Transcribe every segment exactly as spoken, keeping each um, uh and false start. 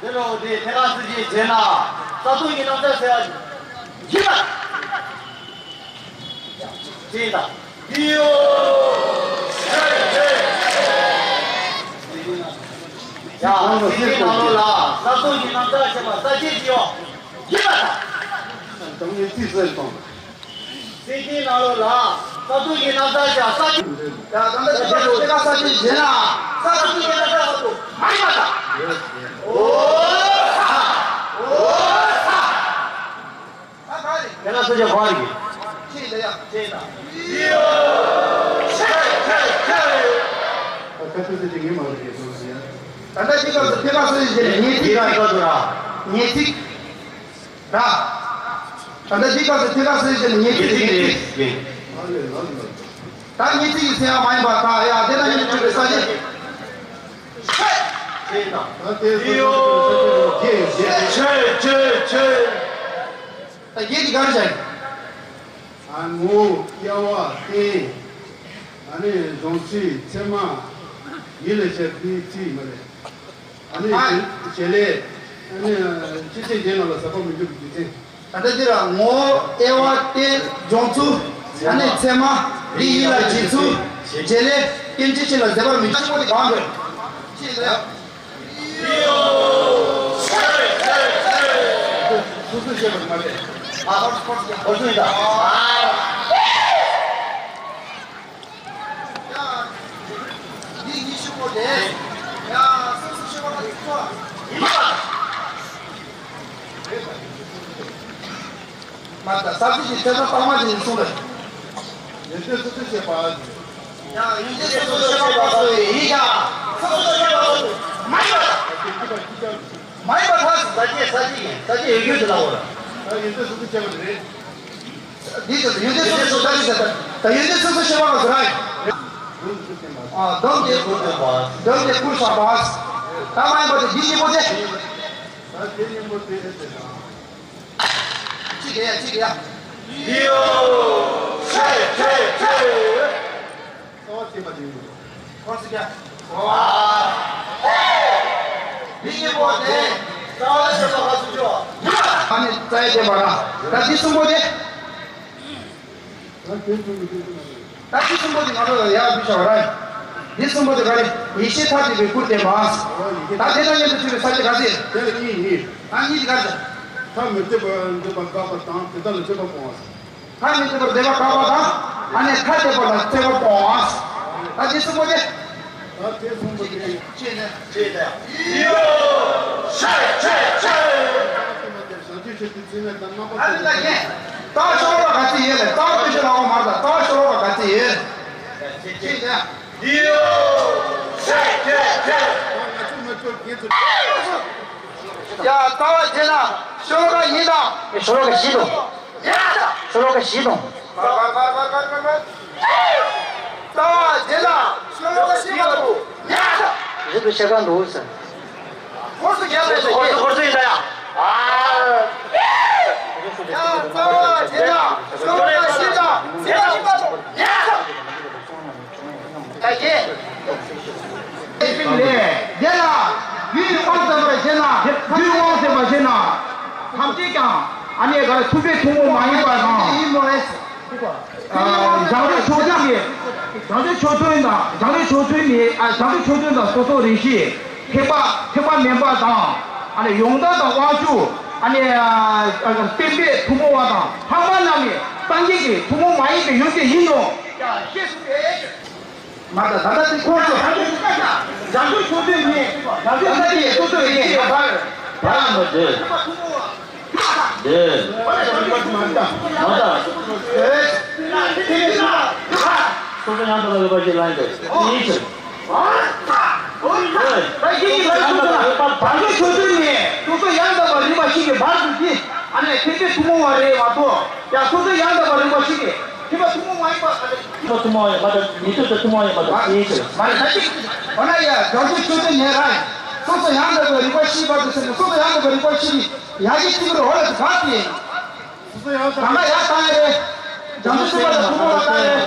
དེ་རུ་དེ་ཐེ་ཁ་སི་ཅི་བྱས་ན་ས་སྟོང་གི་རྣམ་ཐར་ཟེར་བ་ཡིན་པ། ཅེས་དང་། འདི་ཡོ། ཡ། སི་ཏི་ནང་ལོགས་ལ་ས་སྟོང་གི་རྣམ་ཐར་ཟེར་བ་ས་སྐྱེས་ཀྱི་ཡོ། ཡིན་པ་དང་། དང་ངེས་ཚིག་ཟེར་དང་། སེམས་ཅན་ནང་ལོགས་ལ་ས་སྟོང་གི་རྣམ་ཐར་ཞག་ས་ཅི། ཡ། ད་ལྟ་ཞག་ས་ཅི་ཞེ་ན་ས་སྟོང་གི་རྣམ་ཐར་ཧ་ཏུ་མ་ཡིན་པ་དང་། འོ་ས། འོ་ས། ད་ག་རེ། ཡ་ན་ས་ཆ་ག་རེ་གི། ཅི་ལ་ཡ། ཅི་ལ། ཡོ། ཆེ་ཆེ་ཆེ། ད་ཁ་ཐུག་ས་ཅི་ངེས་མ་རེད་གི་སོང་ཟེར་ཡ། ད་ལྟ་ཅི་ག་སུ་ཐེ་ག་སུ་ཞེ་ན་ངེས་ཚིག་ར། ངེས་ཚིག་ར། ད་ལྟ་འདི་སྐབས་སུ་ཐེ་ག་ཟེར་བྱས་ནས་ངེས་ཚིག་རེད། ངེས་ཚིག་རེད། ད་ངེས་ཚིག་ཡིན་ཟེར་ཡ་མ་ཡིན་པ་ད་ཡ་དེ་ན་ཡིན་ཆོག་པའི་ས་ཆ། ད་དེ་ཡོ། ཆེ་ཆེ་ཆེ། ད་རྒྱས་ཀྱི་གར་བྱ་ཡིན། ཨ་ངོ་དབྱེ་བ་རྟེན། ཨ་ནི་སྦྱོང་ཚུལ་ཚད་མ། ཡིད་ལ་བྱེད་པའི་ཚིག་མ་རེད། ཨ་ནི་ཨ། བྱེད་ལས། ཨ་ནི་སྤྱི་ཚེ་རྒྱན་ལ་ཟད་པ་མི་འཇུག་རྒྱུ་མཚན། ད་ལྟ་འདི་ལ་ངོ་དབྱེ་བ་རྟེན་སྦྱོང་ཚུལ། ཨ་ནི་ཚད་མ། རིགས་ཡིད་ལ་བྱེད་ཚུལ། བྱེད་ལས། རྟེན་ཅི་ཕྱིར་ལ་ཟད་པ་མི་འཇུག་པོ་དེ་གང་དགོས། ཅི་ལ། སོ་སོས་བཤད་པ་མ་རེད། ཨ་ཧོར་སྤོར་སི་གི་ཧོར་སུ་ཡིན་ད། ཡ། འདི་ཉི་ཤུ་པོ་དེ། ཡ། སོ་སོ་ཤེས་པ་ལ་ཡིག་ཚོགས། ཡིན་པ། མ་ད་ས་ཚིགས་ཀྱི་ཚེ་ས་པགས་མ་ཅན་གསུངས་པས། ཡོན་ཏན་སོ་སོ་ཤེས་པ། ཡ། ཡོན་ཏན་སོ་སོ་ཤེས་པ་སོ་ཡི་ཡ། སོ་སོ་ཤེས་པ་སོ་མ་ཡིན་པ། མ་ཡིན་པ་ཐག་ས་སྐྱེས་ས་སྐྱེས་ཡིན། ས་སྐྱེས་ཡོད་རྒྱུ་དེ་ལ་འོ་ལ། ད་ཡོན་ཏན་སོ་སོ་ཤེས་པ་རེད། འདི་ཚོ་ཡོན་ཏན་སོ་སོ་ཤེས་པ་རེད་ཟེར། ད་ཡོན་ཏན་སོ་སོ་ཤེས་པ་ལ་ཟེར་ར། ཨ་སྡོམ་དེ། སྡོམ་དེ་ཀུན་བཞག་པ། ད་མ་ཡིན་པ་དེ་འདི་གཉིས་པོ་དེ། ད་དེ་གཉིས་པོ་དེ་རེད་ཟེར་ན། གཅིག་གེ་ཡ་གཅིག་གེ་ཡ། འདི་ཡོ། ཆེ་ཆེ་ཆེ། རྩ་བ་བྱེད་པ་དེ་ཡིན། ཁོ་སི་ཀ། འདི་གཉིས་པོ་དེ། རྩ་བ་བྱེད་པ་ཧ་སུ་ཅོ། ཨ་ནི་རྩ་བའི་བྱེད་པ་ར། ད་འདི་གསུམ་པོ་དེ། ད་འདི་གསུམ་པོ་དེ་ང་ཚོ་ཡག་པོ་བྱ་བ་ར། འདི་གསུམ་པོ་དེ་ག་རེ། ཡེ་ཤེས་ཐབས་བྱས་པའི་སྐུར་བསྟན་པ། ད་དེ་དང་མཉམ་དུ་འཁྲིལ་བའི་ས་བཅད་ག་ཚོད། དེ་ལ་གཉིས་གཉིས། ད་གཉིས་དེ་ག་ཚོད། ཐབས་མི་མཐུན་པར་འདོད་པ་དགག་པ་དང་དེ་དག་ལ་མཐུན་པ་སྤོང་བ། ཐབས་མི་མཐུན་པར་འདོད་པ་དགག་པ་དང་། ཨ་ནི་ཐབས་མཐུན་པ་ལ་མཐུན་པ་སྤོང་བ། ད་འདི་གསུམ་པོ་དེ། ད་དེ་གསུམ་པོ་དེ། ཅེས་ནས། ཅེས་ནས། ཡོ། ཆེ་ཆེ་ཆེ། བྱང་ཆུབ་ཆེད་དུ་བརྩོན་མེད་དང་རྣམ་པ། ཨ་ནི་ད་ཀྱེ། ད་ཤོ་ལོ་ཀ་ག་ཚོད་ཡོད་ལ་ད་དུ་ཤོ་ལོ་ཀ་མར་ད་ད་ཤོ་ལོ་ཀ་ག་ཚོད་ཡོད། ཅེས་ནས། ཡོ། ཆེ་ཆེ་ཆེ། ང་ཚོ་མི་ཚོ་དགེ་ཚོ། ཡ། རྩ་བ་བྱས་ན་ཤོ་ལོ་ཀ་གཉིས་དང་། ཤོ་ལོ་ཀ་བཞི་དང་། ཡ། ཤོ་ལོ་ཀ་བཞི་དང་། རྩ་བ་བྱས་ན་ཤོ་ལོ་ཀ་བཞི་དང་། ཡ། རེད་དུ་ཤ་ཀ་འདུག་ཟེར། ཧོར་སུ་རྒྱལ་ལས་ཧོར་སུ་ཧོར་སུ་ཡིན་ད་ཡ། ཨ། ཡ། རྩ་བ་བྱས་ན་ཤོ་ལོ་ཀ་བཞི་དང་། ཡ། ད་གེ། དེ་ལ་རྒྱུའི་དབང་ཟེར་བ་ཞེ་ན། རྒྱུའི་དབང་ཟེར་བ་ཞེ་ན། ཐམས་ཅད་ཀྱང་ཨ་ནི་ག་ཐུབ་པའི་ཐུན་མོང་མ་ཡིན་པ་དང་། ཡིན་ནོ། བྱང་ཆུབ་མཆོག་ཐུན་གྱི། བྱང་ཆུབ་མཆོག་ཐུན་དང་། བྱང་ཆུབ་མཆོག་ཐུན་ནི། ཨ། བྱང་ཆུབ་མཆོག་ཐུན་དང་སོ་སོ་རེ་ཞིག་ཐེག་པ། ཐེག་པ་དམན་པ་དང་། ཨ་ནི་ཡོངས་དག་དང་དབང་ཕྱུག་ཨ་ནི། ཨ། བསྟན་པའི་ཐུན་མོང་བ་དང་ལྷག་མ་རྣམས་ནི་སངས་རྒྱས་ཀྱི་ཐུན་མོང་མ་ཡིན་པའི་ཡོན་ཏན་ཡིན་ནོ། ཡང་ཤེས་སུ་འདོད། མ་ད་ད་ལྟ་དེ་ཁོང་ཚོ་བྱང་ཆུབ་མཆོག་ཐུན་ནི། བྱང་ཆུབ་ཐུན་ནི་སོ་སོ་ཡིན་གྱི་བར། བར་མ་འདོད། འདོད། མ་ད། སོ་སོ་ཡང་དག་པར་རིག་པ་ཞིག་ལ་ཡིན་ཏེ། ཡིན་ཕྱིར། ད་ཡིན་གྱི་བར་སོ་སོ་ལ། བྱང་ཆུབ་མཆོག་ཐུན་ནི་སོ་སོ་ཡང་དག་པར་རིག་པ་ཞིག་གི་བར་དུ་འདི། ཨ་ནི་ཐེག་པའི་ཐུན་མོང་བ་རེད་མ་གཏོགས། ཡང་སོ་སོ་ཡང་དག་པར་རིག་པ་ཞིག་གི། ཐེག་པ་ཐུན་མོང་མ་ཡིན་པ། ཐེག་པ་ཐུན་མོང་ཡིན་པ་དང་ཉན་ཐོས་དང་ཐུན་མོང་ཡིན་པ་དང་དེའི་ཕྱིར། མ་རེད་ད་ཅིག་འོ་ན་ཡ། བྱང་ཆུབ་མཆོག་ཐུན་ནས་རང་སོ་སོ་ཡང་དག་པའི་རིག་པ་ཤེས་པ་དེ་ཟེར་ནས་སོ་སོ་ཡང་དག་པའི་རིག་པ་ཤེས་པའི་ཡ་གི་ཚིག་རོ་ལ་ག་དེ། སོ་སོ་ཡང་དག་གང་ལ་ཡ་བཏང་ཡ་རེད། བྱང་ཆུབ་སེམས་དཔའ་དང་ཐུན་མོང་ལ་བཏང་ཡ་རེད།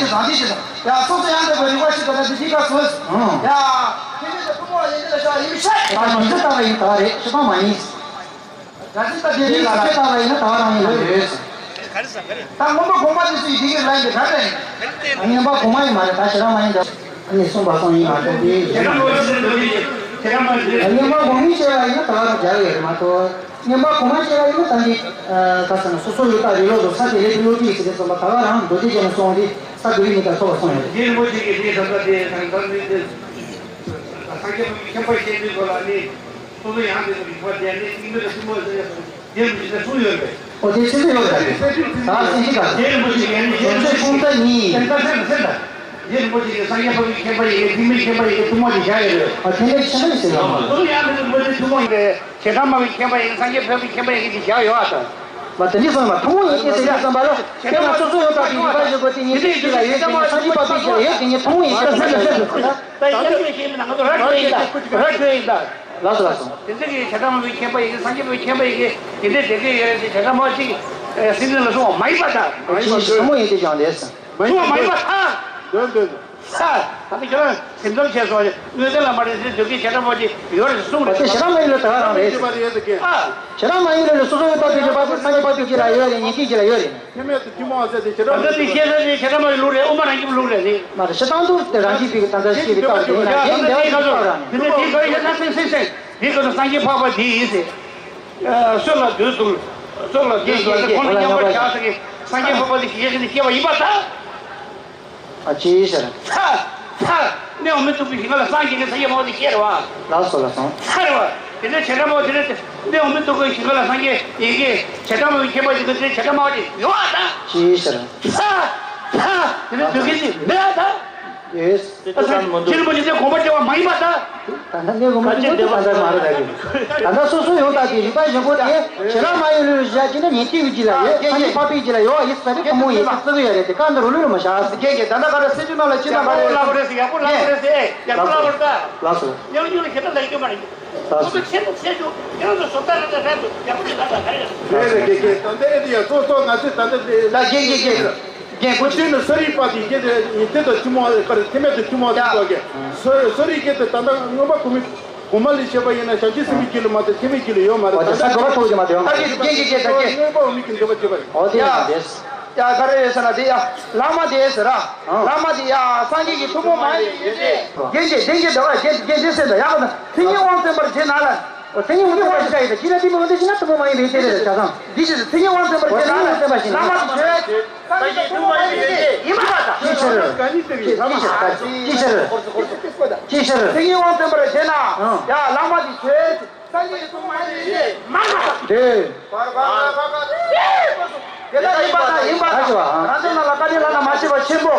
ཅིག་བཟང་ཅིག་ཅིག་དང་། ཡ། སོ་སོ་ཡང་འདོད་པའི་རིག་པ་ཞིག་དང་། ད་དེ་འདི་ག་སོ། ཡ། དེ་འདྲ་དེ་ཐུན་མོང་ཡིན་གྱི་ལ་ཤ་ཡིན་ཤ། ད་མི་འདི་ལྟ་བ་ཡིན་ད་རེད། ཤི་པ་མ་ཡིན། ད་ཅི་ལྟ་དེ་རེད་ལ་ལ། ལྟ་བ་ཡིན་ན་ད་རང་ཡིན་ལ་ཡོད། ད་སྔོན་པོ་གོང་མ་དེ་ཚོའི་དེ་གི་ལ་ཡིན་གྱི་ག་རེ་ཡིན། སྔོན་པོ་གོང་མ་ཡིན་མ་རེད། ད་ཤི་རང་མ་ཡིན་ད། ཨ་ནི་གསུངས་པ་སོང་ཡིན་མ་གཏོགས་དེ་ཡིན། ད་སྔོན་པོ་གོང་མ་བྱས་པ་ཡིན་ན་ད་ག་རང་སྦྱར་ཡོད་རེད་མ་གཏོགས། སྔོན་པོ་གོང་མ་བྱས་པ་ཡིན་ན་ད་འདི་ག་ཟེར་ན། སོ་སོ་ཡོད་ད་རེད་ལོ་ཟོ་ས་དེ་ལས་བློ་གྲོས་ཟེར་དེ་ཚོ་ལ་ད་ག་རང་མདོ་སྡེ་ཅན་སོང་དེ་ས་དེ་རིགས་མི་ད་ཐོབ་པ་སོང་ཡོད་རེད། རྗེ་རིན་པོ་ཆེ་གིས་དེའི་ས་ས་དེ་དང་ད་ནི་དེ་སངས་རྒྱས་མཁན་པོ་བཤད་དུས་ཚོ་ལ་ནི། སོ་སོ་ཡང་དེ་ཚོ་རིག་པ་དེ་ནི་སྙིང་པོ་དང་ཐུན་མོང་ཟེར་ཡ་དང་། རྗེ་རིན་པོ་ཆེས་གསུངས་ཡོད་པས། ཨོ་དེ་ཆེ་ཆེ་ཡོད་རེད། ད་སེམས་ཤིང་ག་རྗེ་རིན་པོ་ཆེ་ཡང་ནི་རྗེ་རིན་པོ་ཆེ་ཆུང་ཙག་གཉིས། སེམས་ཁ་སེམས་སེམས་དང་། རྗེ་རིན་པོ་ཆེ་གིས་སངས་རྒྱས་འཕགས་པའི་མཁན་པོ་ཡི་གེ། ཐེག་དམན་མཁན་པོ་ཡི་གེ་ཐུན་མོང་དེ་བཞག་ཡོད་རེད། ཨ་དེ་འདྲ་ཆེ་ཆེ་ཡོད་རེད། སོ་སོ་ཡང་དེ་ཚོ་རིག་པ་དེ་ཐུན་མོང་ཡིན་པས། བྱེ་བྲག་སྨྲ་བའི་མཁན་པོ་ཡི་གེ། སངས་རྒྱས་འཕགས་པའི་མཁན་པོ་ཡི་གེ་དེ་བཞག་ཡོད་ཨ་དང་། མ་དེ་འདྲ་སོང་མ་ཐུན་མོང་ཡིན་ཏེ་ཟེར་ཡ་བསམ་པ་ལ། ཁྱེད་རང་སོ་སོ་ཡོད་པ་དེ་རིག་པ་ཞིག་གོ་དེ་ཉན་ཐོས་ཀྱི་ལ་ཡོད་དེ་ཉན། སངས་རྒྱས་འཕགས་པའི་ཅིག་ལ་ཡོད་དེ་ཉན། ཐུན་མོང་ཡིན་ཟེར་ཟེར་ཟེར་ཟེར། ད་ཡང་ཡང་ཤེས་མི་ནང་ཚོ་ར་ཁྱོད་ཡིན་ད། ར་ཁྱོད་ཡིན་ད། ལགས་སོ་ལགས་སོ། དེ་ཚོ་གི་བྱེ་བྲག་སྨྲ་བའི་མཁན་པོ་ཡི་གེ། སངས་རྒྱས་པའི་མཁན་པོ་ཡི་གེ་དེ་འདྲ་དེ་འདྲ་ཡོད་རེད་དེ། བྱེ་བྲག་སྨྲ་བ་ཅིག་སེམས་ཅན་ལ་གསུངས་པ་མ་ཡིན་པ་དང་། ཐུན་མོང་ཡིན་ཏེ་ཀྱང་ལས་སམ། གསུངས་པ་མ་ཡིན་པ་དང་། འདོན་འདོན། ས། ད་ནི་ཁྱོད་རང་སེམས་ཙམ་བྱས་སོང་། དངོས་བསྟན་ལ་མ་རེད་ཟེར་དུས་ཀྱི་བྱེ་བྲག་སྨྲ་བ་ཅིག་ཡོད་རེད་གསུངས་རེད། དེ་བྱེ་བྲག་སྨྲ་ཡིན་ལ་ད་ག་རང་རེད། ཨ། བྱེ་བྲག་སྨྲ་ཡིན་ལ་སོ་སོ་ཡོད་པ་དེ་བརྗོད་པ་དེ་སངས་རྒྱས་འཕགས་པའི་ཅིག་ལ་ཡོད་རེད། ཉན་ཐོས་ཅིག་ལ་ཡོད་རེད། ཐེག་དམན་དུ་ཐུན་མོང་ཟེར་དེ་བྱེ་བྲག་སྨྲ་བའི་ལུགས་རེད། དབུ་མ་རང་རྒྱུད་ལུགས་རེད་ཟེར། མ་རེད། སྤྱིར་བཏང་དུ་དེ་རང་རྒྱུད་པའི་ད་ལྟ་སྐྱེས་པའི་སྐབས་དེ་ཡིན་ན་གཞན་འདྲ་བ་ཞིག་སྐབས་རང་རེད། དེ་ནས་དེའི་སྐབས་ཡིན་ན་སེམས་སེམས་སེམས་དེའི་སྐབས་སུ་སངས་རྒྱས་འཕགས་པ་དེ་ཡིན་ཟེར། སྲོད་ལ་དུས་གསུམ། སྲོད་ལ་དུས་གསུམ་ཁོང་ལ་མཉམ་པར་བཞག་ས་གི་སངས་རྒྱས་འཕགས་པ་དེ་ཞིག་ཡེ་ཤེས་དེ་སྐྱེ་བ་ཡིན་པ་དང་། ཨ་ཅེ་ཟེར། ཚ། ཚ། གནས་དབང་མི་ཐུབ་པའི་ཞིང་ཁམས་ལ་སངས་རྒྱས་ཀྱི་སངས་རྒྱས་འཕགས་པ་དེ་ཤེས་རེད་བ། ལགས་སོ་ལགས་སོ། ཚ་རེད་བ། དེ་ནས་བྱེ་བྲག་སྨྲ་བ་དེ་ནས་གནས་དབང་མི་ཐུབ་པའི་ཞིང་ཁམས་ལ་སངས་རྒྱས་ཡི་གེ་བྱེ་བྲག་སྨྲ་བའི་མཁན་པོ་ཞིག་གི་དེ་བྱེ་བྲག་སྨྲ་བ་དེ་ཡོད་བ་དང་། ཅེ་ཟེར། ཚ། ཚ། དེ་ནས་དུས་ཀྱི་ཅིག་མེད་བ་དང་། ཡེས། ད་ཚ་ཚ་མ་འདུག་ཅེ་རིན་པོ་ཆེ་དེ་དགོངས་པ་བཞེས་པ་མ་ཡིན་པ་དང་། ད་ལྟ་གནས་དགོངས་པ་ཁ་ཅིག་བཞེས་པ་ད་ལྟ་མ་རེད་ད་གི། ད་ལྟ་སོ་སོ་ཡོད་ད་དེ་རིག་པ་ཞིག་གོ་དེ་བྱེ་བྲག་སྨྲ་ཡིན་ལུགས་བཞག་ཅིག་ན་ཉན་ཐོས་ཀྱི་ཅིག་ལ་ཡོད། སངས་རྒྱས་འཕགས་པའི་ཅིག་ལ་ཡོད་ཡིན་ས་རེད། ཐུན་མོང་ཡིན་ཟེར་བརྩི་གི་ཡོད་རེད། དེ་ག་འདི་རུ་ལུས་ལ་མ་བཞག་ཟེར། རྒན་རྒན་ད་ལྟ་ག་རེ་སེམས་ཅན་རྣམས་ལ་ཅི་དང་ག་རེ། ཡག་པོ་ལབ་པ་རེད་ཟེར། ཡག་པོ་ལབ་པ་རེད་ཟེར། ཡག་པོ་ལབ་པ་རེད་ད། ལགས་སོ། ཉམས་མྱོང་ལ་ཞེ་དྲག་ལབ་རྒྱུ་མ་རེད། ལགས་སོ། ཁོ་ཚོ་ཆེན་པོ་ཆེ་ཆུང་ཁྱེད་རང་ཚོ་བཟོ་ལྟ་རེད་ད་རེད་འདུག་ཡག་པོ་ཞིག་ལབ་ད་ག་རེ་རེད། རེད་རེད། རྒན་རྒན་ད་ལྟ་ཨེ་འདི་ཡ་གཙོ་གཙོ་ང་ཚོས་ད་ལྟ་དེ་ལ་རྒན་རྒན་རྒན་རྒན་ཁོ་ཚོས་ནི་གསོ་རིག་པ་དེ་རྒན་དེ་ཉན་ཐོས་དང་ཐུན་མོང་ག་རེ་ཐེག་དམན་དང་ཐུན་མོང་དེ་ཚོ་གི་གསོ་གསོ་རིག་གི་དེ་ད་ལྟ་མངོན་པ་གོང་མའི་གོང་མ་ལས་བཤད་པ་ཡིན་ན་བྱང་ཆུབ་སེམས་དཔའི་རྒྱུད་ལ་མ་གཏོགས་ཐེག་དམན་རྒྱུད་ལ་ཡོད་མ་རེད། ད་ལྟ་ས་གོ་བ་ཐོག་ཅིག་མ་དེ་ཡོང་། ད་ལྟ་རྒན་རྒན་རྒན་ད་རྒན་མངོན་པ་གོང་མའི་གི་འདོད་པ་བྱེད་པ་ཡིན། ཨོ་དེ་ཡང་དེ། ཡ་ག་རེ་ཡོད་ཟེར་ན་དེ་ཡ་བླ་མ་དེ་ཟེར་ར། བླ་མ་དེ་ཡ་སངས་རྒྱས་ཀྱི་ཐུན་མོང་མ་ཡིན་པའི་ཡོན་ཏན། རྒན་རྒན་རྒན་རྒན་ད་རྒན་རྒན་རྒན་ཟེར་ད་ཡ་ག་ད་མཚན་ཉིད་དབང་བཙན་པར་བྱེད་ན་ལ། ཨོ་མཚན་ཉིད་དབང་བཙན་པར་བྱེད་ན་ཡིན་ད་ཅི་ན་དེ་མི་འོན་ཏེ་ཞིག་ན་ཐུན་མོང་མ་ཡིན་པའི་ཡོན་ཏན་རེད་ད་ཆ་ཚང་། འདི་ཞེས་མཚན་ཉིད་དབང་བཙན་པར་བྱེད་ན་ལ། བླ་མ་དེ་ཆོས་ཅན། སངས་རྒྱས་ཐུན་མོང་མ་ཡིན་པའི་ཡོན་ཏན་ཡིན་པ་དང་། ཅི་ཕྱིར། ཅི་ཕྱིར། ཅི་ཕྱིར། མཚན་ཉིད་དབང་བཙན་པར་བྱེད་ན། ཡ་བླ་མ་དེ་ཆོས་ཅན། སངས་རྒྱས་ཐུན་མོང་མ་ཡིན་པའི་ཡོན་ཏན་མ་ཡིན་པ་དང་། དེ། དེ་ལྟར་ཡིན་པ་དང་ཡིན་པ་དང་། རང་དོན་རྣམས་ལ་བཀའ་དྲིན་བླ་ན་མ་མཆིས་པ་ཆེན་པོ།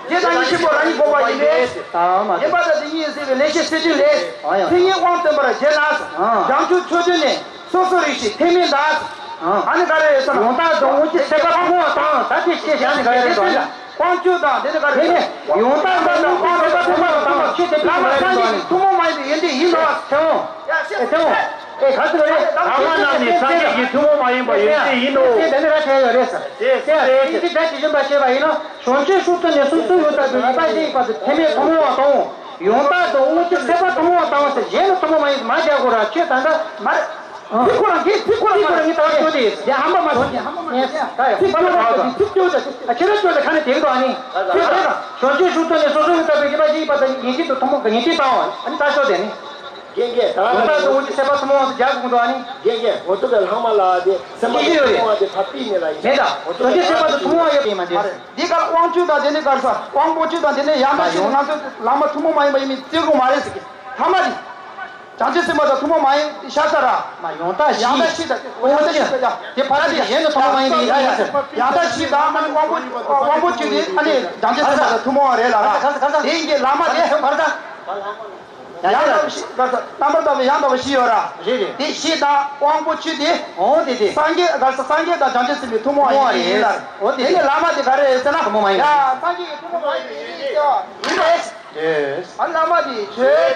དེ་དང་ཉིད་ཆེན་པོ་རང་ཉིད་དགོངས་པ་ཡིན་པས། ཡིན་པ་དང་དེ་ཉིད་ཡིན་སྲིད་པའི་ལེགས་བཤད་གསེར་ཕྲེང་ལས། མཚན་ཉིད་དབང་བཙན་པར་བྱེད་ན། བྱང་ཆུབ་མཆོག་ཐུན་ནས་སོ་སོ་རིག་བྱེད་ཐེག་དམན་དང་། ཨ་ནི་ག་རེ་ཡོད་ཟེར་ན། ཡང་དག་དང་དབང་ཕྱུག་སྲིད་པ་ཐུན་མོང་དང་ད་དེ་ཤེས་བྱ་ནི་ག་རེ་རེད་དང་། དབང་ཕྱུག་དང་དེ་ནི་ག་རེ་རེད། ཡང་དག་དང་དབང་ཕྱུག་སྲིད་པ་ཐུན་མོང་དང་ཆོས་དེ་བླ་མ་སངས་རྒྱས་ཀྱི་ཐུན་མོང་མ་ཡིན་པའི་ཡོན་ཏན་ཡིན་ནོ། ཨེ་ཐུན་མོང་། ཨེ་ཐུན་མོང་། ཨེ་ག་ཚོད་རེད། བླ་མ་རྣམས་ནི་སངས་རྒྱས་ཀྱི་ཐུན་མོང་མ་ཡིན་པའི་ཡོན་ཏན་ཡིན་ནོ། དེ་དེ་ནི་ར་བྲལ་ཡོད་རེད་ཟེར། དེ་དེ་དེ་ཅི་འདྲ་ཇི་བཞིན་པ་བཤད་པ་ཡིན་ནོ། བྱང་ཆུབ་མཆོག་ཐུན་ནས་སོ་སོ་ཡོད་ལྟ་བུའི་རིག་པ་ཞིག་ཡིན་པ་དེ་ཐེག་དམན་ཐུན་མོང་བ་དང་། ཡང་དག་དང་དབང་ཕྱུག་སྲིད་པ་ཐུན་མོང་བ་དང་ཟེར། གཞན་ལ་ཐུན་མོང་མ་ཡིན་མ་བྱ་དགོས་ར་ཁྱོད་ད་ལྟ་མ་རེད། ཨ། ཚིག་ཁོ་རང་གིས་ཚིག་ཁོ་རང་ཚིག་ཁོ་རང་གིས་ད་བར་ཤོད་དེ། ཡ་ཧམ་པ་མ་ཐོན་ཡ་ཧམ་པ་མ་ཐོན་ཡ། ད་ཡ་ཚིག་ཧམ་པ་ཁྱོད་རང་ཚིག་ཁྱོད་ད་ཨ་ཁྱེད་རང་ཁྱོད་ད་ཁ་ནས་དེ་གི་དོ་ཨ་ནི། ཚིག་ཁྱོད་ད་བྱང་ཆུབ་མཆོག་ཐུན་ནས་སོ་སོ་ཡི་ལྟ་བའི་རིག་པ་ཞིག་ཡིན་པ་དང་ཡིན་གཅིག་ཏུ་ཐུན་མོང་གི་ཡིན་གཅིག་དང་ཨ་ནི་ད་ཤོད་དེ་ནི། རྒན་རྒན་ད་ཡང་དག་དང་དབང་ཕྱུག་སྲིད་པ་ཐུན་མོང་དུ་རྒྱ་གུང་དུ་ཨ་ནི། རྒན་རྒན་འོ་ཐུག་པའི་ལྷག་མ་ལ་དེ་སེམས་པ་ཐུན་མོང་བ་དེ་ཕ་པི་ནས་ལ་ཡིན། མེད་ད་འོ་ཐུག་པའི་སྲིད་པ་དུ་ཐུན་མོང་བ་ཡོད་པ་ཡིན་མ་དེ། འདི་གར་དབང་ཕྱུག་དང་དེ་ནི་གར་ས་དབང་པོ་ཆོས་དང་དེ་ནི་ཡང་དག་ཤེས་ང་ཚོ་ལམ་མ་ཐུན་མོང་མ་ཡིན་པ་ཡིན་མིན་བརྩི་དགོས་མ་རེད་ཟེར་གི་ཐ་མ་དེ། བྱང་ཆུབ་སེམས་དཔའ་དང་ཐུན་མོང་མ་ཡིན་ཤ་ཚ་ར། མ་ཡང་དག་ཤེས། ཡང་དག་ཤེས་དང་ཡང་དག་ཤེས་དང་ཡང་དེ་ཕར་ཚུར་གཞན་དུ་ཐུན་མོང་མ་ཡིན་པའི་ཡིན་ཡིན་ཟེར། ཡང་དག་ཤེས་དང་ཨ་ནི་དབང་པོ་དབང་པོ་ཆོས་དེ་ཨ་ནི་བྱང་ཆུབ་སེམས་དཔའ་དང་ཐུན་མོང་བ་རེད་ལ་ར། དེ་ཡིན་གྱི་ལམ་མ་དེ་ཕར་ཚ། ཡང་དག་པའི་ཤེས་ག་ས་རྣམ་པར་དག་པའི་ཡང་དག་པའི་ཤེས་ཡོད་ར། རེད་རེད། དེ་ཤེས་དང་དབང་པོ་ཆོས་དེ། འོ་དེ་དེ། སངས་རྒྱས་ག་ས་སངས་རྒྱས་དང་བྱང་ཆུབ་སེམས་དཔའི་ཐུན་མོང་བ་ཡིན་ཡིན་ལ། འོ་དེ་དེ་ནི་ལམ་མ་དེ་ག་རེ་རེད་ཟེར་ན། ཐུན་མོང་མ་ཡིན། ཡ་སངས་རྒྱས་ཀྱི་ཐུན་མོང་མ་ཡིན་པའི་ཡིན་ཟེར་བ་ཡིན་པས། ཨ་ལམ་མ་དེ་ཆོས།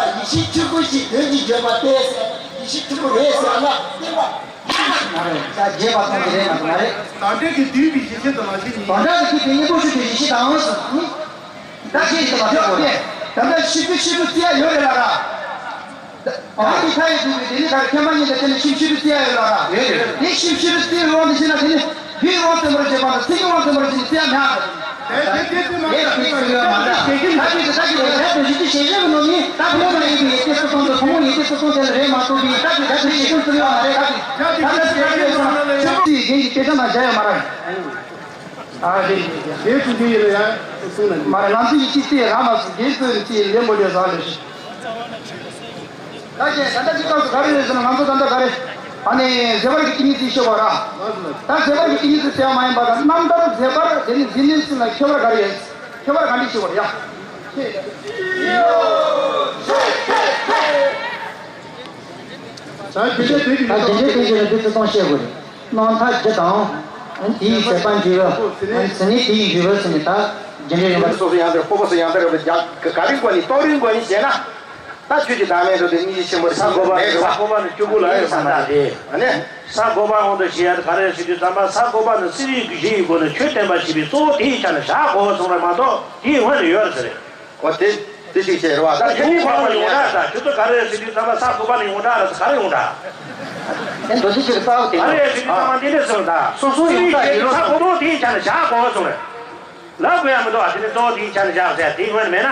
ལ་ཡེ་ཤེས་ཆེན་པོ་ཞིག་དོན་གྱི་བརྗོད་པ་སྟེ་ཟེར་ན། ཡེ་ཤེས་ཆེན་པོ་རེད་ཟེར་ན་བསྟན་པ། མ་རེད། ད་རྒྱས་པ་གཏོང་གི་རེད་མ་གཏོང་མ་རེད། དང་འབྲས་ཀྱིས་བསྡུས་པའི་ཡེ་ཤེས་དང་ལག་ཤེས་གཉིས། དང་འབྲས་ཀྱིས་བསྡུས་པའི་གཉེན་པོ་ཞིག་ཏུ་ཡེ་ཤེས་དང་ཟེར་ནི། ད་ཤེས་ཀྱི་མ་ཤེས་གོ། ད་ལྟ་ཤེས་པའི་ཤེས་པའི་རྩིས་ཡ་ཡོད་རེད་ལ་ར། ད་འདི་ཁ་ཡི་འདུག་པའི་དེ་ནི་ག་རེ་ཁྱད་པར་གཉིས་དང་དེ་ནི་ཤེས་པའི་ཤེས་པའི་རྩིས་ཡ་ཡོད་ལ་ར། ཡོད་རེད། དེ་ཤེས་པའི་ཤེས་པའི་རྩིས་ཡོད་དེ་ཤེས་ན་དེ་ནི་རྒྱུའི་དབང་བཙན་པོར་བྱེད་པ་དང་ཚིག་གི་དབང་བཙན་པོར་བྱེད་ནི་རྩིས་ཡ་མེད་ཨ། དེ་དེ་དེ་དེ་མ་ཡོད་ཟེར་ནི་ཡོད་མ་རེད། ད་ཅི་ད་ཅི་དེ་ད་ཅི་དེ་ད་དེ་ཤེས་ཤེས་པའི་ནོ་ནི་ད་ཕུང་པོ་ཡིན་པའི་ཡེ་ཤེས་སུ་སོང་དུ་ཕུང་པོ་ཡེ་ཤེས་སུ་སོང་དེ་ལ་རེད་མ་གཏོགས་པའི་ད་ཅི་ད་དེ་ཤེས་ཤེས་པའི་རྩིས་ཡོད་མ་རེད། ད་ཅི་ད་ད་ཅི་དེ་ཤེས་པའི་རྩིས་ཡོད་མ་རེད། ད་ཅི་ད་ཅི་དེ་ཤེས་པའི་རྩིས་ཡོད་མ་རེད། ཨ་རེད། དེ་ཚུལ་དེ་ཡིན་ལ་ཡང་གསུངས་ན། མ་རེད། ང་ཚོ་ཡི་ཅི་རྩིས་རང་མ་སུ་དགེ་ཚོས་རྩིས་ལེན་པོ་ལས་བཟང་ལས་ཤི། ད་ཅེ་ད་ལྟ་ཅི་སྐབས་སུ་ག་རེ་རེད་ཟེར་ན། ང་ཚོ་ད་ལྟ་ག་རེ་ཨ་ནི་བཟོད་པར་གྱི་ཏིང་ངེ་འཛིན་ཤོད་པ་ར། ད་བཟོད་པར་གྱི་ཏིང་ངེ་འཛིན་ཟེར་བ་མ་ཡིན་པ་དང་། རྣམ་ཐར་བཟོད་པར་དེ་ནི་འཛིན་ནས་ཟེར་ན་ཁྱད་པར་ག་རེ་ཡོད། ཁྱད་པར་ག་འདྲ་ཞིག་བར་ཡ། ད་དེ་འདྲའི་དེ་ཡིན་ད་དེ་འདྲའི་དེ་ཡིན་ན་དེ་ཚོ་གཏོང་བཤད་དགོས་རེད། རྣམ་ཐར་བཞི་དང་། དེའི་བྱེད་པ་འཇུག་པ། ཟེར་ནས་དེའི་འཇུག་པ་ཟེར་ནས་ད་དེ་འདྲའི་ཡིན་པ། སོ་སོ་ཡང་དེར་སྤོབས་པ་སོ་ཡང་དེར་རྒྱ་ག་རེ་དགོས་ནི་རྟོགས་རིགས་དགོས་ནི་བྱས་ན། ད་ཆོས་ཀྱི་བདག་མེད་འགྲོ་དེ་སྙིང་རྗེ་ཆེན་པོ་རེད། ས་བགོ་པ་ནི་ས་བགོ་པ་ནི་བཅུ་དགུ་ལ་ཡོད་ས་ད་དེ། ཨ་ནི། ས་བགོ་པ་དབང་དུ་བྱེད་ཡ་དེ་ག་རེ་ཟེར་དུས་ཙམ་པ། ས་བགོ་པ་ནི་སེམས་ཡུལ་གྱི་གཞི་ཡི་སྒོ་ནས་ཆོས་བསྟན་པ་ཞེས་པའི་གཙོ་བོ་དེའི་ཆ་ནས་བཞག་དགོས་པ་གསུངས་པ་མ་གཏོགས་དེའི་སྔོན་ནས་ཡོད་རེད་ཟེར། ཨོ་དེ་དེ་གཅིག་བྱས་རེད་བ། ད་ད་ཆོས་བགོ་པ་ནི་ཡོངས་གྲགས་ད་ཁྱོད་ཚོ་ག་རེ་ཟེར་དུས་ཙམ་པ། ས་བགོ་པ་ནི་ཡོངས་གྲགས་རེད་ཟེར། ག་རེ་ཡོངས་གྲགས། ཨེ་མདོ་ཆེ་ཆེ་གི་རྩ་བ་དེ་ག་རེ་ཟེར་དུས་ཙམ་པ་འདི་འདྲ་ཟེར་བ་ད། སོ་སོ་ཡོངས་གྲགས་ཡིན་ལོ། ས་བགོ་པ་དེའི་ཆ་ནས་བཞག་དགོས་པ་གསུངས་རེད། ལབ་དགོས་ཡ་མི་འདུག་ཨ། དེ་ནི་གཙོ་བོ་དེའི་ཆ་ནས་བཞག་ཟེར་དེའི་སྔོན་མེད་ན།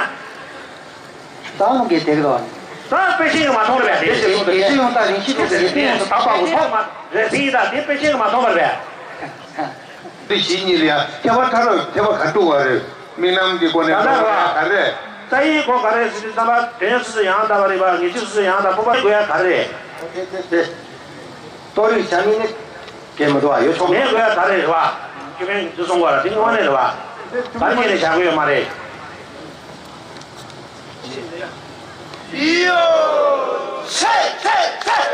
ད་ནང་གི་དེ་གི་དོན། ད་དཔེ་ཤེས་ཀྱི་མ་མཐོང་རེད་པས། དེ་དེ་དེ་ཡོང་ད་རིང་ཤི་དུས་དེ་དེ་ཡོང་ད་ད་པ་གོ་ཐོག་མ་རེད་ཟིན་ད། དེ་དཔེ་ཤེས་ཀྱི་མ་མཐོང་བ་རེད་པས། དེ་བཞི་གཉིས་ལ་ཡང་ཐེག་པ་ཕྲ་རབ་ཐེག་པ་ག་འགྲོ་བ་རེད། རྨི་ལམ་གྱི་སྒོ་ནས་ད་ལྟ་འགྲོ་བ་རེད་ག་རེད། རྩ་ཡི་སྒོ་ག་རེ་ཟེར་དུས་ཙམ་པ། དོན་སོ་སོ་ཡང་དག་པ་རེད་པ། ངེས་ཤེས་སོ་སོ་ཡང་དག་པ་པ་དགོས་ཡ་ག་རེ་རེད། དེ་དེ་དེ། རྟོགས་རིགས་བྱ་མིན་ནི། སྐད་མི་འདུག་བ། ཡོད་ཆོག་མེད་དགོས་ཡ་ག་རེ་རེད་བ། སྐྱོ་མེད་འདི་སོང་བ་ར་དེ་དངོས་གནས་རེད་བ། ག་རེ་ཁྱེད་ནས་བྱ་དགོས་ཡོད་མ་རེད། ཡོ། ཚེ་ཚེ་ཚེ།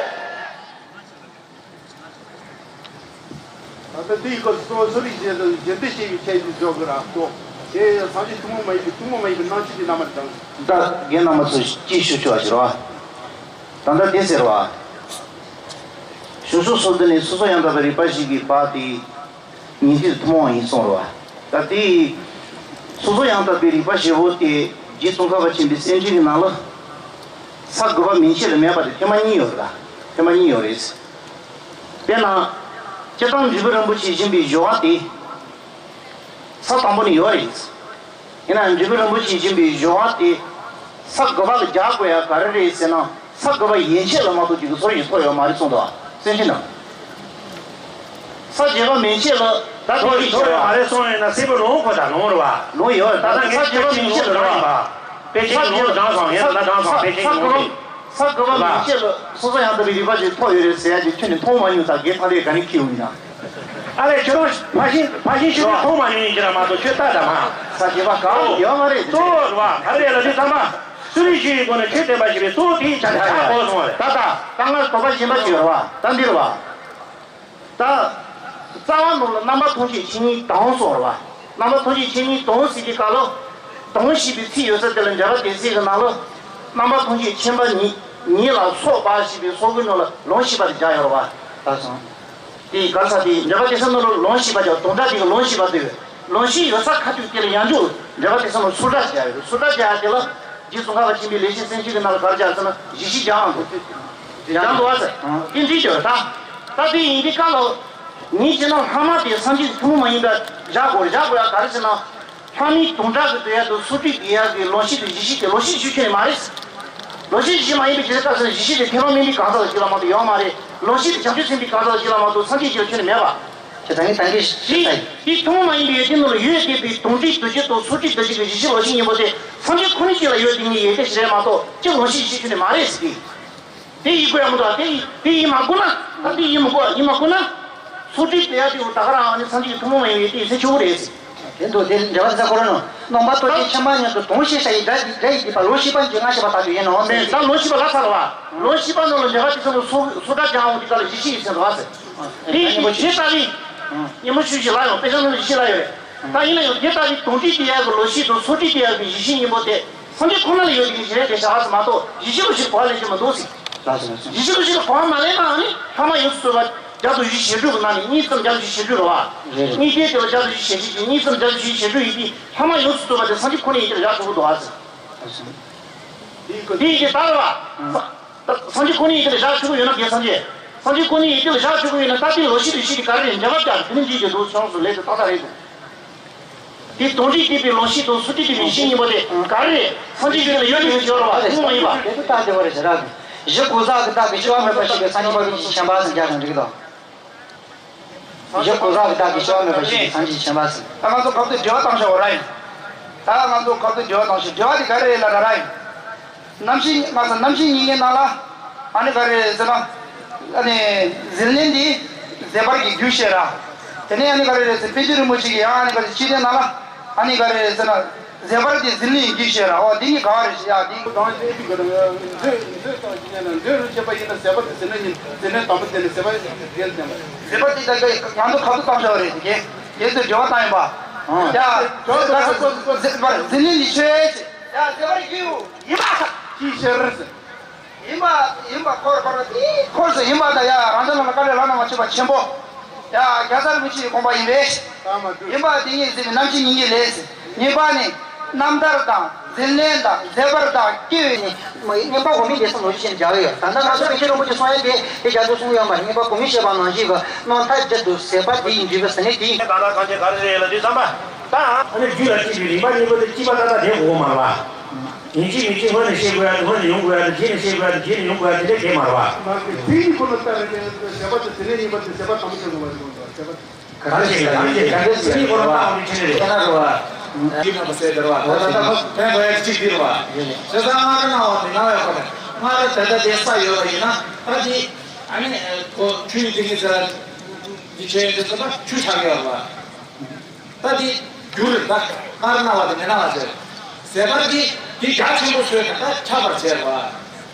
ད་དེའི་སྐབས་སུ་གཙོ་བོ་གསོ་རིག་ཅན་དང་རྒྱུན་མཐུད་བྱེད་པའི་ཆེད་དུ་འཇོག་དགོས་ར་གོ། དེ་སངས་རྒྱས་ཐུན་མོང་མ་ཡིན་པའི་ཐུན་མོང་མ་ཡིན་པའི་སྣང་ཆུང་གི་རྣམ་པར་དང་། ད་རྒན་རྣམ་པ་ཚོ་ཅིག་ཞུ་ཆོག་ཅིག་རོ། ད་ལྟ་དེ་ཟེར་བ། བྱང་ཆུབ་སོ་བདུན་ནི་སོ་སོ་ཡང་དག་པའི་རིག་པ་ཞིག་གིས་པ་དེ་ཉན་ཐོས་ཐུན་མོང་བ་ཡིན་གསུངས་རོ། ད་དེ་སོ་སོ་ཡང་དག་པའི་རིག་པ་ཞེས་པོ་དེ་རྗེ་ཙོང་ཁ་པ་ཆེན་པོའི་གསན་བྱེད་ཀྱི་ནང་ལ་ས་དགུ་པ་མན་ཆད་ལ་མེད་པ་དེ་ཐེངས་མ་གཉིས་ཡོད་རེད། ཐེངས་མ་གཉིས་ཡོད་རེད། དཔེར་ན། སྤྱིར་བཏང་འབྲས་བུ་རིན་པོ་ཆེ་སྦྱིན་པའི་སྦྱོར་བ་དེ། ས་དང་པོ་ནས་ཡོད་རེད། ཡིན་ནའང་འབྲས་བུ་རིན་པོ་ཆེ་སྦྱིན་པའི་སྦྱོར་བ་དེ། ས་དགུ་པ་ལ་སྦྱར་དགོས་ཡ་ག་རེ་རེད་ཟེར་ན། ས་དགུ་པ་ཡན་ཆད་ལ་མ་གཏོགས་ཅིག་གི་ཚོར་ཡིན་ཐོགས་ཡོད་མ་རེད་གསུངས་འདུག་སེམས་ཅན་ནང་། ས་བརྒྱད་པ་མན་ཆད་ལ་ད་དེ་ཐོགས་ཡིན་ཐོགས་ཡོད་མ་རེད་གསུངས་ཡོད་ན་སྲིད་པ་ལོངས་ཁོ་ད་ལོངས་རེད་བ། ལོངས་ཡོད་ད་ད་ངས་ས་བརྒྱད་པ་མན་ཆད་ལ་རང་ཡིན་པ། པེ་ཅིང་ལོངས་དྲང་སོང་ཡིན་ན་དྲང་སོང་པེ་ཅིང་ལོངས་ཀྱི། ས་དགུ་པ་མན་ཆད་ལ་སོ་སོ་ཡང་དག་པའི་རིག་པ་ཞིག་ཐོགས་ཡོད་རེད་ཟེར་ཡ་ཅིག་ཁྱོད་ནས་མཐོང་མ་མྱོང་ཙང་དགེ་ཐང་ལས་ག་ནས་ཁྱེར་ཡོང་ཡིན་ན། ཨ་ལས་ཁྱོད་རང་ཕ་ཤིང་ཕ་ཤིང་ཤིང་མཐོང་མ་མྱོང་ཡིན་གྱི་ར་མ་གཏོགས་ཁྱོད་ལྟ་ད་མ། ས་བྱེད་པ་གང་ཡོད་མ་རེད། གཙོ་བོ་རེད་བ་ག་རེ་ལ་དེ་ཚང་མ་སུ་རིག་ཤེས་ཡོན་སྒོ་ནས་ཆོས་བསྟན་པ་ཞིག་རེད། གཙོ་བོ་དེའི་ཆ་ཆ་གོ་སོང་བ་རེད། ད་ད་ད་ང་དོགས་པ་གཞན་པ་ཅིག་ཡོད་རེད་བ་ད་འདི་རེད་བ། ད། རྩ་བ་ནང་ལ་རྣམ་པ་ཐམས་ཅད་ཆོས་ཉིད་དང་གསུངས་རེད་བ། རྣམ་པ་ཐམས་ཅད་ཆོས་ཉིད་དང་ཟེར་གྱི་སྐབས་ལ། དང་ཞེས་པའི་ཚིག་ཡོད་ས་དེ་ལ་འཇམ་དཔལ་དོན་གསལ་གྱི་ནང་ལ། རྣམ་པ་ཐམས་ཅད་མཁྱེན་པ་ཉིད་ཉིད་ལ་སོགས་པ་ཞེས་པའི་སོགས་ཀྱི་ནང་ལ་ལོངས་ཤིག་པ་དེ་སྦྱར་ཡོད་རེད་བ། ད་སོང་། དེ་ག་ས་དེ་འཇམ་དཔལ་དོན་གསལ་ནང་ལ་ལོངས་ཤིག་པ་སྦྱར་དོན་དག་དེ་གི་ལོངས་ཤིག་པ་དེ་ཡོད། ལོངས་ཤིག་ཡོད་ས་ཁ་ཐུག་དེ་ལ་ཡང་འཇུག་འཇམ་དཔལ་དོན་གསལ་ནང་སུ་འདྲ་སྦྱར་ཡོད་སུ་འདྲ་སྦྱར་དེ་ལ། རྗེ་ཙོང་ཁ་པ་ཆེན་པོའི་ལེགས་བཤད་སེམས་ཆོས་ཀྱི་ནང་ལ་ག་རེ་སྦྱར་ཟེར་ན་བཞི་བཞི་སྦྱར་འདུག་སྦྱར་འདུག་བ་ཟེར། དེ་འདྲའི་སྦྱར་ད། ད་དེ་ཡིན་དུས་སྐབས་ལ། ངས་བྱས་ན་ལྷག་མ་དེ་སངས་རྒྱས་ཀྱི་ཐུན་མོང་མ་ཡིན་པ་བཞག་དགོས་བཞག་དགོས་ཡ་ག་རེ་ཟེར་ན། ལྷག་མའི་དོན་དག་གི་དོན་ཡ་དང་སོ་སྒྲུབ་ཀྱི་ཡ་གི་ལོངས་ཤིག་དང་བཞི་བཞི་དེ་ལོངས་ཤིག་བཞི་ཁྱོན་ནས་མ་རེད། ལོངས་ཤིག་བཞི་མ་ཡིན་པའི་ཕྱིར་སྐབས་སུ་བཞི་བཞི་དེ་ཐེག་དམན་མིན་པའི་གང་ཟག་ལ་ཞིག་ལ་མ་གཏོགས་ཡོད་མ་རེད། ལོངས་ཤིག་དེ་བྱང་ཆུབ་སེམས་དཔའི་གང་ཟག་ལ་ཞིག་ལ་མ་གཏོགས་སངས་རྒྱས་ཀྱི་ཁྱོན་ནས་མེད་པ། ཁྱེད་ཚང་གི་ཏང་གི་ཤི་ཚ་ཡི། དེ་ཐུན་མོང་མ་ཡིན་པའི་ཡོན་ཏན་ནང་ལ་ཡོད་བསྡད་པའི་དོན་སྒྲུབ་རྡོ་རྗེ་དང་སོ་སྒྲུབ་རྡོ་རྗེ་གི་གཞི་ཤེས་ལོངས་ཤིག་གཉིས་པོ་དེ་སངས་རྒྱས་ཁོ་ན་གཅིག་ལ་ཡོད་བསྡད་ངེས་ཡོད་དེ་ཞིག་རེད་མ་གཏོགས་སྤྱིར་ལོངས་ཤིག་གཞི་ཁྱོན་ནས་མ་རེད་ཟེར་གི། དེ་ཡིན་དགོས་ཡ་མི་འདུག་དེ་ཡིན་དེ་ཡིན་མ་དགོས་ན་ད་དེ་ཡིན་མི་དགོས་ཡིན་མ་དགོས་ན། སོ་སྒྲུབ་རྡོ་རྗེ་དེ་ད་ག་རང་ཨ་ནི་སངས་རྒྱས་ཀྱི་ཐུན་མོང་མ་ཡིན་པའི་ཡོན་ཏན་ཡིན་ཚད་ཆེ་བོ་རེད་ཟེར། དེ་འདུག་དེ་འགྲེལ་པ་དེ་ས་ཁོ་ར་ནོ། རྣམ་པ་ཐམས་ཅད་མཁྱེན་པ་ཉིད་དུ་དོན་ཤེས་བྱ་ཡི་སྒྲ་ཡི་སྒྲ་ཡི་སྒྲིབ་པ་ལོངས་ཤིག་པ་འཇུག་ལྔ་ཤེས་པ་དག་ཏུ་ཡིན་ནོ། མེད་ད་ལོངས་ཤིག་པ་ལ་ཚར་བ། ལོངས་ཤིག་པ་ནང་ལ་འགྲེལ་པ་དེ་ཚོ་ལ་སོ་སོ་སྒྲ་སྦྱང་འོང་དེ་ག་ལ་གཞི་ཤེས་ཡིན་ཟེར་བ་ཟེར། དེ་ཡིན་དེ་ལྟ་བུའི། སྙན་མོ་ཞུ་ཞིག་ལ་ཡང་དཔེ་ཆ་ནང་ལ་གཞི་ཤེས་ལ་ཡོད་རེད། ད་ཡིན་ན་ཡང་དེ་ལྟ་བུའི་དོན་སྒྲུབ་རྡོ་རྗེ་གི་ལོངས་ཤིག་དང་སོ་སྒྲུབ་རྡོ་རྗེ་གི་གཞི་ཤེས་གཉིས་པོ་དེ་སངས་རྒྱས་ཁོ་ན་ལ་ཡོད་དེ་གཞི་རེད་དེ་བྱ་བ་ཟེར་མ་གཏོགས་གཞི་ཤེས་ལོངས་ཤིག་གོ་བ་ལེན་གྱི་མི་འདུག་ཟེར། གཞི་ཤེས་ལོངས་ཤིག་གོ་བ་མ་ལེན་ན་ནི་ལྷག་མ་ཡོངས་སུ་རྫོགས་པ། རྒྱ་མཚོ་བཞི་ཞེ་དྲུག་གི་ནང་ནས་གཉིས་ཙམ་རྒྱ་མཚོ་བཞི་ཞེ་དྲུག་རེད་བ། རེད་རེད། གཉིས་ཀའི་དེ་ལ་རྒྱ་མཚོ་བཞི་ཞེ་གཅིག་གཉིས་ཙམ་རྒྱ་མཚོ་བཞི་ཞེ་དྲུག་ཡིན་དུས་ལྷག་མ་ཡོངས་སུ་རྫོགས་པ་དེ་སངས་རྒྱས་ཁོ་ན་ཡིན་དེ་ལ་བཞག་ཆོག་གི་འདུག་ཨ་ཟེར། དེ་ཡིན་གྱི་ད་རེད་བ། ད་སངས་རྒྱས་ཁོ་ན་ཡིན་དེ་ལ་བཞག་ཆོག་གི་ཡོད་ན་དེ་སངས་རྒྱས། སངས་རྒྱས་ཁོ་ན་ཡིན་དེ་ལ་བཞག་ཆོག་གི་ཡོད་ན་ད་དེ་ལོངས་ཤིག་ལོངས་ཤིག་དེ་ག་རེ་རེད་འགྲེལ་པ་བརྒྱབ་དེ་ནི་འགྲིག་གི་འདུག་བྱུང་སོང་ལས་དེ་ཏག་ཏག་རེད་འདུག་དེ་དོན་སྒྲུབ་རྡོ་རྗེའི་ལོངས་ཤིག་དང་སོ་སྒྲུབ་རྡོ་རྗེའི་གཞི་གཉིས་པོ་དེ་ག་རེ་རེད། སངས་རྒྱས་ཀྱི་ལ་ཡོད་དེ་ཡོད་ཀྱི་ཡོད་རེད་བ། ཐུན་མོང་མ་ཡིན་པ། དེ་ཚོ་ལྟ་བདེ་བ་རེད་ཟེར་ར། གཞི་ཀུན་བཟང་གི་བདག་གི་སྐྱེ་བ་མེད་པ་ཞིག་གི་སངས་རྒྱས་པ་རིན་ཆེན་ཁྱད་པར་ཟེར་རྒྱག་ཀྱང་འགྲིག་གི་འདུག་གཞི་ཀུན་བཟང་གི་བདག་གི་སྐྱེ་བ་མེད་པ་ཞིག་གི་སངས་རྒྱས་ཁྱད་པར་ཟེར། ད་ང་ཚོ་ཁ་ཐུག་འགྲེལ་པ་བཏང་ཤོག་ར་ཡིན། ད་ང་ཚོ་ཁ་ཐུག་འགྲེལ་པ་བཏང་ཤོག་འགྲེལ་པ་དེ་ག་རེ་རེད་ལབ་ན་ར་ཡིན། རྣམ་ཤེས་ང་ཚོ་རྣམ་ཤེས་གཉིས་ཀའི་ནང་ལ་ཨ་ནི་ག་རེ་རེད་ཟེར་ན། ཨ་ནི་འཛིན་ལེན་འདི་ཟད་པར་གྱི་རྒྱུ་ཞེས་ར། དེ་ནས་ཨ་ནི་ག་རེ་རེད་ཟེར་པཎ་ཆེན་རིན་པོ་ཆེ་གིས་ཡང་ཨ་ནི་ག་རེ་ཕྱི་དོན་ནང་ལ་ཨ་ནི་ག་རེ་རེད་ཟེར་ན། ཟད་པར་གྱི་འཛིན་ལེན་རྒྱུ་ཞེས་ར། འོ་འདི་གཉིས་ག་བ་རེད་ཞེས་ཡ་འདི། དང་ལས་ཀྱི་གོ་དང་མཛོད་མཛོད་དང་ཞེས་ན་མཛོད་རུ་བྱེད་པ་ཡིན་ན་ཟད་པ་དེ་ཟད་ནས་ཉིད་ཟད་ནས་དང་པོ་དེ་ནི་ཟད་པ་ཡིན་ཟད་ལྡན་པ། ཟད་པ་དེ་ད་ང་ཚོ་ཁ་ཐུག་བཏང་བཞག་པ་རེད་དེ་གས། དེ་ཚོ་འགྲེལ་པ་བཏང་ཡིན་པ། ཡ། ཟད་པར་འཛིན་ལེན་གྱི་ཆོས་ཅེས། ཡ་ཟད་པར་རྒྱུ་ཡིན་པ། ཅིའི་ཕྱིར། ཡིན་པ་ཡིན་པ་འཁོར་འཁོར་བ་དེའི་འཁོར་ཟེར་ཡིན་པ་དང་ཡ་རང་ཅག་ལ་བཀའ་ལས་བླ་ན་མ་མཆིས་པ་ཆེན་པོ། ཡ་རྒྱལ་སྲས་རིན་པོ་ཆེའི་དགོངས་པ་ཡིན་པས། ཡིན་པ་དེ་ཉིད་ཟེར་བའི་རྣམ་མཁྱེན་སྙིང་རྗེའི་ལས་ཟེར། གཉིས་པ་ནི། རྣམ་ཐར་དང་འཛིན་ལེན་དང་ཟད་པར་དང་སྐྱེ་བའི་ཉིད། མ་ཡིན་མངོན་པ་གོང་མའི་གདན་ས་ནོར་བུ་ཅན་སྦྱར་གི་ཡོད། ད་ལྟ་ང་ཚོ་པཎ་ཆེན་རིན་པོ་ཆེ་གསུང་ཡས་དེ་དེ་རྒྱ་མཚོ་གསུང་ཡོད་མ་རེད། མངོན་པ་གོང་མས་བཤད་པ་ནང་བཞིན་གྱི་རྣམ་ཐར་བརྒྱད་དུ་ཟད་པ་དེ་ཡིན་འདུས་པའི་ཟེར་ནས་དེ་ཡིན། ད་ལྟ་གང་བྱས་ག་རེ་རེད་ལབ་དུས་ཙམ་པ། ད་ཨ་ནི་རྒྱུད་ལ་སྐྱེས་པའི་རིག་པ་གཉིས་པོ་དེ་སྐྱེས་པ་ཏག་ཏག་དེ་གོ་མ་རེད་པ། ཡིན་གཅིག་མིན་གཅིག་སྔོན་ནས་ཤེས་དགོས་ཡ་དེ་སྔོན་ནས་ཡོང་དགོས་ཡ་དེ་རྗེས་ནས་ཤེས་དགོས་ཡ་དེ་རྗེས་ནས་ཡོང་དགོས་ཡ་དེ་འདྲ་གས་མ་རེད་པ། མ་གི་དེ་གཉིས་པོ་ལ་ལྟ་བའི་ཟད་པ་དེ་དེ་ནས་ཡིན་པ་དེ་ཟད་པ་དང་པོ་ཅན་དུ་མ་ཡིན་པ་ཟད་པ། ག་རེ་ཞིག་ལ་ཡིན་ཏེ་ག་འདྲ་ཟེར་ནི་ཁོ་རང་ལྟ་བ་མི་ཁྱེར་རེད། ཁྱེད་རང་རེད་བ། འདི་ནང་གི་སྲས་དེ་རེད་བ། ད་ད་ད་ཕན་པ་ཡ་གཅིག་འདི་རེད་བ། བྱས་ཙང་སྔ་རེ་གནང་བ་དེ་གནང་བའི་ཁོ་ནས་སྔ་རེ་ད་ལྟ་དེ་ས་ཡོད་པ་ཡིན་ན་ད་དེ་ཨ་ནི་ཁོ་ཆུ་ཡི་དེ་གི་ཟེར་འདི་བྱས་ཡོད་དེ་ཚོ་ད་ཆུ་ཆགས་ཡོད་རེད་བ། ད་དེ་རྒྱུ་རེད་ད། སྔ་རེ་གནང་བ་དེ་མི་གནང་བ་ཟེར། ཟད་པ་དེ་དེ་རྒྱ་ཆེན་པོ་བཟོས་ད་ད་ཆགས་པར་བྱས་རེད་བ།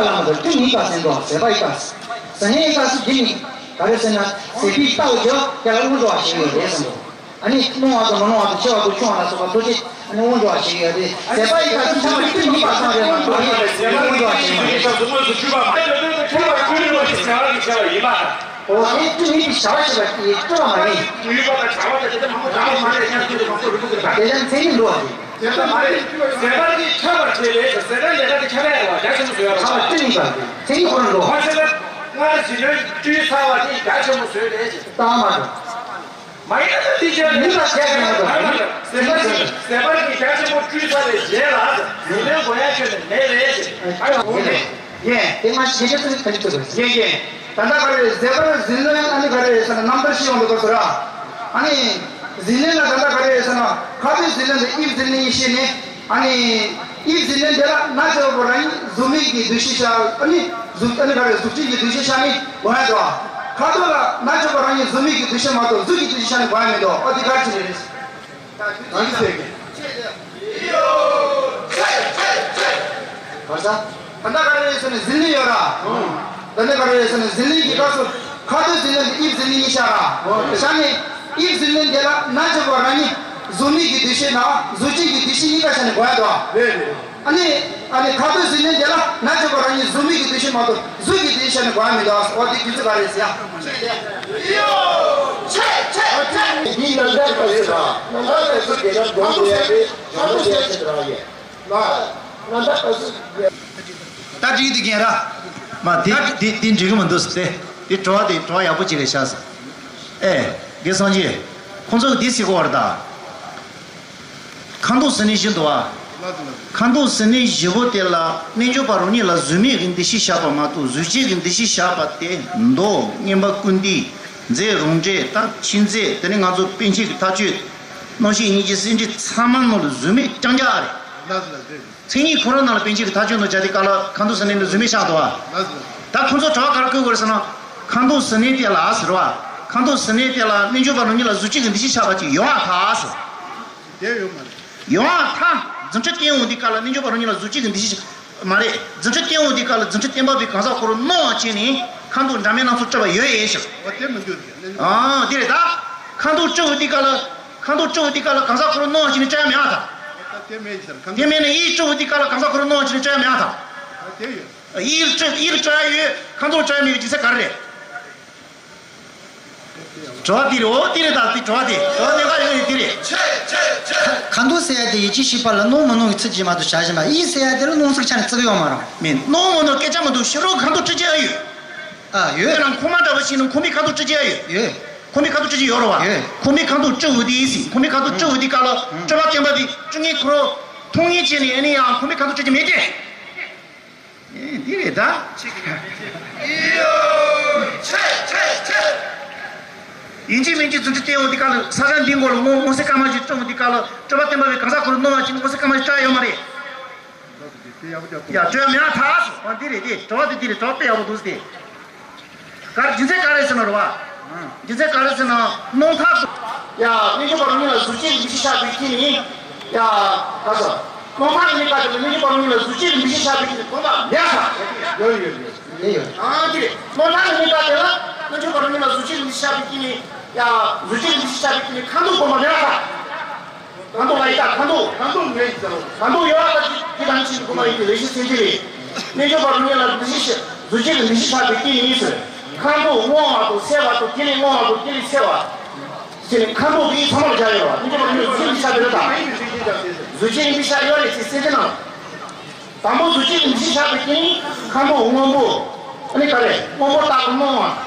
པ་ལ་མ་གཏོགས་སྐྲུན་ཡིན་པ་ཟེར་འདུག་ཟད་པ་ཡིན་པ། ཟད་ཡིན་པ་སུ་འདི་ནི་ག་རེ་ཟེར་ན་ཟད་པའི་རྟགས་ཀྱི་དེ་ལ་དབུགས་འགྲོ་བ་ཞིག་ཡོད་རེད་ཟེར་འདུག་ཨ་ནི་རླུང་བ་དང་མ་རླུང་བ་དང་ཆེ་བ་དང་ཆུང་བ་ལ་སོགས་པ་ཐུགས་རྗེ་ཨ་ནི་དབུགས་འགྲོ་བ་ཞིག་ཡོད་རེད། ཟད་པ་ཡིན་པ་སུ་ཆགས་པ་སྐྲུན་ཡིན་པ་ཚང་རེད་མ་གཏོགས་ཡིན་པ་ཟད་པ་དབུགས་འགྲོ་བ་ཞིག་མ་རེད། ཨོ་ཨ་ནི་སྐྲུན་ཡིན་པའི་བྱ་བ་ཞེས་པ་དེ་སྤྲོ་བ་མ་རེད། དེ་ལ་མཚན་ཉིད་འགྲོ་བ་རེད། ཟད་པ་མ་རེད། ཟད་པ་འདི་ཁྱབ་པར་བྱེད་པའི་ཟད་པ་ལས་ཀ་འདི་ཁྱབ་ཡ་རེད་བ། རྒྱ་ཆེན་པོ་བཟོས་ཡ་རེད་བ། ཁྱབ་པར་སྐྲུན་ཡིན་པ་རེད། མཚན་ཉིད་ཁོ་རང་འགྲོ། ཁོ་ཚེ་ན་སྔར་ཟིན་ལོས་སྤྲུལ་ཚར་བ་དེ་རྒྱ་ཆེན་པོ་བཟོས་རེད་ཅེས། ལྟ་བ་མ་འགྲོ། མ་ཡིན་ན་འདི་ཁྱབ་ཡ་མི་ལ་ཁྱབ་ཡ་མ་གཏོགས་ཟད་པ་འདི་ཟད་པ་འདི་རྒྱ་ཆེན་པོ་སྤྲུལ་ཚར་བའི་རྗེས་ལ་ཟིན་ལོས་དགོས་ཡ་ཁྱོན་ནས་མེད་རེད་ཅེས། ཨ་ཡ་འོ་ནས། ཡེ། དེ་སྔ་ཞེས་བྱ་ཚིག་ག་ཅི་ཚིག་རེད། ཡེ་ཡེ། ད་ལྟ་ག་རེ་རེད། ཟད་པར་ཟིན་ལོན་ཨ་ནི་ག་རེ་རེད་ཟེར་ན་རྣམ་ཐར་ཤེས་ཡོང་དུ་སྐབས་སུ་ར། ཨ་ནི། ཟིན་ལོན་ལ་ད་ལྟ་ག་རེ་རེད་ཟེར་ན་ཁ་ཏོན་ཟིན་ལོན་དེ་དབྱིབས་ཟིན་ལོན་གཉིས་བཤད་ནས། ཨ་ནི། དབྱིབས་ཟིན་ལོན་དེ་ལ་ན་ཆོས་པོ་རང་ཉིད་གཟུགས་མེད་ཀྱི་འདུ་ཤེས་བཞག་ཨ་ནི། གཟུགས་ཨ་ནི་ག་རེ་གཟུགས་ཅན་གྱི་འདུ་ཤེས་བཞག་ནི་དགོངས་ཡ་འདུག་ཁ་ཏོན་ལ་ན་ཆོས་པོ་རང་ཉིད་གཟུགས་མེད་ཀྱི་འདུ་ཤེས་མ་གཏོགས་གཟུགས་ཀྱི་འདུ་ཤེས་བཞག་ནི་དགོངས་ཡ་མི་འདུག་ཨ་དེ་ག་རེ་བྱས་ནས་རེད། གང་གི་ཟེར་གི། ག་ས། ད་ལྟ་ག་རེ་རེད་ཟེར་ནས་ཟིན་ལོན་ཡོད་ར། ད་ལྟ་ག་རེ་རེད་ཟེར་ནས་ཟིན་ལོན་གྱི་སྐབས་སུ་ཁ་ཏོན་ཟིན་ལོན་དེ་དབྱིབས་ཟིན་ལོན་གཉིས་བཞག་ར། བཞག་ནས་དབྱིབས་ཟིན་ལོན་དེ་ལ་ན་ཆོས་པོ་རང་ཉིད་གཟུགས་མེད་ཀྱི་འདུ་ཤེས་དང་གཟུགས་ཅན་གྱི་འདུ་ཤེས་གཉིས་ཀ་བཞག་ནས་དགོངས་ཡ་འདུག་ཨ་ནི། ཨ་ནི་ཁ་ཏོན་ཟིན་ལོན་དེ་ལ་ན་ཆོས་པོ་རང་ཉིད་གཟུགས་མེད་ཀྱི་འདུ་ཤེས་མ་གཏོགས་གཟུགས་ཀྱི་འདུ་ཤེས་བཞག་ནས་དགོངས་ཡ་མི་འདུག་ཨོ་དེ་རྒྱུ་མཚན་ག་རེ་ཟེར་ཡ། འདི་རྣམ་ཐར་ག་ཟེར་ན་རྣམ་ཐར་ག་ཟེར་དེ་ན་དགོངས་དགོས་ཡ་རེད། བྱང་ཆུབ་སེམས་ཅན་རང་ཡིན། ན་རྣམ་ཐར་ག་ཟེར། ད་འགྲིག་འདུག་རྒན་ར། མ་དེ་དེ་དེ་འགྲིག་གི་མི་འདུག་ཟེར་ཏེ། དེ་དྲི་བ་དེ་དྲི་བ་ཡག་པོ་ཅིག་རེད་ཤག་ཟེར། ཨེ། རྒན་སངས་རྒྱས། ཁོང་ཚོ་གིས་འདི་ཟེར་གོ་བར་ད། ཁ་དོག་ཟིན་ལོན་བཞི་འདུག་བ། ཁ་དོག་ཟིན་ལོན་བཞི་པོ་དེ་ལ་རྣལ་འབྱོར་པ་རང་ཉིད་ལ་གཟུགས་མེད་ཀྱི་འདུ་ཤེས་བཞག་པ་མ་གཏོགས་གཟུགས་ཅན་གྱི་འདུ་ཤེས་བཞག་པ་དེ་མདོ་མངོན་པ་ཀུན་བཏུས་མཛེས་རུང་འབྲས་ད་ཕྱིན་ཚད་དེ་ནི་ང་ཚོ་པཎ་ཆེན་གྱི་མཐའ་དཔྱོད་རྣམ་ཤེས་སྙིང་རྗེ་སེམས་འགྲེལ་ཚང་མ་ནང་ལ་གཟུགས་མེད་རྐྱང་རྐྱང་རེད། མཚན་ཉིད་ཁོ་རང་ནང་ལ་པཎ་ཆེན་གྱི་མཐའ་དཔྱོད་ནང་བྱ་དེ་ག་ལ་ཁ་དོག་ཟིན་ལོན་ནི་གཟུགས་མེད་བཞག་འདུག་བ། ད་ཁོང་ཚོ་དྲི་བ་ག་རེ་བཀོད་དགོས་རེད་ཟེར་ན། ཁ་དོག་ཟིན་ལོན་དེ་ལ་ཟེར་བ། ཁ་དོག་ཟིན་ལོན་དེ་ལ་རྣལ་འབྱོར་པ་རང་ཉིད་ལ་གཟུགས་ཅན་གྱི་འདུ་ཤེས་བཞག་པ་ཅིག་ཡོང་བ་ཐལ་ཟེར། དེ་ཡོད་མ་རེད། ཡོང་བ་ཐལ། རྫུ་འཕྲུལ་སྟོན་འོང་དུས་སྐབས་ལ་རྣལ་འབྱོར་པ་རང་ཉིད་ལ་གཟུགས་ཅན་གྱི་འདུ་ཤེས་མ་རེད། རྫུ་འཕྲུལ་སྟོན་འོང་དུས་སྐབས་ལ་རྫུ་འཕྲུལ་བརྟན་པ་པའི་གང་ཟག་ཁོ་རང་སྣང་བ་བྱས་ནས་ཁ་དོག་འདྲ་མིན་སྣ་ཚོགས་སྤྲུལ་པ་ཡོད་ཡོད་ཞིག་ཨོ་དེ་མི་འདུག་ཟེར། ཨང་དེ་རེད་ད། ཁ་དོག་སྤྲུལ་འོང་དུས་སྐབས་ལ། ཁ་དོག་སྤྲུལ་འོང་དུས་སྐབས་ལ་གང་ཟག་ཁོ་རང་སྣང་བ་བྱས་ནས་སྤྲུལ་ཡ་མེད་ཨ་ད། ཨོ་ད་དེ་མེད་ཟེར་ཁ་དོག་དེ་མེད་ན་ཡིད་སྤྲུལ་འོང་དུས་སྐབས་ལ་གང་ཟག་ཁོ་རང་སྣང་བ་བྱས་ནས་སྤྲུལ་ཡ་མེད་ཨ་ད། ཨ་དེ་ཡོད། ཡིད་སྤྲུལ་ཡིད་སྤྲུལ་ཡ་ཡོད། ཁ་དོག་སྤྲུལ་ཡ་མེད་པའི་རྒྱུ་མཚན་ག་རེ་རེད། དྲི་བ་དེ་རེད། འོ་དེ་རེད་ད། དེ་དྲི་བ་དེ་དྲི་བ་གནད་འགག་ཡོད་ཡོད་དེ་རེད། ཁ་དོག་ཟེར་ཡ་དེ་ཡིད་ཀྱི་ཤེས་པ་ལ་སྣང་མི་སྣང་གི་ཚུལ་གྱིས་མ་གཏོགས་བྱ་བཞིན་པ། ཡིད་ཟེར་ཡ་དེ་ལ་སྣང་ཚུལ་ཆ་ནས་བརྩི་གི་ཡོད་མ་རེད། མིན་སྣང་མི་སྣང་སྐད་ཆ་མི་འདུག་ཕྱི་རོལ་ཁ་དོག་སྤྲུལ་བྱེད་ཡ་ཡོད། ཨ་ཡོད། དེ་ལ་ཁོག་མ་འདྲ་བ་ཞིག་ནི་ཁོག་མའི་ཁ་དོག་སྤྲུལ་བྱེད་ཡ་ཡོད། ཡོད། ཁོག་མའི་ཁ་དོག་སྤྲུལ་བྱེད་ཡོད་རེད་བ། ཡོད། ཁོག་མའི་ཁ་དོག་སྤྲུལ་འོང་དུས་ཟེར། ཁོག་མའི་ཁ་དོག་སྤྲུལ་འོང་དུས་སྐབས་ལ་སྤྲུལ་པ་བསྟན་པ་དེ་སྤྲུལ་ངེས་ཁོ་རང་མཐོང་ངེས་བྱས་ནས་ཨ་ནི་ཡང་ཁོག་མའི་ཁ་དོག་སྤྲུལ་གྱི་མེད་དེ། ཨེ་འདི་རེད་ད། ཡིན་གཅིག་མིན་གཅིག་རྫུ་འཕྲུལ་བསྟན་འོང་དུས་སྐབས་ལ་ས་ཆ་འདིའི་མགོ་ལ་སྔོ་སྔོ་སེར་སྐར་མ་ཞིག་སྤྲུལ་འོང་དུས་སྐབས་ལ་སྤྲུལ་པ་བསྟན་པ་བའི་གང་ཟག་ཁོ་རང་སྣང་བ་ཅན་སྔོ་སེར་སྐར་མ་ཞིག་སྤྲུལ་ཡོད་མ་རེད། ཡ་སྤྲུལ་མེད་ཐལ་སོ། ཨ་འདི་རེད་འདི་དྲི་བ་དེ་འདི་རེད། དྲི་བ་དཔེ་ཡག་པོ་འདུག་སྟེ། ག་རེ་རྒྱུ་མཚན་ག་རེ་ཟེར་ན་རེད་བ། རྒྱུ་མཚན་ག་རེ་ཟེར་ན་སྣང་ཐག་ཏུ། ཡ་རྣལ་འབྱོར་པ་རང་ཉིད་ལ་གཟུགས་ཅན་གྱི་འདུ་ཤེས་བཞག་པའི་རྐྱེན་ནི། ཡ་ག་ས། སྣང་ཐག་གི་གནས་སྐབས་དེ་ལ་རྣལ་འབྱོར་པ་རང་ཉིད་ལ་གཟུགས་ཅན་གྱི་འདུ་ཤེས་བཞག་པའི་རྐྱེན་ནི་དགོངས་པ་མེད་ས། ཡོད་ཡོད་ཡོད། ཡོད་ཡོད། ཨ་འདི་རེད། སྣང་ཐག་གི་གནས་སྐབས་དེ་ལ་རྣལ་འབྱོར་པ་རང་ཉིད་ལ་གཟུགས་ཅན་གྱི་འདུ་ཤེས་བཞག་པའི་རྐྱེན་ནི། ཡ་གཟུགས་ཅན་གྱི་འདུ་ཤེས་བཞག་པའི་རྐྱེན་ནི་ཁ་དོག་དགོངས་པ་མེད་ས། ཁ་དོག་ལ་ཡི་དྭགས་ཁ་དོག་ཁ་དོག་མེད་ཀྱི་ཚར་ལོ། ཁ་དོག་ཡོད་པ་དང་ཅི་དང་ཅི་དགོས་མ་ཡིན་ཏེ་ལེགས་བཤད་ཚན་ཅི་རེད། རྣལ་འབྱོར་པ་རང་ཉིད་ལ་འདུ་ཤེས་གཟུགས་ཅན་གྱི་འདུ་ཤེས་བཞག་པའི་རྐྱེན་ཡིན་ཟེར། ཁ་དོག་སྔོ་བ་དང་སེར་བ་དང་དེ་ལས་སྔོ་བ་དང་དེ་ལས་སེར་བ། ཟེར་ནས་ཁ་དོག་དེ་ཚང་མ་ལ་སྦྱར་ཡོད་པ། རྣལ་འབྱོར་པ་རང་ཉིད་ལ་འདུ་ཤེས་བཞག་པའི་རེད་དམ། གཟུགས་ཅན་གྱི་འདུ་ཤེས་ཡོད་རེད་ཅེས་ཚན་ཅི་ནང་། དང་པོ་གཟུགས་ཅན་གྱི་འདུ་ཤེས་བཞག་པའི་རྐྱེན་ནི་ཁ་དོག་སྔོན་པོ། ཨ་ནི་ག་རེ་སྔོན་པོ་ལྟ་བུ་སྣང་བ།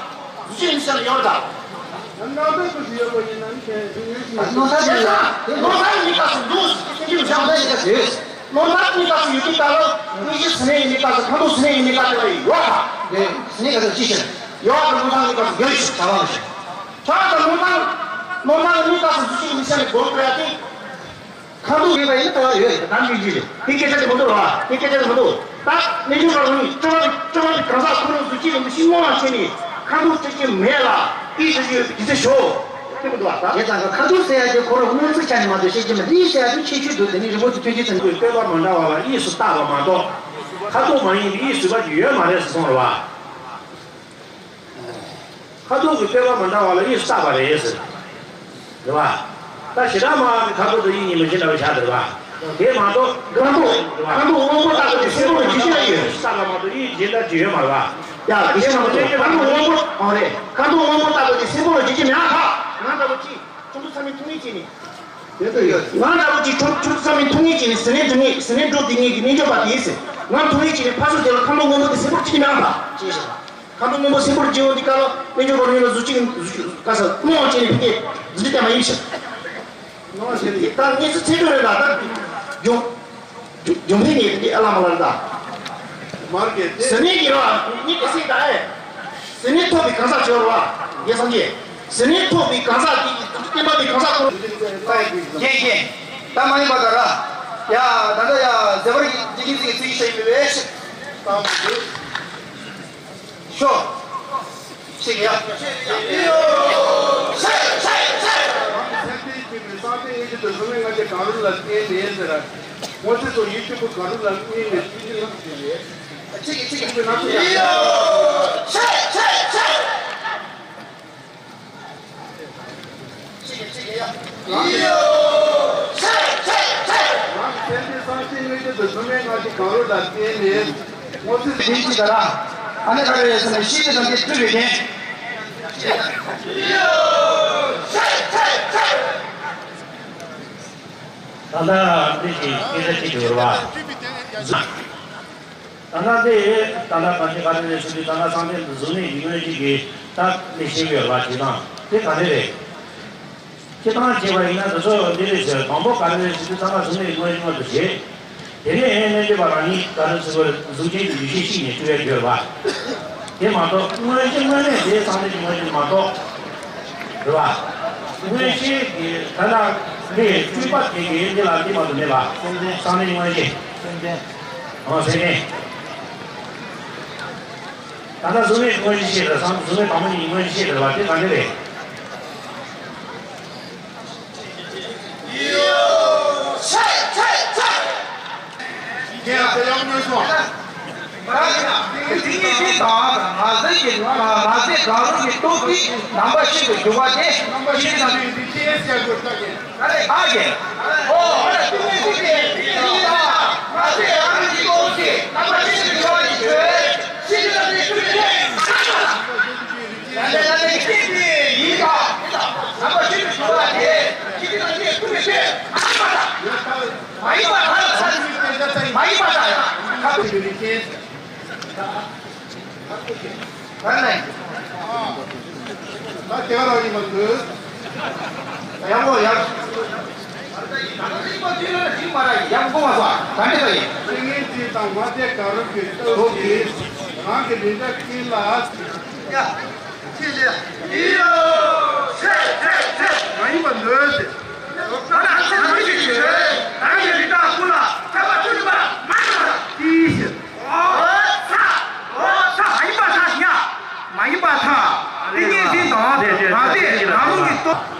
གཟུགས་ཅན་གྱི་འདུ་ཤེས་ཡོད་ད། སྣང་ཐག་གི་ཡོད་པ་ཡིན་ན་ནི་ཁྱེད་ཀྱི་ཡོད་ཀྱི་མེད། སྣང་ཐག་གི་ཡོད། སྣང་ཐག་གི་མི་ལྟ་སུ་འདུག་ཟེར་གྱི་ཡོད་ཤག་ད་ཡིན་ད་ཟེར། ནོར་ལག་གཉིས་ཀ་སུ་ཡོད་ཀྱི་ལྟ་ལ་དངོས་གཞི་ཟིན་ནས་ཡིན་ནི་ཀ་སུ་ཁ་དོག་ཟིན་ནས་ཡིན་ནི་ཀ་སུ་ལ་ཡོད་ཨ། དེ་ཟིན་ནས་ཀ་སུ་ཅི་ཤེས། ཡོད་ཨ་དང་ནོར་ལག་གཉིས་ཀ་སུ་དགོས་ཤིག་བྱ་བ་མི་ཤེས། ཆ་ད་ནོར་ལག་ནོར་ལག་གཉིས་ཀ་སུ་ཟུ་ཅིག་མི་ཤེས་ནི་དགོས་ཀྱི་རེད་དེ། ཁ་དོག་ཡོད་པ་ཡིན་ན་ལྟ་བ་ཡོད་རེད། ད་འདི་འདི་རེད། དེ་སྐད་ཆ་དེ་མི་འདུག་ར་བ། དེ་སྐད་ཆ་དེ་མི་འདུག་ད་གནས་ཆུང་བ་རང་ཉིད་སྤྲོ་བ་སྤྲོ་བ་གང་ཟག་ཁོ་རང་ཟུ་ཅིག་ལ་མི་ཤེས་སྔོན་ལ་ཕྱིན་ནས་ཁ་དོག་སྤྲད་ཀྱི་མེད་ལ་ཨི་ཟུ་ཅིག་ཡོད་པའི་དུས་ཚོད་ཞོག་དེ་མི་འདུག་བ་ད། དེ་ཙང་ཁ་དོག་ཟེར་ཡ་དེ་ཁོ་རང་སྔོན་ཚིག་ཆ་ནས་མ་གཏོགས་ཤེས་ཀྱི་མེད། དེའི་ཟེར་ཡ་དེ་ཁྱད་ཆོས་འདུག་དེ་ནི་རི་མོ་དེ་ཐོན་གྱི་ཚན་དུ་བསྟོད་པ་མ་འདྲ་བ་ལ་དབྱིངས་སུ་བཏགས་པ་མ་གཏོགས་ཁ་དོག་མ་ཡིན་པའི་དབྱིངས་སུ་བ་ཅིག་ཡོད་མ་རེད་ཟེར་སོང་རེད་བ། ཁ་དོག་གི་བསྟོད་པ་མ་འདྲ་བ་ལ་དབྱིངས་སུ་བཏགས་པ་རེད་ཟེར། རེད་བ། ད་ཞེ་དྲག་མ་ཁ་དོག་ཏུ་དབྱིངས་ཉིད་མི་ཤེས་འདྲ་བ་ཆགས་འདུག་རེད་བ། དེ་མ་གཏོགས་ཁ་དོག་ཁ་དོག་སྔོན་པོ་བཏགས་པ་དེ་སེར་པོ་ལ་འཇུག་ཤེས་ཡོད། བཏགས་པ་མ་གཏོགས་དབྱིངས་ཇི་ལྟར་འཇུག་ཡོད་མ་རེད་བ། ཡ་དེ་ཤེས་མ་གཏོགས་ཁ་དོག་སྔོན་པོ་ཨང་རེད། ཁ་དོག་སྔོན་པོ་བཏགས་པ་དེ་སེར་པོ་ལ་འཇུག་ཤེས་མེད་ཨ་ཁ། ང་འདྲ་བོ་ཅིག་ཁྱུང་པོ་ཚ་མི་ཐུང་ངེ་ཅིག་ནི། དེ་ལྟ་ཡོད། ང་འདྲ་བོ་ཅིག་ཁྱུང་ཁྱུང་པོ་ཚ་མི་ཐུང་ངེ་ཅིག་ནི་ཟི་ལིང་འགྲོ་ངེ་ཟི་ལིང་འགྲོ་དེ་ངེ་གི་རྣལ་འབྱོར་པ་དེ་ཟེར། ང་ཐུང་ངེ་ཅིག་ནི་ཕ་སོ་དེ་ལ་ཁ་དོག་སྔོན་པོ་དེ་སེར་པོ་ཅིག་མེད་ཨ་ཁ། ཅེས་བཤད་པ། ཁ་དོག་སྔོན་པོ་སེར་པོར་བརྗེ་བ་འདི་ཀ་ལ་དཔལ་འབྱོར་གོ་རིམ་ལ་གཟུགས་གཅིག་གཟུགས་གཅིག་ག་ས་སྣང་བ་བྱས་ནས་ཕ་གིར་གཟུགས་གཅིག་བསྟན་པ་ཡིན་ཞིང་། སྣང་བ་བྱས་ནས་ད་གནས་ཚུལ་ཚད་འགྲོ་རེད་ལ་ད་ལྗོངས་ལྗོངས་ཕན་ངེས་འདི་ཨ་ལ་མ་ལ་རེད་ད། མར་གྱི་ཟི་ནས་ཀྱི་ར་ངས་ག་སྲིད་ད་ཨེ། ཟི་ནས་ཐོབ་པའི་གང་ཟག་བྱོས་ར་བ་ངས་སངས་རྒྱས། ཟི་ནས་ཐོབ་པའི་གང་ཟག་དེ་ཡི་བསྟན་པ་དེ་གང་ཟག་ཁོ་རང་། རྒན་རྒན། ད་མ་ཡིན་པ་ད་ར། ཡ་ད་ལྟ་ཡ་ཟེར་བར་ཡིན་ཅི་གིན་ཅི་གིན་ཚིག་བཤད་ཡོད་པས། ཤོག་ཤིག་ཡ། ཤིག་ཡ། སེམས་ཅན་གཅིག་པའི་སངས་རྒྱས་ཡེ་ཤེས་དང་གཟུགས་མེད་ལྔ་བརྒྱ་གང་རུང་ལ་བརྟེན་ནས་ཟེར། ངོ་ཚ་སོགས་ཡིད་སྐྱོ་པོ་གང་རུང་ལ་བརྟེན་ནས་ཐུགས་རྗེ་ལ་བརྟེན་ནས། ཤིག་ཤིག་ཤིག་ཤིག་ཤིག་ཡ། ཆེ་ཆེ་ཆེ། ཆེ་གི་ཆེ་གི་ཡ། ཡོ། ཆེ་ཆེ་ཆེ། རང་གི་སེམས་ཅན་སངས་རྒྱས་དངོས་བསྟན་དུ་གཟུགས་མེད་ལྔ་བརྒྱ་གང་རུང་ལ་བརྟེན་ནས་ངོ་ཚ་ཡིན་གྱི་ག་ར། ཨ་ནི་ག་རེ་རེད་ཟེར་ན་ཤེས་ཀྱི་དང་དེ་སྤྲུལ་པའི་རྒྱན། ཡོ། ཆེ་ཆེ་ཆེ། ད་ལྟ་འདི་ཞིག་སྐད་ཆ་གཅིག་ཞུ་རོགས། ད་ལྟ་དེ་ད་ལྟ་གང་ཅི་ག་རེ་རེད་ཟེར་དུས་ད་ལྟ་སངས་རྒྱས་འདི་གཟུགས་མེད་ཀྱི་དངོས་གཞི་གི་རྟགས་ནས་བཤད་ཀྱི་ཡོད་པ་དེ་དང་དེ་ག་རེ་རེད། སྤྱིར་བཏང་བྱས་པ་ཡིན་ན་འདི་ཚོ་འདི་རེད་ཟེར་དང་པོ་ག་རེ་རེད་ཟེར་དུས་ད་ལྟ་གཟུགས་མེད་ཀྱི་དངོས་གཞི་མངོན་དུ་བྱེད། དེ་ནས་རྣལ་འབྱོར་པ་རང་ཉིད་ག་རེ་ཟེར་དགོས་རེད། གཟུགས་ཅན་གྱི་ཡེ་ཤེས་གཅིག་ནས་སྤྲུལ་བའི་དགོས་པ། དེ་མ་གཏོགས་དངོས་གཞི་དངོས་གནས་དེ་སངས་རྒྱས་ཀྱི་དངོས་གཞི་མ་གཏོགས། རེད་པ། དངོས་གཞི་གི་ད་ལྟ་ལས་སྤྲུལ་པ་དེ་གི་འདི་ལ་འདི་མ་གཏོགས་མེད་པ། སེམས་ལྡན། སངས་རྒྱས་དངོས་གཞི། སེམས་ལྡན། ཨོ་སེམས་ལྡན། ད་ལྟ་གཟུགས་མེད་དངོས་གཞི་ཤེས་རེད། སངས་གཟུགས་མེད་དང་པོ་ཉིད་དངོས་གཞི་ཤེས་རེད་པ། དེ་ག་འདྲ་རེད། རྒྱན་ཡང་དེ་ཡང་སྨོས་སོ། ཏིང་ངེ་འཛིན་དང་ངར་འཛིན་གྱི་ངར་འཛིན་གང་རུང་གི་སྟོབས་ཀྱིས་རྣམ་པ་ཤིན་ཏུ་འཇུག་པ་སྟེ། རྣམ་པ་ཤིན་ཏུ་འཇུག་པའི་རིགས་ཅན་ཟེར་དགོས་ཀྱི། ཨ་ཀྱེ། ཨོ། ཏིང་ངེ་འཛིན་གྱི་ངར་འཛིན་གང་རུང་གི་སྟོབས་ཀྱིས་རྣམ་པ་ཤིན་ཏུ་འཇུག་པ་ཡི་ཆོས། ཤིན་ཏུ་འཇུག་པའི་ཆོས། ཡང་དེ་ལ་ནི་སྐྱེས་པའི་ཡིད་དང་། རྣམ་པ་ཤིན་ཏུ་འཇུག་པ་སྟེ། ཤིན་ཏུ་འཇུག་པའི་ཆོས། མ་ཡིན་པ་དག་ལ་ཚ་ཞིག་མ་ཡིན་པ་དག་ཡང་ཁ་ཐུག་ཡོད་མཁན། ད་དེ་ག་རང་ཡིན་པ་འདོད། ཡག་པོ་ཡག་ཡག་པོ་མ་སོང་། ག་འདྲ་ཡིན། ཏིང་ངེ་འཛིན་དང་ངར་འཛིན་གང་རུང་གི་སྟོབས་ཀྱིས་རང་གི་མི་འདྲ་ཀུན་ལ། ཡ། ཅི་ཞིག་ཡིད་ཡོད་ཆེ་ཆེ་ཆེ། མ་ཡིན་པ་འདོད་ཟེར། ད་ལྟ་ཚེ་རིང་གི་ཆོས་རང་གི་རིགས་དྲག་ཀུན་ལ་ཁྱབ་པ་ཆོས་ཅན་པ་མ་ཡིན་པ་དང་། ཅི་ཞིག་ཨོ་ཚ། ཨོ་ཚ། མ་ཡིན་པ་དག་ཡ། མ་ཡིན་པ་དག་ཏིང་ངེ་འཛིན་དང་ངར་འཛིན་རང་རུང་གི་སྟོབས།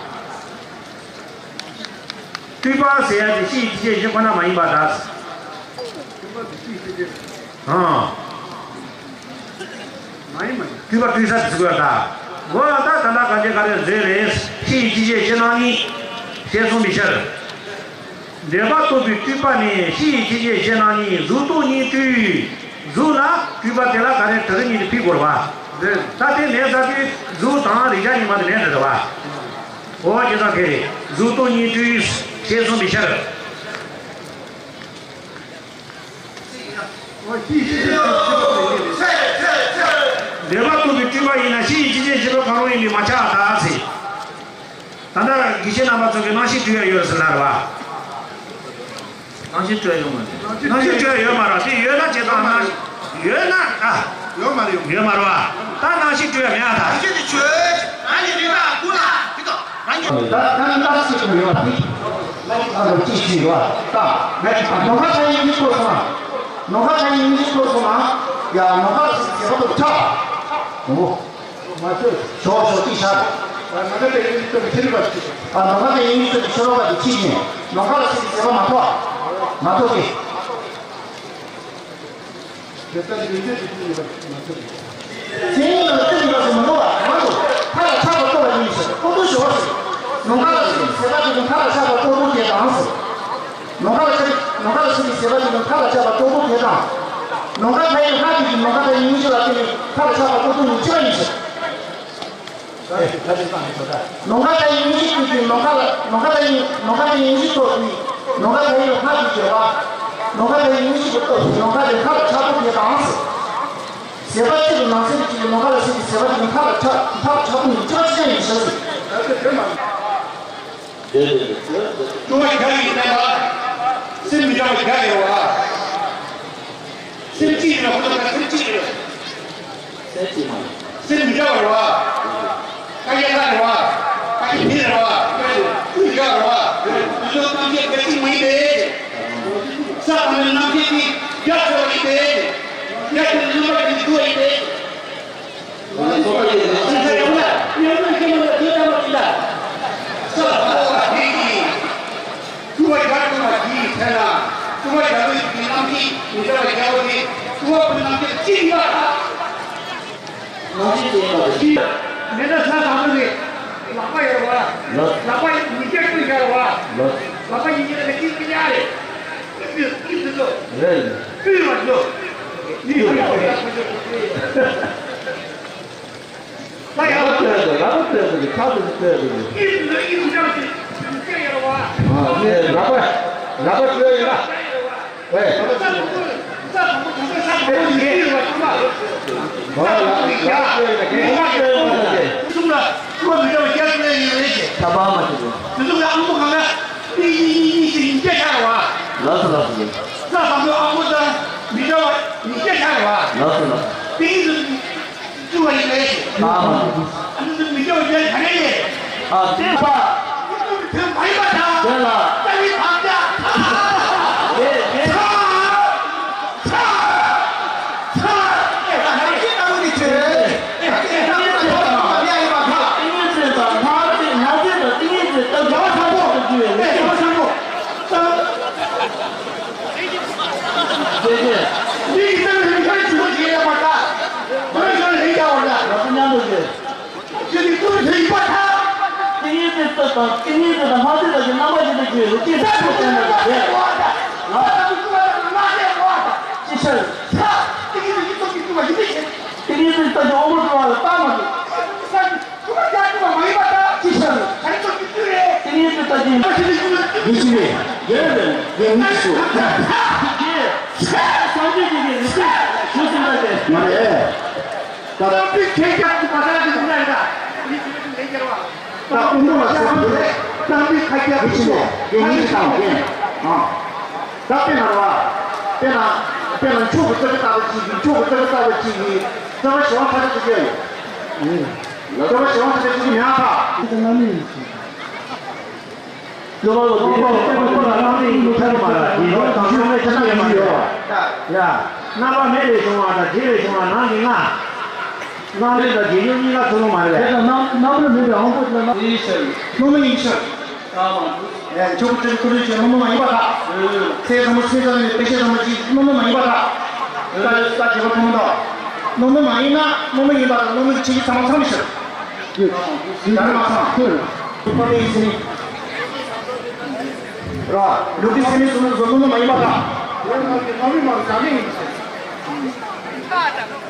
སྤྲུལ་པ་ཟེར་ཡ་དེ་ཤེས་ཀྱི་ཤེས་བཞིན་ཁོ་ན་མ་ཡིན་པ་དག་ཨང་། མ་ཡིན་མ་ཡིན། སྤྲུལ་པ་སྤྲུལ་ས་དེ་ཟེར་དགོས་ད། འོ་ད་ད་ལྟ་ག་འདྲ་ག་རེ་རེད་རེད། ཤེས་ཀྱི་ཤེས་བཞིན་རྣམ་གཉིས་ཤེས་གསུངས་པའི་ཕྱིར། འདོད་པ་རྟོགས་པའི་སྤྲུལ་པ་ནི་ཤེས་ཀྱི་ཤེས་བཞིན་རྣམ་གཉིས་གཟུགས་རྟོག་གཉིས་སྤྲུལ། གཟུགས་ལ་སྤྲུལ་པ་དེ་ལ་ག་རེ་དྲི་རིགས་གཉིས་དེ་ཕུལ་དགོས་པ། རེད། ད་དེ་མེད་ས་དེ་གཟུགས་དང་རེག་བྱ་གཉིས་མ་དེ་ལན་རེད་པ། འོ་ཇི་ལྟར་དེ་རེད། གཟུགས་རྟོག་གཉིས་སྤྲུལ་ཞེས་གསུངས་པའི་ཕྱིར། འདོད་པ་རྟོགས་པའི་སྤྲུལ་པ་ཡིན་ན་ཤེས་ཀྱི་ཤེས་བཞིན་གང་རུང་ཡིན་པས་མ་ཁྱབ་པར་ཐལ། ད་ལྟ་དགེ་བཤེས་རྣམ་པ་ཚོ་གིས་སྣང་ཤས་སྤྲུལ་ཡ་ཡོད་ཟེར་ལབ་རེད་པ། ནང་བཞིན་སྤྲོད་ཡོང་མ་རེད། ནང་བཞིན་སྤྲོད་ཡོད་མ་རེད། དེ་ཡོད་ན་བྱེད་སྟངས་ནང་བཞིན་ཡོད་ན་ཨ། ཡོད་མ་རེད། ཡོད་མ་རེད་བ། ད་ནང་བཞིན་སྤྲོད་མེད་ཨ་ད། ནང་བཞིན་དེ་ཆོས་ཨ་ནི་རི་དྭགས་ཀུན་ལ་དེ་དག་རང་གི། ད་ད་ནི་ད་སྲིད་དུ་ཡོད་པ་དེ། ང་གི་ཁ་ལ་ཅི་ཞིག་ཡོད་པ་ད། ང་གི་ཁ་ནོར་ཁ་ཆ་ཡིན་གྱི་ཐོག་སོང་ན། ནོར་ཁ་ཆ་ཡིན་གྱི་ཐོག་སོང་ན། ཡ་ནོར་ཁ་ལ་སྲིད་ཟེར་བ་ཐོག་ཆགས། ཨོ། ཞོག་ཞོག་ཅིག་བཞག་ཨ་ནང་ཁ་དེ་ཡིན་ཚོད་ཀྱི་ཕྱི་རོལ་པ་དེ་ཁྱི་ཁྱི། ཨ་ནང་ཁ་དེ་ཡིན་ཚོད་ཀྱི་ཕྱི་རོལ་པ་དེ་ཁྱི་ཁྱི། ནང་ཁ་ལ་སྲིད་ཀྱི་ཟེར་བ་མ་ཐོགས། མ་ཐོགས་ཀྱི། དེ་ལྟར་ཡོན་ཏན་གྱི་ཕྱི་ཡིན་པ་མ་ཐོགས་ཀྱི། སེམས་ཉིད་ལ་སེམས་ཀྱི་ལ་སོགས་མི་སྣང་བ་མང་དུ་མཐའ་ལ་ཆགས་པ་རྟོགས་པ་ཉིད་ཕྱིར་རྟོག་ཏུ་ཞོག་ཟེར། ནང་ཁ་ལ་སྲིད་ཀྱི་ཟེར་བ་དེ་ནི་མཐའ་ལ་ཆགས་པ་རྟོག་པོ་དེ་དང་ཟེར། ནམ་མཁའ་ལ་ཆགས། ནམ་མཁའ་ལ་སྲིད་པའི་ཟད་པ་ཅན་དུ་མཐའ་ལ་ཆགས་པ་རྟོག་པོ་དེ་དང་། ནམ་མཁའ་མཐའ་ཡས་སྔགས་ཀྱི་ནམ་མཁའ་མཐའ་ཡས་སྙིང་རྗེ་ལ་བརྟེན་ནས་མཐའ་ལ་ཆགས་པ་རྟོག་པོ་ཉིད་ཅི་ཡིན་ཞེས། ནམ་མཁའ་མཐའ་ཡས་སྙིང་རྗེ་ཀུན་གྱི་ནམ་མཁའ་ལ་ནམ་མཁའ་མཐའ་ཡས་ནམ་མཁའ་མཐའ་ཡས་སྙིང་རྗེ་ཐོག་ཏུ་ནམ་མཁའ་མཐའ་ཡས་སྔགས་ཀྱི་རྒྱལ་བ། ནམ་མཁའ་མཐའ་ཡས་སྙིང་རྗེ་ཀུན་ཐོག་ཏུ་ནམ་མཁའ་དེ་མཐའ་ལ་ཆགས་པོ་དེ་དང་། ཟད་པ་ཅན་དུ་ནམ་ཟད་པའི་ནམ་མཁའ་ལ་སྲིད་པའི་ཟད་པ་ཅན་དུ་མཐའ་ལ་ཆགས་མཐའ་ལ་ཆགས་པོ་ཉིད་ཅི་ཡིན་ཞེས། དེ་དེ་དེ་དེ། སྤྲོ་བ་རྒྱ་ཡིན་ན་ལ། སེམས་མི་འདྲ་བ་རྒྱ་ཡོད་བ། སེམས་གཅིག་ཡིན་ན་ཁོ་ཐག་སེམས་གཅིག་ཡོད། སེམས་གཅིག་མ། སེམས་མི་འདྲ་བ་རེད་བ། ཁ་ཡ་ལ་རེད་བ། ཁ་ཡ་ཕི་རེད་བ། ཁུ་ཡ་རེད་བ། དུ་ཚོད་ཐམས་ཅད་རྒྱ་གཅིག་མ་ཡིན་པས། ས་དང་པོའི་རྣམ་ཤེས་ཀྱིས་རྒྱ་ཆེ་བ་ཡིན་པས། རྒྱ་ཆེ་བའི་རྣམ་པ་ཀྱིས་འདུ་བ་ཡིན་པས། ལག་པ་སྤྲད་དེ་ལག་པ་སྤྲད་དེ་ཁ་དེ་སྤྲད་དེ་ཁ་དེ་སྤྲད་དེ། ཨ་ནི་ལག་པ་ལག་པ་སྤྲད་ཡིན་ན། ཨེ། ཨོ་ཡ། ལག་པ་སྤྲད་དེ་ཁ་དེ་སྤྲད་དེ། ཁ་པར་མ་བྱེད་དགོས། ཁ་པར་མ་བྱེད་དགོས། ལགས་སོ་ལགས་སོ། ལགས་སོ་ལགས་སོ། ཨ་མ། མི་སྐྱོ་བའི་རྒྱ་ག་རེ་ཡིན། ཨ། དེ་ལ། དེ་ལ། དེ་དེ། ཏིང་ངེ་འཛིན་ལྟ་ཞིང་དབང་པོ་སྤྲོ་བ་ལ་རྟག་མ་གྱུར། ཏིང་ངེ་འཛིན་ལྟ་ཞིང་དབང་པོ་སྤྲོ་བ་ལ་རྟག་མ་གྱུར། ཏིང་ངེ་འཛིན་ལྟ་ཞིང་། ཡིད་ཆེས་མེད། ཡིད་ཆེས་མེད། ཡིད་ཆེས་མེད། སངས་རྒྱས་ཀྱི་ཡིད་ཆེས་ཞུ་ཟིན་པ་སྟེ། མ་རེད། ད་ལྟ་བུའི་ཁྱེད་ཀྱང་མ་དགའ་གི་འདུག་ན་ཡིན་ད། ཡིད་ཆེས་མེད་ཀྱི་ལས་ཀྱི་རེད་བ། ད་དཔོན་པོ་ལ་ཟེར་བ་རེད། ད་འདི་ཁ་རྒྱ་ཡིད་ཆེས་མེད། ཡིད་ཆེས་དང་རྒྱན། ཨ། ད་དཔེར་ན་རེད་བ། དཔེར་ན། དཔེར་ན་མཆོག་གི་རྩ་བའི་ལྟ་བ་གཅིག་གིས་མཆོག་གི་རྩ་བའི་ལྟ་བ་གཅིག་གིས་རྩ་བ་ཞི་བ་ཐ་ཆད་དུ་སྐྱེལ་ཡོད། རྩ་བ་ཞི་བ་ཐ་ཆད་དུ་མི་ཡང་ཐ། དེ་ལྟ་ན་མི་ཡིན་ཞིང་། སྐྱོ་བ་ལ་དེ་ལྟར་སྐྱོ་བ་ལ་རྣམ་སྨིན་ཡིན་ཐ་མ་ལ་དེ་ལྟར་དང་ཤོས་མེད་ཆ་ན་ཡང་ཡོད་པ། ཡ། རྣམ་པ་མེད་པའི་བྱུང་བ་དང་རྒྱས་པའི་བྱུང་བ་ནང་གི་ལྔ། རྣམ་སྨིན་དང་རྒྱས་ཡོད་གཉིས་ཀ་ཚུལ་ལུགས་མ་རེད་པས། དེ་དང་རྣམ་རྣམ་པར་སྨིན་པའི་དབང་པོ་དེ་ལ་རྣམ་སྨིན་ཡིན་ཕྱིར། ཨེ། མཆོག་གི་སྤྲུལ་སྐུ་ལུས་ཀྱི་རྣམ་སྨིན་མ་ཡིན་པར་ཐལ། ཚེ་ཚང་མ་ཚེ་ཚང་བའི་དཔེ་བྱད་ཚང་མ་གཅིག་རྣམ་སྨིན་མ་ཡིན་པར་ཐལ། ད་ད་རྗེ་བ་ཕུན་སུམ་ཚོགས། རྣམ་སྨིན་མ་ཡིན་ན་རྣམ་སྨིན་ཡིན་པ་དང་རྣམ་སྨིན་གྱི་ཆོས་ཉིད་ཚང་མ་ཚང་མི་ཤེས། ད་རེས་མ་ཚང་། ཕ་མེས་ཡིན་ཟེར་ནི། ར། ལུག་གི་སེམས་ནི་གཟུགས་ནི་གཟུགས་རྣམ་སྨིན་མ་ཡིན་པར་ཐལ། རྣམ་སྨིན་མ་ཡིན་པར་ཐལ།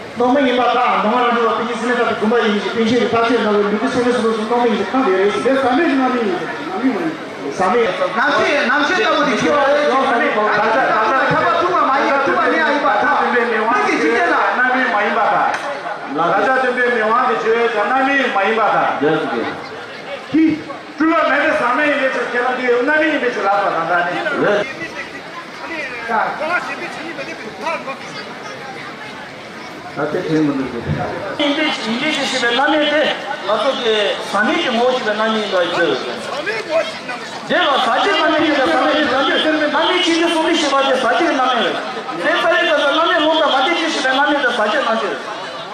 མདོ་སྔགས་རྣལ་འབྱོར་པ་པཎ་ཆེན་སེམས་དཔའ་གི་བུམ་པ་ཡིན་ཞེས་པཎ་ཆེན་གྱི་རྟགས་ཆོས་ལ་ལུག་གི་སེམས་ནི་གཟུགས་སུ་རྣམ་སྨིན་ཞེས་གང་དེ་རེད། དེ་ཟག་མེད་ཀྱི་རྣམ་སྨིན་ཡིན་ཟེར། རྣམ་སྨིན་མ་ཡིན། ཟག་མེད། རྣམ་ཤེས། རྣམ་ཤེས་ལྟ་བུ་དེ་ཁྱེད་རང་ལས་ཀྱང་ཟག་མེད་པའོ། ད་ལྟ་ད་ལྟ་ཁྱབ་པ་ཐུབ་པ་མ་ཡིན་པ་ཐུབ་པ་མེད་ཡ་ཡིན་པར་ཐལ། མིག་གི་ཕྱི་ལྟས་ལ། རྣམ་སྨིན་མ་ཡིན་པར་ཐལ། བདག་ཅག་སྟོན་པའི་མི་དབང་གི་ཆོས་ཀྱང་རྣམ་སྨིན་མ་ཡིན་པར་ཐལ། རེད་ཟེར་གི། ཧི། སྤྲུལ་པ་མེད་པའི་ཟག་མེད་ཡིན་པའི་ཕྱིར་ཁྱེད་རང་གིས་རྣམ་སྨིན་ཡིན་པའི་ཕྱིར་ལབ་པ་དང་ད་ནི། རེད། ད་ལྟ་དྲན་མི་འདུག་ཟེར། ཡིན་པའི་ཡིན་པའི་ཞེས་པའི་རྣམ་སྨིན་དེ་ང་ཚོ་གི་ཟག་མེད་ཀྱི་ངོ་བོ་ཞེས་པའི་རྣམ་སྨིན་ལ་ཡོད། དེ་ལ་ཟག་བཅས་རྣམ་སྨིན་ཞེས་པའི་ཟག་མེད་ཀྱི་རྣམ་སྨིན་ཟེར་བའི་རྣམ་སྨིན་ཆོས་ཅན་གསུམ་པའི་ཤེས་པ་དེ་ཟག་བཅས་ཀྱི་རྣམ་སྨིན་རེད། དེ་ལྟ་བུའི་སྐབས་སུ་རྣམ་སྨིན་ལོག་པར་མ་བརྟགས་ཕྱིར་ཞེས་པའི་རྣམ་སྨིན་དེ་ཟག་བཅས་རྣམ་སྨིན་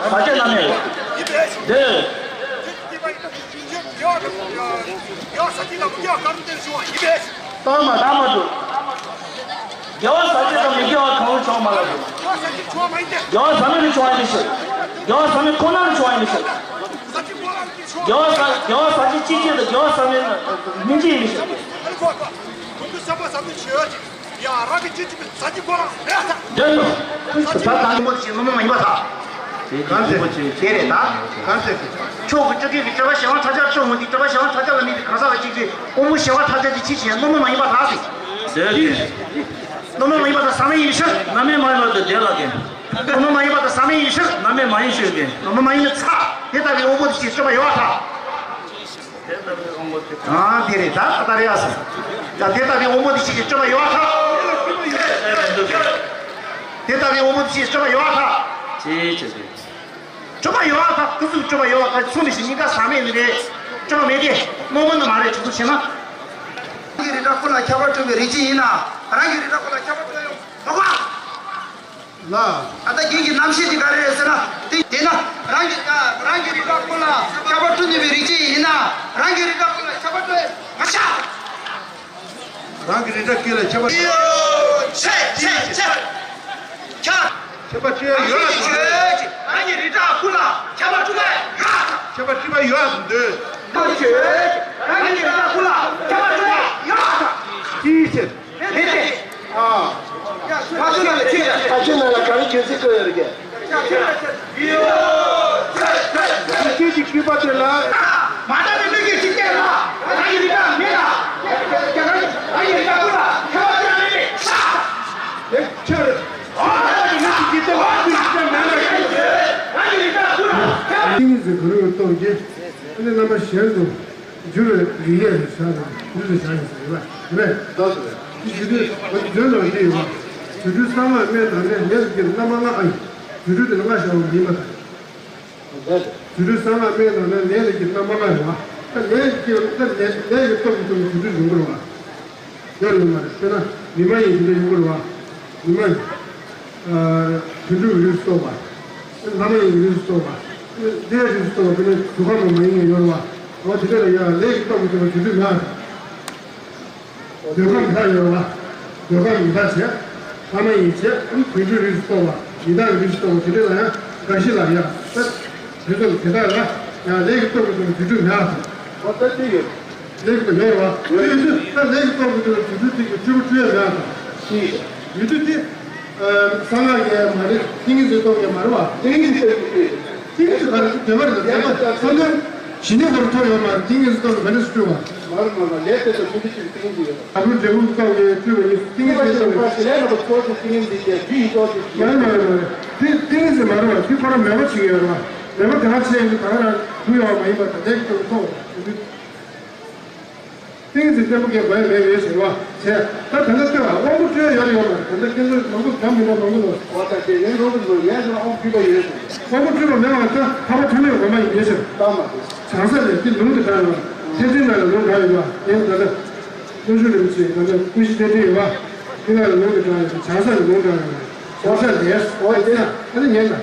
རེད། ཟག་བཅས་རྣམ་སྨིན་རེད། དེ། ལྟ་བ་མ་དག་མ་འགྲོ། དགེ་བ་ཟག་བཅས་དང་མི་དགེ་བ་གང་རུང་བྱུང་མ་ལགས། དགེ་བ་ཟག་མེད་ལས་བྱུང་བ་ཡིན་ཞིང་། དགེ་བ་ཟག་མེད་ཁོ་ནར་བྱུང་བ་ཡིན་ཞིང་། དགེ་བ་ཟག་དགེ་བ་ཟག་བཅས་གཅིག་ཅན་དང་དགེ་བ་ཟག་མེད་ནི་སྨིན་བྱེད་ཡིན་ཞིང་། ཡ་རང་གི་ཅི་ཅི་པའི་ཟ་ཅི་གོ་རང་རེད་ད། འདོད་དོ། ད་ད་མོ་ཞིག་སློབ་མ་མ་ཡིན་པ་དག་དེ་དེ་རེད་ད། གང་ཟེར། ཕྱོགས་ཀྱི་བཅུ་དགེ་གི་སྤྱོད་པ་གཞན་དབང་ཕྲ་རྒྱས་ཕྱོགས་མངོན་གྱི་སྤྱོད་པ་གཞན་དབང་ཕྲ་རྒྱས་ལ་དམིགས་པའི་གང་ཟག་ལ་གཅིག་གིས་དབང་པོ་གཞན་དབང་ཕྲ་རྒྱས་ཀྱི་ཕྱིར་ཞེན་སློབ་མ་མ་ཡིན་པ་དག་ཟེར། འདོད་དེ། སློབ་མ་མ་ཡིན་པ་དག་ཟག་མེད་ཡིན་ཕྱིར། རྣམ་སྨིན་མ་ཡིན་པ་དག་དེ་ལ་དགེ། སློབ་མ་མ་ཡིན་པ་དག་ཟག་མེད་ཡིན་ཕྱིར། རྣམ་སྨིན་མ་ཡིན་ཕྱིར་དགེ། སློབ་མ་མ་ཡིན་ནི་ཚ། དེ་ལྟ་བུའི་དབང་པོ་དེ་ཕྱིར་སྤྱོད་པ་ཡོད་པར་ཐལ། དེ་ལྟ་བུའི་དབང་པོ་དེ། ཨ་དེ་རེད་ད་ད་རེད་ཨ་སོ། ཡ་དེ་ལྟ་བུའི་དབང་པོ་དེ་ཕྱིར་སྤྱོད་པ་ཡོད་པར་ཐལ། དེ་ལྟ་བུའི་དབང་པོ་དེ་ཕྱིར་སྤྱོད་པ་ཡོད་པར་ཐལ། ཅེས་བྱས་ཏེ། སྤྱོད་པ་ཡོད་པར་ཐལ། ཁོ་ཚོས་སྤྱོད་པ་ཡོད་པར་ཐལ་གསུངས་པའི་ཕྱིར་གཉིས་ཀ་ཟག་མེད་ནི་རེད། སྤྱོད་པ་མེད་དེ། རྣོ་མོ་ནི་མ་རེད། ཁྱོད་ཚོ་ཤེས་ན། རང་གི་རིགས་འདྲ་ཀུན་ལ་ཁྱབ་པར་སྤྲོས་པའི་རིགས་ཅན་ཡིན་ན། རང་གི་རིགས་འདྲ་ཀུན་ལ་ཁྱབ་པར་སྤྲོས་ཡོང་མ་གོ། ལ། ད་ལྟ་རྒྱན་གྱི་རྣམ་བཤད་དེ་ག་རེ་རེད་ཟེར་ན། དེ་དེས་ན་རང་གི་རང་གི་རིགས་འདྲ་ཀུན་ལ་ཁྱབ་པར་སྤྲོས་ནུས་པའི་རིགས་ཅན་ཡིན་ན། རང་གི་རིགས་འདྲ་ཀུན་ལ་ཁྱབ་པར་སྤྲོད་མ་བྱ། རང་གི་རིགས་འདྲ་ཀུན་ལ་ཁྱབ་པར། ཡོད། ཆེ་ཆེ་ཆེ། ཁྱབ། ཁྱབ་པར་སྤྲོད་ཡ་ཡོད་ལ་ཟེར། རང་གི་རིགས་འདྲ་ཀུན་ལ་ཁྱབ་པར་སྤྲོད་ཡ་ཡོད། ཁྱབ་པར་སྤྲོད་ཡ་ཡོད་ཟེར་འདོད། ཁྱབ་པར་སྤྲོད། རང་གི་རིགས་འདྲ་ཀུན་ལ་ཁྱབ་པར་སྤྲོད་ཡ་ཡོད། ཅིའི་ཕྱིར། ཨ། ཕ་ཆོས་ནང་ལ་ཁྱོད་ཀྱི་ཕ་ཆོས་ནང་ལ་ག་རེ་བརྗོད་ཚིག་བཀོད་ཡོད་རེད་ཀྱི། ཡིད་སྤྲོས་ཀྱི་སྤྲུལ་པ་དེ་ལ། མ་དག་པའི་མིག་གིས་ཅི་བལྟས་ལ། རང་གི་རིགས་འདྲ་མེད་ལ། རང་གི་རིགས་འདྲ་ཀུན་ལ་ཁྱབ་པ་ཅི་ཡང་མེད་པས་ཤ། ལེགས་ཆེར། མ་དག་པའི་མིག་གིས་ཅི་བལྟས་ལ། རང་གི་རིགས་འདྲ་མེད་ལ། རང་གི་རིགས་འདྲ་ཀུན་ལ་ཁྱབ་པ། ཏིང་ངེ་འཛིན་གང་རུང་སྟོབས་ཀྱིས་ཨ་ནི་རྣམ་པ་གཞན་དུ། འགྱུར་བའི་རིགས་ལས་བྱ་རེད། འགྱུར་བའི་བྱ་ཡིན་ཟེར་བ་རེད། ལགས་སོ། དེ་ཞུ་དུས་འོ་དེ་མདོའི་ནང་འདི་ཡོད་པ། རྫུ་འཕྲུལ་གསང་སྔགས་སྨན་དང་ནི་ལས་ལ་སྐྱེས་རྣམ་པ་ལྔ་ཨ་ཡིན། རྫུ་འཕྲུལ་དེ་ལྔ་བྱ་བ་མིན་པ་དང་། རྫུ་འཕྲུལ་གསང་སྔགས་སྨན་དང་ནི་ལས་ལ་སྐྱེས་རྣམ་པ་ལྔ་ཡོད་པ། ད་ལས་ལ་སྐྱེས་ད་ལས་ལས་ཀྱི་སྟོབས་ཀྱིས་བྱུང་བའི་རྫུ་འཕྲུལ་ཡོང་གི་རེད་པ། ཡོད་ཡོད་མ་རེད། དཔེར་ན་མི་མ་ཡིན་དེ་འདྲ་ཡོང་གི་རེད་པ། མི་མ་ཡིན། དུད་འགྲོའི་རིགས་སུ་གཏོགས་པ། ལྷ་མ་ཡིན་གྱི་རིགས་སུ་གཏོགས་པ། ལྷའི་རིགས་སུ་གཏོགས་པ་དེ་ནི་འདོད་ཁམས་མ་ཡིན་ཡང་ཡོད་རེད་པ། འོ་དེ་འདྲ་ལ་ཡང་ལས་ཀྱི་སྟོབས་ཀྱིས་བྱུང་བའི་རྫུ་འཕྲུལ་མེད་པ། འདོད་ཁམས་དག་ཡོད་རེད་པ། འདོད་ཁམས་མི་དག་བྱས། ལྷ་མ་ཡིན་བྱས། དུད་འགྲོའི་རིགས་སུ་གཏོགས་པ། ཡི་དྭགས་རིགས་སུ་གཏོགས་པ་དེ་འདྲ་ལ་ཡང་འགའ་ཞིག་ལ་ཡང་ད། དེ་ཚོ་དེ་དག་ལ་ཡང་ལས་ཀྱི་སྟོབས་ཀྱིས་བྱུང་བའི་རྫུ་འཕྲུལ་མེད་པ། འོ་ད་དེ་ཡོད། ལས་ཀྱི་སྟོབས་ཡོད་རེད་པ། ཡོད་དུས་ད་ལས་ཀྱི་སྟོབས་ཀྱིས་བྱུང་བའི་རྫུ་འཕྲུལ་དེ་གིས་སྤྲུལ་པ་སྤྲུལ་ཡ་མེད་པ་དང་། ཡོད་དུས་དེ། གསང་སྔགས་ཀྱི་མ་རེད། ཏིང་ངེ་འཛིན་སྟོབས་ཀྱིས་མ་རེད་པ། ཏིང་ངེ་འཛིན་སྟོབས་ཀྱིས་སྤྲུལ། ཏིང་ངེ་འཛིན་ག་རེ་འདོད་པ་རེད། འདོད་པ་བསམ་དོན་ཞི་གནས་ལ་ཐོབ་ཡོད་མ་རེད། ཏིང་ངེ་འཛིན་སྟོབས་ཀྱིས་ག་འདྲ་སེ་སྤྲུལ་བ། མ་རེད་མ་རེད། ལས་དེ་ཚོ་ཐུན་མོང་གཅིག་གི་ཏིང་ངེ་འཛིན་ཡོད་པ། ད་རུང་འབྲས་བུ་སྟོབས་ཀྱིས་སྤྲུལ་བ་ཡིན། ཏིང་ངེ་འཛིན་སྟོབས་ཀྱིས་ལས་རྣམ་པ་ཚོགས་ཀྱི་ཏིང་ངེ་འཛིན་གྱི་རྒྱུ་ཡི་སྟོབས་ཀྱིས། མ་རེད་མ་རེད་མ་རེད། དེ་ཏིང་ངེ་འཛིན་མ་རེད་པ། དེ་ཁོ་རང་མོས་པ་བྱེད་ཀྱི་ཡོད་རེད་པ། མོས་པ་དེ་ག་བྱས་ཡིན་དུས་ད་ག་རང་ཐུག་ཡོད་པ་མ་ཡིན་པ་དང་ལས་ཀྱི་སྟོབས་ཀྱིས་ཐོབ། ཏིང་ངེ་འཛིན་བརྟན་པོ་གང་དགོས་ཡ་མེད་ཡོད་ཟེར་བ་བྱས། ད་ད་ལྟ་ལྟོས་ཨ། དབང་པོ་སྤྲོད་ཡ་ཡོད་རེད་ཡོད་མ་རེད། ད་ལྟ་ཁྱེད་ཚོ་མང་པོ་གམ་མི་འདྲ་མང་པོ་འདུག་འོ་ད་དེ་ཡིན་རུང་གི་འདུག་ཡིན་ཟེར་ན་དབང་པོ་སྤྲོད་པ་ཡོད་ཟེར། དབང་པོ་སྤྲོད་པ་མེད་པ་ད་འཕགས་པ་ཐོགས་མེད་དབུ་མ་ཡིན་ཟེར། ད་མ་རེད། བྱང་ས་ལས་དེ་ལུང་དུ་དྲངས་ཡོད་པ། ཐེག་ཆེན་ནང་ལ་ལུང་དྲངས་ཡོད་པ། ཡིན་ད་ལྟ། དཀོན་མཆོག་རིན་པོ་ཆེ་ད་ལྟ་ཀུན་གཞི་རྟེན་འབྲེལ་ཡོད་པ། དེ་ནང་ལ་ལུང་དུ་དྲངས་ཡོད་པ། བྱང་ས་ལ་ལུང་དྲངས་ཡོད་པ། བྱང་ས་ལས། འོ་དེ་ཡང་ད་ལྟ་ཉན་ད།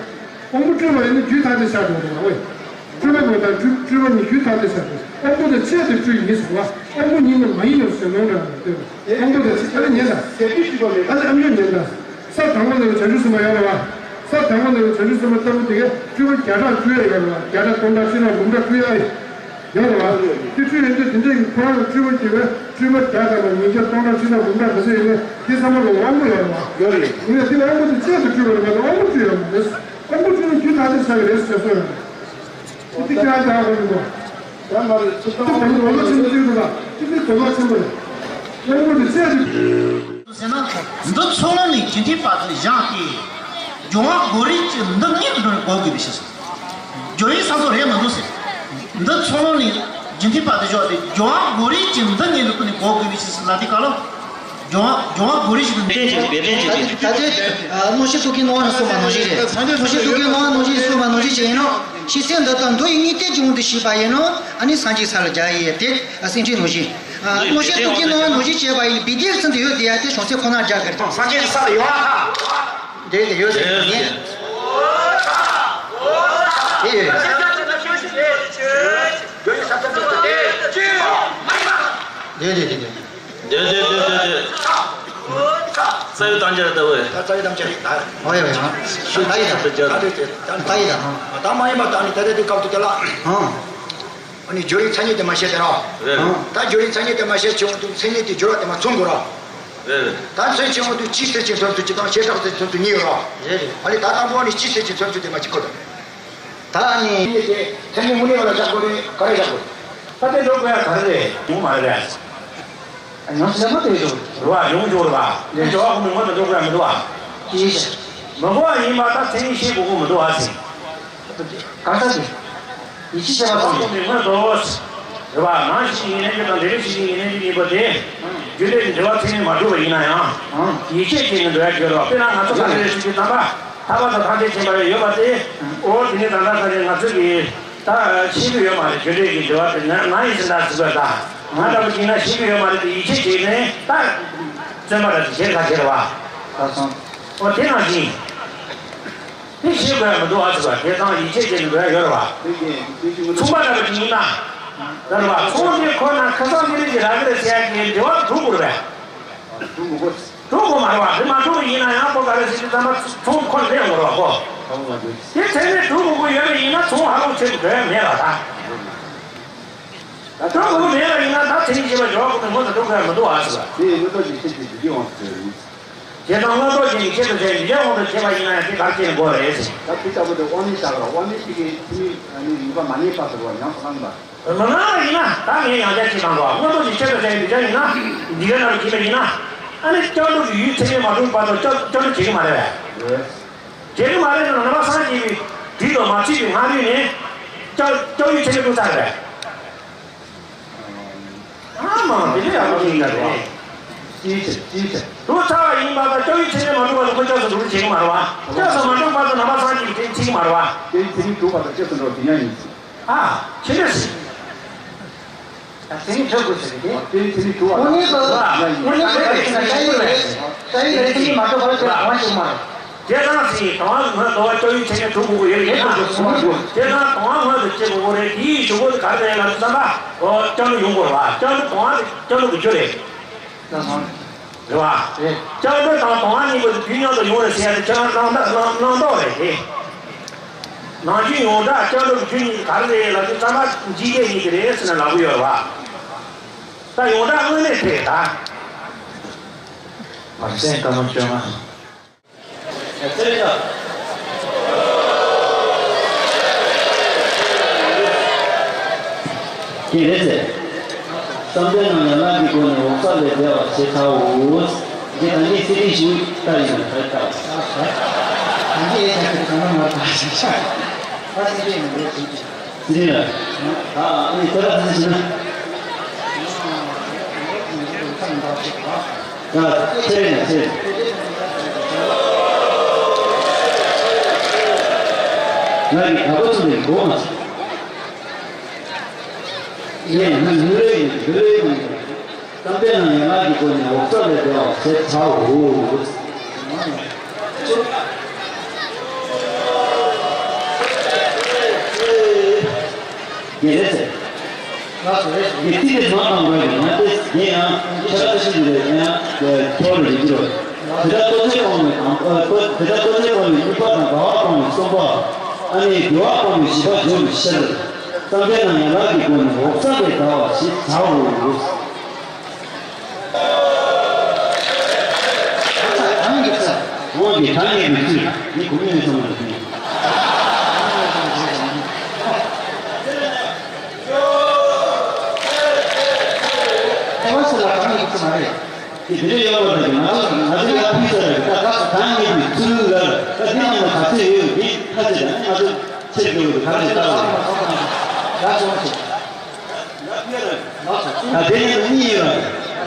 དབང་པོ་སྤྲོད་པ་ཡིན་ན་རྒྱུད་ཐ་དད་ཆགས་འགྲོ་འདུག་ཨོ། སྤྲོད་པ་དང་སྤྲུལ་པ་གཉིས་རྒྱུད་ཐ་དད་ཆགས་འགྲོ། དབང་པོ་དང་བཅས་ཏེ་སྤྲུལ་ཡིན་ཟེར་བ། དབང་པོ་ཉིད་ནི་མ་ཡིན་ནོ་ཞེས་ལུང་དྲངས་པ་སྟོན། དབང་པོ་དང་བཅས་ཨ་ནི་ཉན་དང་། ཟེར་དུས་སྤྲུལ་པ་མེད། ཨ་ནི་ཨ་མྱོས་ཉན་དང་། ས་དང་པོ་ནས་བྱང་ཆུབ་སེམས་དཔའ་ཡོད་རེད་བ། ས་དང་པོ་ནས་བྱང་ཆུབ་སེམས་དཔའ་ལྟ་བུ་དེ་གས་སྤྲུལ་པ་བརྒྱ་ཕྲག་སྤྲུལ་ཡ་ཡོད་རེད་བ། བརྒྱ་ཕྲག་སྟོང་ཕྲག་ཁྲི་ཕྲག་འབུམ་ཕྲག་སྤྲུལ་ཡ་ཡོད་རེད་བ། དེ་སྤྲུལ་ཡོང་དུས་དེ་འདྲ་ཡི་ཁོ་རང་ལ་སྤྲུལ་པ་སྐྱེ་བས་སྤྲུལ་པ་བརྒྱ་ཕྲག་དང་ཉིས་བརྒྱ་སྟོང་ཕྲག་ཁྲི་ཕྲག་འབུམ་ཕྲག་ག་ཚོད་ཡོད་ན་དེ་ཚང་མ་ལ་དབང་པོ་ཡོད་རེད་བ། ཡོད་རེད། ཡིན་ནའི་དེ་དབང་པོ་དེ་བཅས་སུ་སྤྲུལ་པ་རེད་བ། དབང་པོ་སྤྲུལ་ཡོད་མ་རེད། དབང་པོ་སྤྲུལ་ན་རྒྱུད་ཐ་དད་ཆགས་ཀྱི་རེད་ཟེར་སྲོལ་ཡོད་རེད། དེ་ཁྱེད་རང་ལྟ་དགོས་མི་འདུག་ད་མ་རེད། ཚུལ་ད་དོན་དུ་འོ་ལོ་ཆེན་པོ་གཅིག་འདུག་ལ། དེ་ཚོའི་དོན་དག་ཆེན་པོ་རེད། དབང་པོ་དེ་བཅས་སུ། ཟེར་ན། འདི་ཚོགས་ལམ་ནས་རྒྱུན་མཐའི་བར་དུ་བཞག་སྟེ། སྦྱོར་བ་དགོས་རིགས་ཀྱི་འདི་ཉིད་དུ་འགྲོ་དགོས་པའི་ཕྱིར། སྦྱོར་བའི་ས་ཚོ་རེད་མི་འདུག་ཟེར། འདི་ཚོགས་ལམ་ནས་རྒྱུན་མཐའི་བར་དུ་བཞག་སྟེ་སྦྱོར་བ་དགོས་རིགས་ཀྱི་འདི་ཉིད་དུ་ཀུན་ནས་དགོས་དགོས་པའི་ཕྱིར་ལ་དེ་ག་ལ། སྦྱོང་བ་སྦྱོང་བ་བོ་རི་ཞིག་ཏུ་འདྲེན་བྱེད་པའི་འབད་བརྩོན་བྱེད་པའི། ད་ལྟ་ཨ་གནོད་བྱེད་དུག་གི་སྣང་བ་ནང་སོང་བ་ནང་བཞིན་རེད། གནོད་བྱེད་དུག་གི་སྣང་བ་ནང་བཞིན་སོང་བ་ནང་བཞིན་ཅིག་ཡིན་ནོ། ཤེས་བྱའི་འདོད་དང་འདོད་ཡོན་གཉིས་ལྡན་གྱི་དབང་དུ་བྱས་པ་ཡིན་ནོ། ཨ་ནི་སངས་རྒྱས་ས་ལ་སྦྱར་ཡས་དེ་སེམས་ཅན་ནང་བཞིན། གནོད་བྱེད་དུག་གི་སྣང་བ་ནང་བཞིན་བྱས་པ་ཡིན་པའི་དེ་ཚུན་དུ་ཡོད་དེ་ཡ་དེ་བྱང་སེམས་ཁོ་ན་སྦྱར་གི་རེད། སངས་རྒྱས་ས་ལ་ཡོད་ཨ། དེ་དེ་ཡོད་ཟེར་ཡོད་ཉན། དེ་ཡོད། དེ་དེ་དེ་དེ། དེ་དེ་དེ་དེ་དེ། རྩ་བའི་དམ་བཅའ་ལྟ་བུ། ད་རྩ་བའི་དམ་བཅའ་རེད་ད། ཨོ་ཡ་ཡ། ད་ཡི་ད། ད་ཡི་ད། ད་ཡི་ད། ད་མ་ཡིན་པ་ད་ནི་ད་ལྟ་དེ་སྐབས་དུ་དེ་ལ། ཨང་། ཨ་ནི་སྦྱོར་བའི་མཚན་ཉིད་དེ་མ་བཤད་དེ་ར། རེད། ཨང་། ད་སྦྱོར་བའི་མཚན་ཉིད་དེ་མ་བཤད་ཆེན་པོ་དུ་མཚན་ཉིད་དེ་སྦྱོར་བ་དེ་མ་མཚོན་དགོས་ར། རེད། ད་མཚན་ཆེན་པོ་དུ་སྤྱི་ཟེར་གྱི་མཚོན་ཚུལ་གཅིག་དང་བྱེ་བྲག་ཟེར་མཚོན་ཚུལ་གཉིས་ཡོད་ར། རེད་རེད། ཨ་ནི་ད་དང་པོ་ནི་སྤྱི་ཟེར་གྱི་མཚོན་ཚུལ་དེ་མ་གཅིག་གོ་དང་། ད་ནི། མཚན་ཉིད་དེ་མཚན་ཉིད་དངོས་གནས་པ་ལ་བཞག་དགོས་རེད་ག་རེ་བཞག་དགོས། ད་དེ་འགྲོ་དགོས་ཡ་ག་རེ་རེད་ཡོང་མ་རེད། ཉམས་ཟེར་མ་དེ་རེད། རེད་བ་ཡོང་འགྲོ་རེད་བ། དེ་འགྲོ་བ་ཀུན་ནས་སྔོན་དུ་འགྲོ་དགོས་ཡ་མི་འདུག་བ། ཅི་ཞིག་མི་དགོས་པ་ཡིན་པ་ད་མཚན་ཉིད་ཤེས་དགོས་ཀྱི་མི་འདུག་བ་ཟེར། གང་ཟག་དེ། ཡིད་ཆེས་བྱས་པ་ཙམ་གྱིས། མི་འདུག་རེད་བ། ནང་བཞིན་གྱི་ངེས་ལེན་རྒྱུ་དང་འབྲེལ་བའི་ཕྱི་བཞིན་གྱི་ངེས་ལེན་རྒྱུ་གཉིས་པོ་དེ། རྒྱུ་འབྲས་ཀྱི་འབྲེལ་བ་ཚིག་ནས་མ་གྲུབ་པ་ཡིན་ན་ཡང་། ཡིད་ཆེས་བྱས་ནས་འགྲོ་ཡ་རྒྱུ་རེད་བ། དཔེར་ན་ང་ཚོ་ག་ཚོད་རེད་ཟེར་དུས་ཙམ་པ། ཐར་པ་དང་ཐམས་ཅད་མཁྱེན་པ་ཡོད་པ་དེ། འོ་དེ་ནི་ད་ལྟ་ད་ནི་ང་ཚོ་གིས་ད་ཤེས་ཀྱི་ཡོད་མ་རེད། རྒྱུ་འབྲས་ཀྱི་འབྲེལ་བ་དེ་ང་ང་ཡིན་ཟེར་ན་ཟེར་བ་ད། ང་འདྲ་པོ་ཅིག་ན་ཤེས་ཀྱི་ཡོད་མ་རེད་དེ་ཡིད་ཆེས་བྱས་ནས་ད། བརྩོན་པ་ར་དེ་བྱེད་ག་བྱེད་རེད་བ། ད་སོང་། འོ་དེ་ནང་བཞིན། དེ་ཤེས་དགོས་ཡ་མི་འདུག་ཨ་ཟེར་བ་དེ་དང་ཡིད་ཆེས་བྱས་ནས་འགྲོ་ཡ་ཡོད་རེད་བ། མཚུངས་པ་འདྲ་པོ་ཅིག་ཡིན་ན། ད་རེད་བ་མཚུངས་དེ་ཁོ་ན་ཁ་སང་དེ་རིགས་ཀྱི་ར་གི་རེད་ཟེར་ཡ་གི་འབྲེལ་བ་གྲུབ་དགོས་རེད་བས། གྲུབ་དགོས་མ་རེད་བ། དེ་མ་གྲུབ་པ་ཡིན་ན་ཡང་ཁོ་ག་རེ་ཟེར་གྱི་ཙམ་པ་མཚུངས་ཁོ་ན་རེད་ཡོང་དགོས་རེད་བ་ཁོ། དེ་ཚད་མས་གྲུབ་དགོས་ཀྱི་ཡོད་པ་ཡིན་ན་མཚུངས་ཧ་ལོག་ཆེད་དུ་འགྲོ་ཡ་མེད་ལ་ད། ད་གྲུབ་དགོས་མེད་པ་ཡིན་ན་ད་དེ་རིགས་བྱེད་པ་འབྲེལ་བ་གྲུབ་ནས་མངོན་དུ་འགྲོ་དགོས་ཡ་མི་འདུག་ཨ་ཟེར་བ། དེ་ཡི་མངོན་རྟོགས་ཀྱི་ཆེད་དུ་འཇུག་པའི་དབང་དུ་ཡིན། དེ་དང་མངོན་རྟོགས་ཅན་གྱི་ཆེད་དུ་བྱས་ནས་འཇལ་དབང་དུ་བྱས་པ་ཡིན་ན་ཡང་དེ་གར་སྐྱེ་དགོས་རེད་ཟེར། ད་དེ་ལྟ་བུ་དེ་དབང་མེད་བཞག་ར་དབང་མེད་ཅིག་གིས་ཐུན་མིན་ནི་ཡིན་པ་མ་རྙེད་པ་ཟེར་བ་ཡང་དུ་བླངས་པ། མི་ལངས་པ་ཡིན་ན་ད་ངས་ཡང་བསྐྱར་ཅིག་བཏང་འདུག་མངོན་རྟོགས་ཀྱི་ཆེད་དུ་བྱས་ནས་འཇལ་ཡིན་ན་འདི་ག་ནང་བཞིན་པ་ཡིན་ན། ཨ་ནི་སྐྱབས་འགྲོ་གི་ཡུལ་ཚད་མས་མ་གྲུབ་བར་དུ་སྐྱབས་སྐྱབས་འགྲོ་བྱེད་ཀྱི་མ་རེད་པས། བྱེད་ཀྱི་མ་རེད་ཟེར་ན་ནང་པ་སངས་རྒྱས་པའི་དུས་དང་མ་ཚུད་པའི་སྔ་དུས་ནས་སྐྱབས་སྐྱབས་ཡུལ་ཚད་མས་གྲུབ་ཚར་རེད་པས། ཨ་མ་དེ་འདྲ་ཡག་པོ་ཅིག་ཡིན་ད་རེད། ཅིའི་ཕྱིར་ཅིའི་ཕྱིར། གྲུབ་ཚར་བ་ཡིན་པ་དང་སྐྱབས་ཡུལ་ཚད་མས་མ་གྲུབ་བར་དུ་ཁོ་སྐྱབས་སུ་འགྲོ་རྒྱུ་བྱེད་ཀྱི་མ་རེད་བ། སྐྱབས་སུ་མ་འགྲོ་བར་དུ་ནང་པ་སངས་རྒྱས་པའི་དེ་ཚིག་གི་མ་རེད་བ། སྐྱབས་ཡུལ་ཚད་མས་གྲུབ་པ་དང་སྐྱབས་སུ་འགྲོ་དེ་ཉག་ཡིན། ཨ། ཁྱེད་འདྲ་ཞིག་ད་དེ་ནི་ཐོས་དགོས་ཟེར་གི་དེ། དེ་ནི་དེ་ནི་དུ་བ། དངོས་གནས་སུ། དངོས་གནས་སུ་ག་རེ་ཟེར་ན་ཤ་ཡི་རེད། ཤ་ཡི་རེད་དེ་ནི་མ་གཏོགས་ག་རེ་ཟེར་ན་གང་ཞིག་མ་རེད། དེ་དང་ཞིག་གང་སྔོན་དུ་བ་སྐྱབས་ཡུལ་ཚད་མས་གྲུབ་དགོས་ཀྱི་ཡོད་རེད་ཡིན་ན། དེ་དང་གང་སྔོན་དུ་སྐྱེ་དགོས་ཀྱི་རེད་དེའི་གཞུག་གུ་དེ་ག་རེ་ཟེར་ཡིན་ལ་བསམ་པ། འོ་སྐྱབས་འགྲོ་ཡོང་དགོས་རེད་བ། སྐྱབས་འགྲོ་གང་དེ་སྐྱབས་འགྲོ་གི་རྒྱུ་རེད། ད་སོང་། རེད་བ། རེད། སྐྱབས་འགྲོ་དང་དོན་གཉིས་པོ་དེ་དུས་མཉམ་དུ་ཡོང་བར་བྱེད་ཡ་དེ་ཁྱེད་རང་རྣམ་དག་རྣམ་རྣམ་རྟོག་རེད་དེ། ནང་རྒྱུད་ཡོངས་གྲགས་སྐྱབས་འགྲོ་གི་རྒྱུ་གཉིས་ག་རེ་རེད་ལབ་དུས་ཙམ་པ་འཇིག་རྟེན་གཉིས་དེ་རེད་ཟེར་ནས་ལབ་གི་ཡོད་རེད་བ། ད་ཡོངས་གྲགས་དངོས་གནས་དེ་རེད་ད། བར་གསེང་བཀའ་གནང་བཅོ་ལྔ། ཀྱེ་རེད་ཟེར། བསམ་གཏན་རྣམས་ཡན་ལག་གི་སྒོ་ནས་འོག་ས་ལས་འདས་པ་ཞེས་བྱའོ། འདི་ད་ནི་ཚེ་རིང་ཞིག་ལྟ་ཡིན་ན་ད་ལྟ། ད་ནི་ཨེ་ད་ཁྱེད་གང་ན་མ་ད་ཞེས་བྱ། ད་ཚེ་རིང་མི་འདྲ་ཞིག་ཚེ་རིང་ལ། ད་ཨ་ནི་ཁྱེད་རང་ཚེ་ཞིག་ན། ད་ཚེ་རིང་ལ་ཚེ་རིང་། ང་ཡི་དགའ་པོ་ཚོ་ནས་དགོངས་མ་ཚོམས། ཡེ་ང་ལུས་རེ་ཡིན་ལུས་རེ་ཡིན། བསམ་གཏན་རྣམས་ཡན་ལག་གི་སྒོ་ནས་འོག་ས་ལས་འདས་པ་ཞེས་བྱའོ། དགེ་ལེགས་ཟེར། ལགས་སོ་རེད། དེ་ཚིག་དེ་ཚང་བཏང་དགོས་ཀྱི་ཡང་དེ་དེ་ཡང་ཁྱེད་རང་ཚོ་ཤེས་ཀྱི་རེད་ཡང་ཐོག་ལ་རིག་གི་རེད། དེ་ལྟར་ལྟོ་ཚོད་སྤོང་བའི་དང་དེ་ལྟར་ལྟོ་ཚོད་སྤོང་བའི་དམིགས་པ་དང་དགའ་བ་སྤོང་བའི་གསུམ་པ། ཨ་ནི་དགེ་བ་སྤོང་བའི་བཞི་པ་འཇོམས་པའི་ཕྱིར། བསམ་གཏན་རྣམས་ཡན་ལག་གི་སྒོ་ནས་འོག་ས་ལས་འདའ་བ་ཞེས་བྱའོ། གང་གི་ཚུལ། འོ་འདི་གང་ཡིན་པའི་ཚུལ་འདི་གོ་མི་ཡོད་ཙམ་ལ་ཟིན། ཨེ་མ་སུ་ལ་གང་ཡིན་ཚུལ་མ་རེད། དེ་དེ་འདྲ་ཡོད་པ་དང་ང་ཚོ་ང་ཚོ་ཡར་ཕུལ་ཚར་རེད། ད་ད་གང་ཡིན་པའི་ཚུལ་ལ་ད་དེ་ནང་ལ་ག་ཚོད་ཡོད་འདི་ཁ་ཚིག་དང་ང་ཚོ་ཚེ་འགྲོ་གི་ག་རེ་ལྟ་བ་རེད། ད་དེ་ནི་གཉིས་ཡོད་རེད།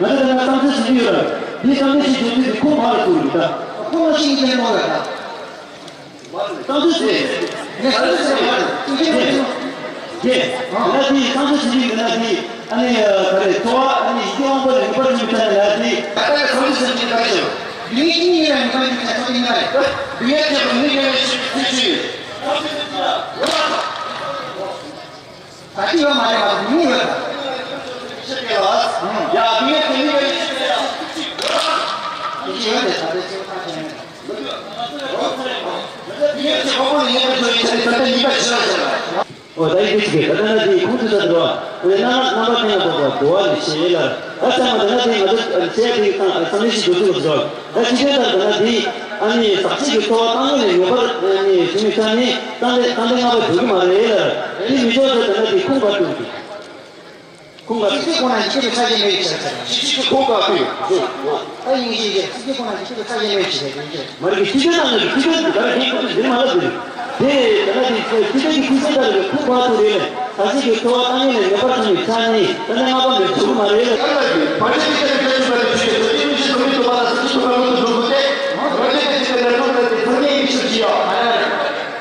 ང་ཚོ་ད་ནང་བསམ་ཚུལ་ཞིག་ཡོད་ར། འདི་བསམ་ཚུལ་ཞིག་བྱུང་དུས་ཁོང་བར་དུ་ཡིན་ད། ཁོང་ལ་ཞིག་ཡིན་ནོ་ཡོད་ད། བསམ་ཚུལ་ཞིག་ངས་བསམ་ཚུལ་ཞིག་མ་རེད། ཅིག་ཅིག་མ་རེད། ཡེ། ད་ལྟ་འདི་བསམ་ཚུལ་ཞིག་ཡིན་ན་འདི་ཨ་ནི་ག་རེ་འཚོ་བ་ཨ་ནི་ཡི་གེ་དབང་པོ་ལ་ངེས་པར་ཡོད་ཚར་ན་འདི། ད་ལྟ་བསམ་ཚུལ་ཞིག་ད་ཞོ། ཡིན་གཉིས་ཡིན་ན་ངེས་པར་ཡོད་ཚར་ཚོད་ཡིན་ན་རེད། ཡིན་ཡ་ཁྱེད་ཀྱི་མི་ཡོད་ན་ཞིག་ཚུལ་ཞིག་ཡོད། ད་ཅི་ཡོད་མ་རེད་པ། མི་ཡོད་པ། ཡ། ཨོ་ད་ཡིག་ཚིག་གི་ད་ལྟ་ན་དེའི་ཁུངས་ཐུབ་ས་འགྲོ་བ། ཨོ་ཡ་རྣམ་རྣམ་པ་ཐེངས་ལ་འགོག་པ་འགྲོ་བ་ནི་ཞེས་ལ། ད་ཚང་མ་ད་ལྟ་དེ་ང་ཚོ་བཤད་དེ་དང་བསམ་བློ་ཞིག་འགྲོ་ཚུལ་འགྲོ། ད་ཕྱི་རྒྱལ་དང་ད་ལྟ་དེ་ཨ་ནི་ཟག་བཅས་ཀྱི་འཚོ་བ་བཏང་ཡོད་ནས་ངེས་པར་ཨ་ནི་བྱུང་མི་ཚང་ནི་གཏན་གཏན་གཏན་གཏན་ལྔ་པ་འགྲོ་གི་མ་རེད་ལ། དེ་མི་ཆོག་ཚེ་ད་ལྟ་དེ་ཁུངས་ག་ཐུབ་ཀྱི། ཁུངས་ག་ཕྱི་ཚུལ་ཁོ་ན་ཡིད་ཆེས་པའི་ཆ་རྐྱེན་མེད་ཅེས་ཟེར། ཕྱི་ཚུལ་ཁུངས་ག་ཕྱི་ཚུལ། ཨ་ཡིན་ཞེས་བཤད། ཕྱི་ཚུལ་ཁོ་ན་ཡིད་ཆེས་པའི་ཆ་རྐྱེན་མེད་ཅེས་བཤད་ཡིན་ཅེས། མ་རེད། ཕྱི་ཚུལ་དང་ནི་ཕྱི་ཚུལ་ག་རེ་ཡིན་ཁོ་ཚོ་འདིར་མ་ལབ་ཟེར། དེ་ད་ལྟ་དེ་ཕྱི་ཚུལ་གྱི་ཕྱི་ཚུལ་ལྟར་གྱི་ཁུངས་ག་ཐུག་རེད་ལས། ད་ཕྱི་གི་འཚོ་བ་བཏང་ཡོད་ནས་ངེས་པར་ཚང་བའི་ཆ་ནི་ད་ལྟ་ལྔ་པ་མེད་ཐུབ་མ་རེད་ལ། ཡང་ལ་ཡིན་བར་ཆད་ཀྱི་ཆ་རྐྱེན་ཆ་རྐྱེན་པ་དེ་ཕྱི་ཚུལ་དེ་མི་ཤེས་ཐུབ་མི་ཐུབ་པ་ལ་ཕྱི་ཚུལ་ཐུབ་པ་མི་ཐུབ་ཐུབ་དེ། རོ་ཅན་གྱི་ཕྱི་ཚུལ་ལ་ཐུབ་ན་དེ་ཐུབ་ངེས་མི་ཤེས་ཀྱི་ཡོད།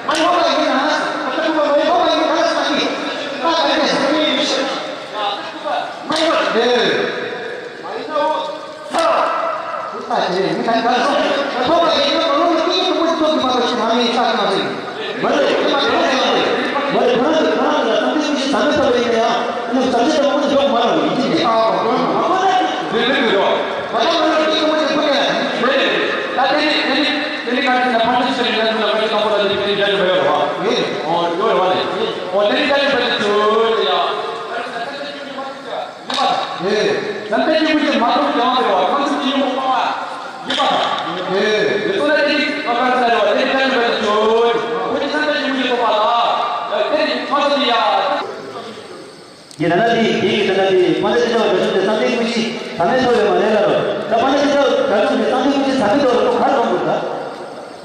མ་ཡོང་བ་ཡིན་ན་ད་ཐུབ་པ་མ་ཡོང་བ་ཡིན་ན་ད་ལ་ས་ནི་ད་ག་ནས་ཐུབ་ངེས་མི་ཤེས། མ་ཡོང་བ་དེ། མ་ཡིན་ན་འོ། ཚ། ཨ་ཅེ་མི་ཁ་ཁ་སོང་། ཐོག་ལ་ཡིན་ན་ལོ་ལོ་ཏིག་ཏིག་པོ་ཐོག་གི་མ་གཏོགས་ཤི་མ་མི་ཚ་གི་མ་རེད། མ་རེད། ཁྱེད་མ་ཁྱེད་མ་ཁྱེད་མ་རེད། ཁོ་རང་ཚོ་ཁོ་རང་ཚོ་ལ་བསམ་ཚུལ་ཞིག་བྱ་མི་ཐུབ་པ་ཡིན་ན་ཡང་ཨ་ནི་བསམ་ཚུལ་དེ་མང་པོ་ཞིག་འཇོག་མ་རུང་ཡིན་གཅིག་དེ་ཨ་ཨ་ཨ་ཨ་རེད་རེད་རེད། ད་ལྟ་ལོ་ལོ་ཏིག་ཏིག་པོ་ཞིག་ཐོག་ནས་རེད་རེད། ད་དེ་ནི་དེ་ནི་དེ་ནི་ག་རེ་ཟེར་ན་ཕར་ཚུར་ཞིག་ལ་ང་ཚོ་ལ་ང་ཚོ་དང་པོ་ལ་དེ་ནི་དེ་ནི་རྒྱ་ཆེ་བ་ཡོད་རེད་བ། ཡོད་རེད། ཨོ་ཡོད་རེད་བ་ནི། ཨོ་དེ་ནི་རྒྱ་ཆེ་བ་དེ་ཚོ་དེ་ཡ། ཨེ། བསམ་གཏན་གཅིག་པུ་ཞིག་མ་གཏོགས་ཀྱང་ཟེར་བ་ཁམས་གསུམ་གྱི་ཡོན་པོ་སྤང་བ་ཡིན་པ་དང་། ཨེ། དེ་ཚོ་ལ་དེ་ནི་བཀའ་ག་རེ་ཟེར་བ་དེ་ནི་བཀའ་ཡིན་པ་དང་ཆོས། ཁོ་ནི་བསམ་གཏན་གཅིག་པུ་ཞིག་རྟོགས་པ་ལ། དེ་ནི་མ་གཏོགས་ཀྱི་ཡ། ཡིན་ན་དེ་དེ་ཡིན་ན་དེ་དཔལ་ལྡན་ཁྲི་ཟླ་བ་དགྲ་བཅོམ་དེ་བསམ་གཏན་དངོས་གཞི་ཟབ་མོའི་ཐོག་ལས་མ་ལས་ལ་རོ། ད་དཔལ་ལྡན་ཁྲི་ཟླ་བ་དགྲ་བཅོམ་དེ་བསམ་གཏན་དངོས་གཞི་ཟབ་མོའི་ཐོག་ལ་ཁོ་ག་རེ་གཏོང་དགོས་ད།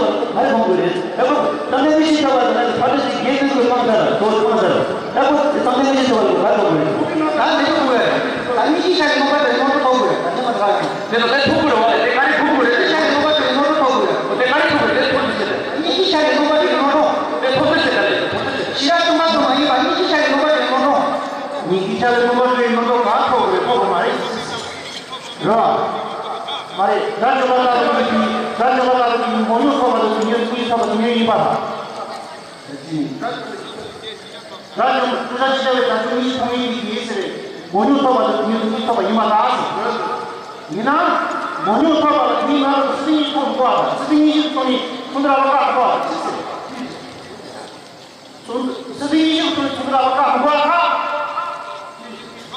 ཐོབ་པ་ལ་ག་རེ་མཐོང་དགོས་རེད། ཨེ་ཁོ་བསམ་གཏན་མིག་ཤེས་ཐོབ་པ་ལ་ད་ཕར་འདྲ་ཞིག་རྒྱས་ཀྱི་ཀུན་སྤངས་ཚར་ལ་དོ་སྤངས་ཚར་ལ། ཨེ་ཁོ་བསམ་གཏན་མིག་ཤེས་ཐོབ་པ་ལ་ག་རེ་མཐོང་དགོས་རེད། ད་འདི་ཐོབ་དགོས་རེད། ད་མིག་ཤེས་ཤར་གྱི་སྣང་བ་དེ་སྣང་བ་ཐོབ་དགོས་རེད། ད་ནི་མ་ཐག་ཡིན། དེ་ལ་དེ་ཐོབ་དགོས་རེད་བ། དེ་ག་རེ་ཐོབ་དགོས་རེད། མིག་ཤེས་ཤར་གྱི་སྣང་བ་དེ་སྣང་བ་ཐོབ་དགོས་རེད། དེ་ག་རེ་ཐོབ་དགོས་རེད། དེ་ཐོབ་དགོས་རེད། མིག་ཤེས་ཤར་གྱི་སྣང་བ་དེ་སྣང་བ་ཐོབ། དེ་ཐོབ་དགོས་རེད། དེ་ལ་ཐོབ་དགོས་རེད། ཤེས་རབ་སྟོང་པ་དུ་མ་ཡིན་པ་མིག་ཤེས་ཤར་གྱི་སྣང་བ་དེ་སྣང་བ་ཐོབ། མིག་ཤེས་ཤར་གྱི་སྣང་བ་དེ་སྣང་བ་ཐོབ་ག་ཐོབ་དགོས་རེད། ཐོབ་དགོས་མ་རེད། རེད་བ། མ་རེད། དགྲ་བཅོམ་པ་ལྟ་བུ་གི་དགྲ་བཅོམ་པ་ལྟ་བུ་གི་མོ་ཉུང་ཐོབ་པ་དང་དུས་ཉུང་དུས་ཐོབ་པ་དུས་ཉུང་ཡིན་པ་དང་། དགྲ་བཅོམ་པ་ཀུན་བྱང་ཆེ་བའི་དགྲ་བཅོམ་གཉིས་ཐོབ་ངེས་ཀྱི་ཡིན་ཟེར་བའི་མོ་ཉུང་ཐོབ་པ་དང་དུས་ཉུང་དུས་ཐོབ་པ་ཡིན་པ་དང་། ཡིན་ན། མོ་ཉུང་ཐོབ་པ་ལ་དུས་ང་རང་གི་སྲིད་ཉིད་ཐོབ་འགྲོ་བ་དང་སྲིད་ཉིད་ཐོབ་ནས་ཁོང་ཚོ་ལ་བཀག་འགྲོ་བ་དང་ཅི་ཟེར། སོ་སོའི་ཡིད་བཞིན་དུ་ཚུགས་པ་ལ་བཀག་མི་དགོས་ཨ།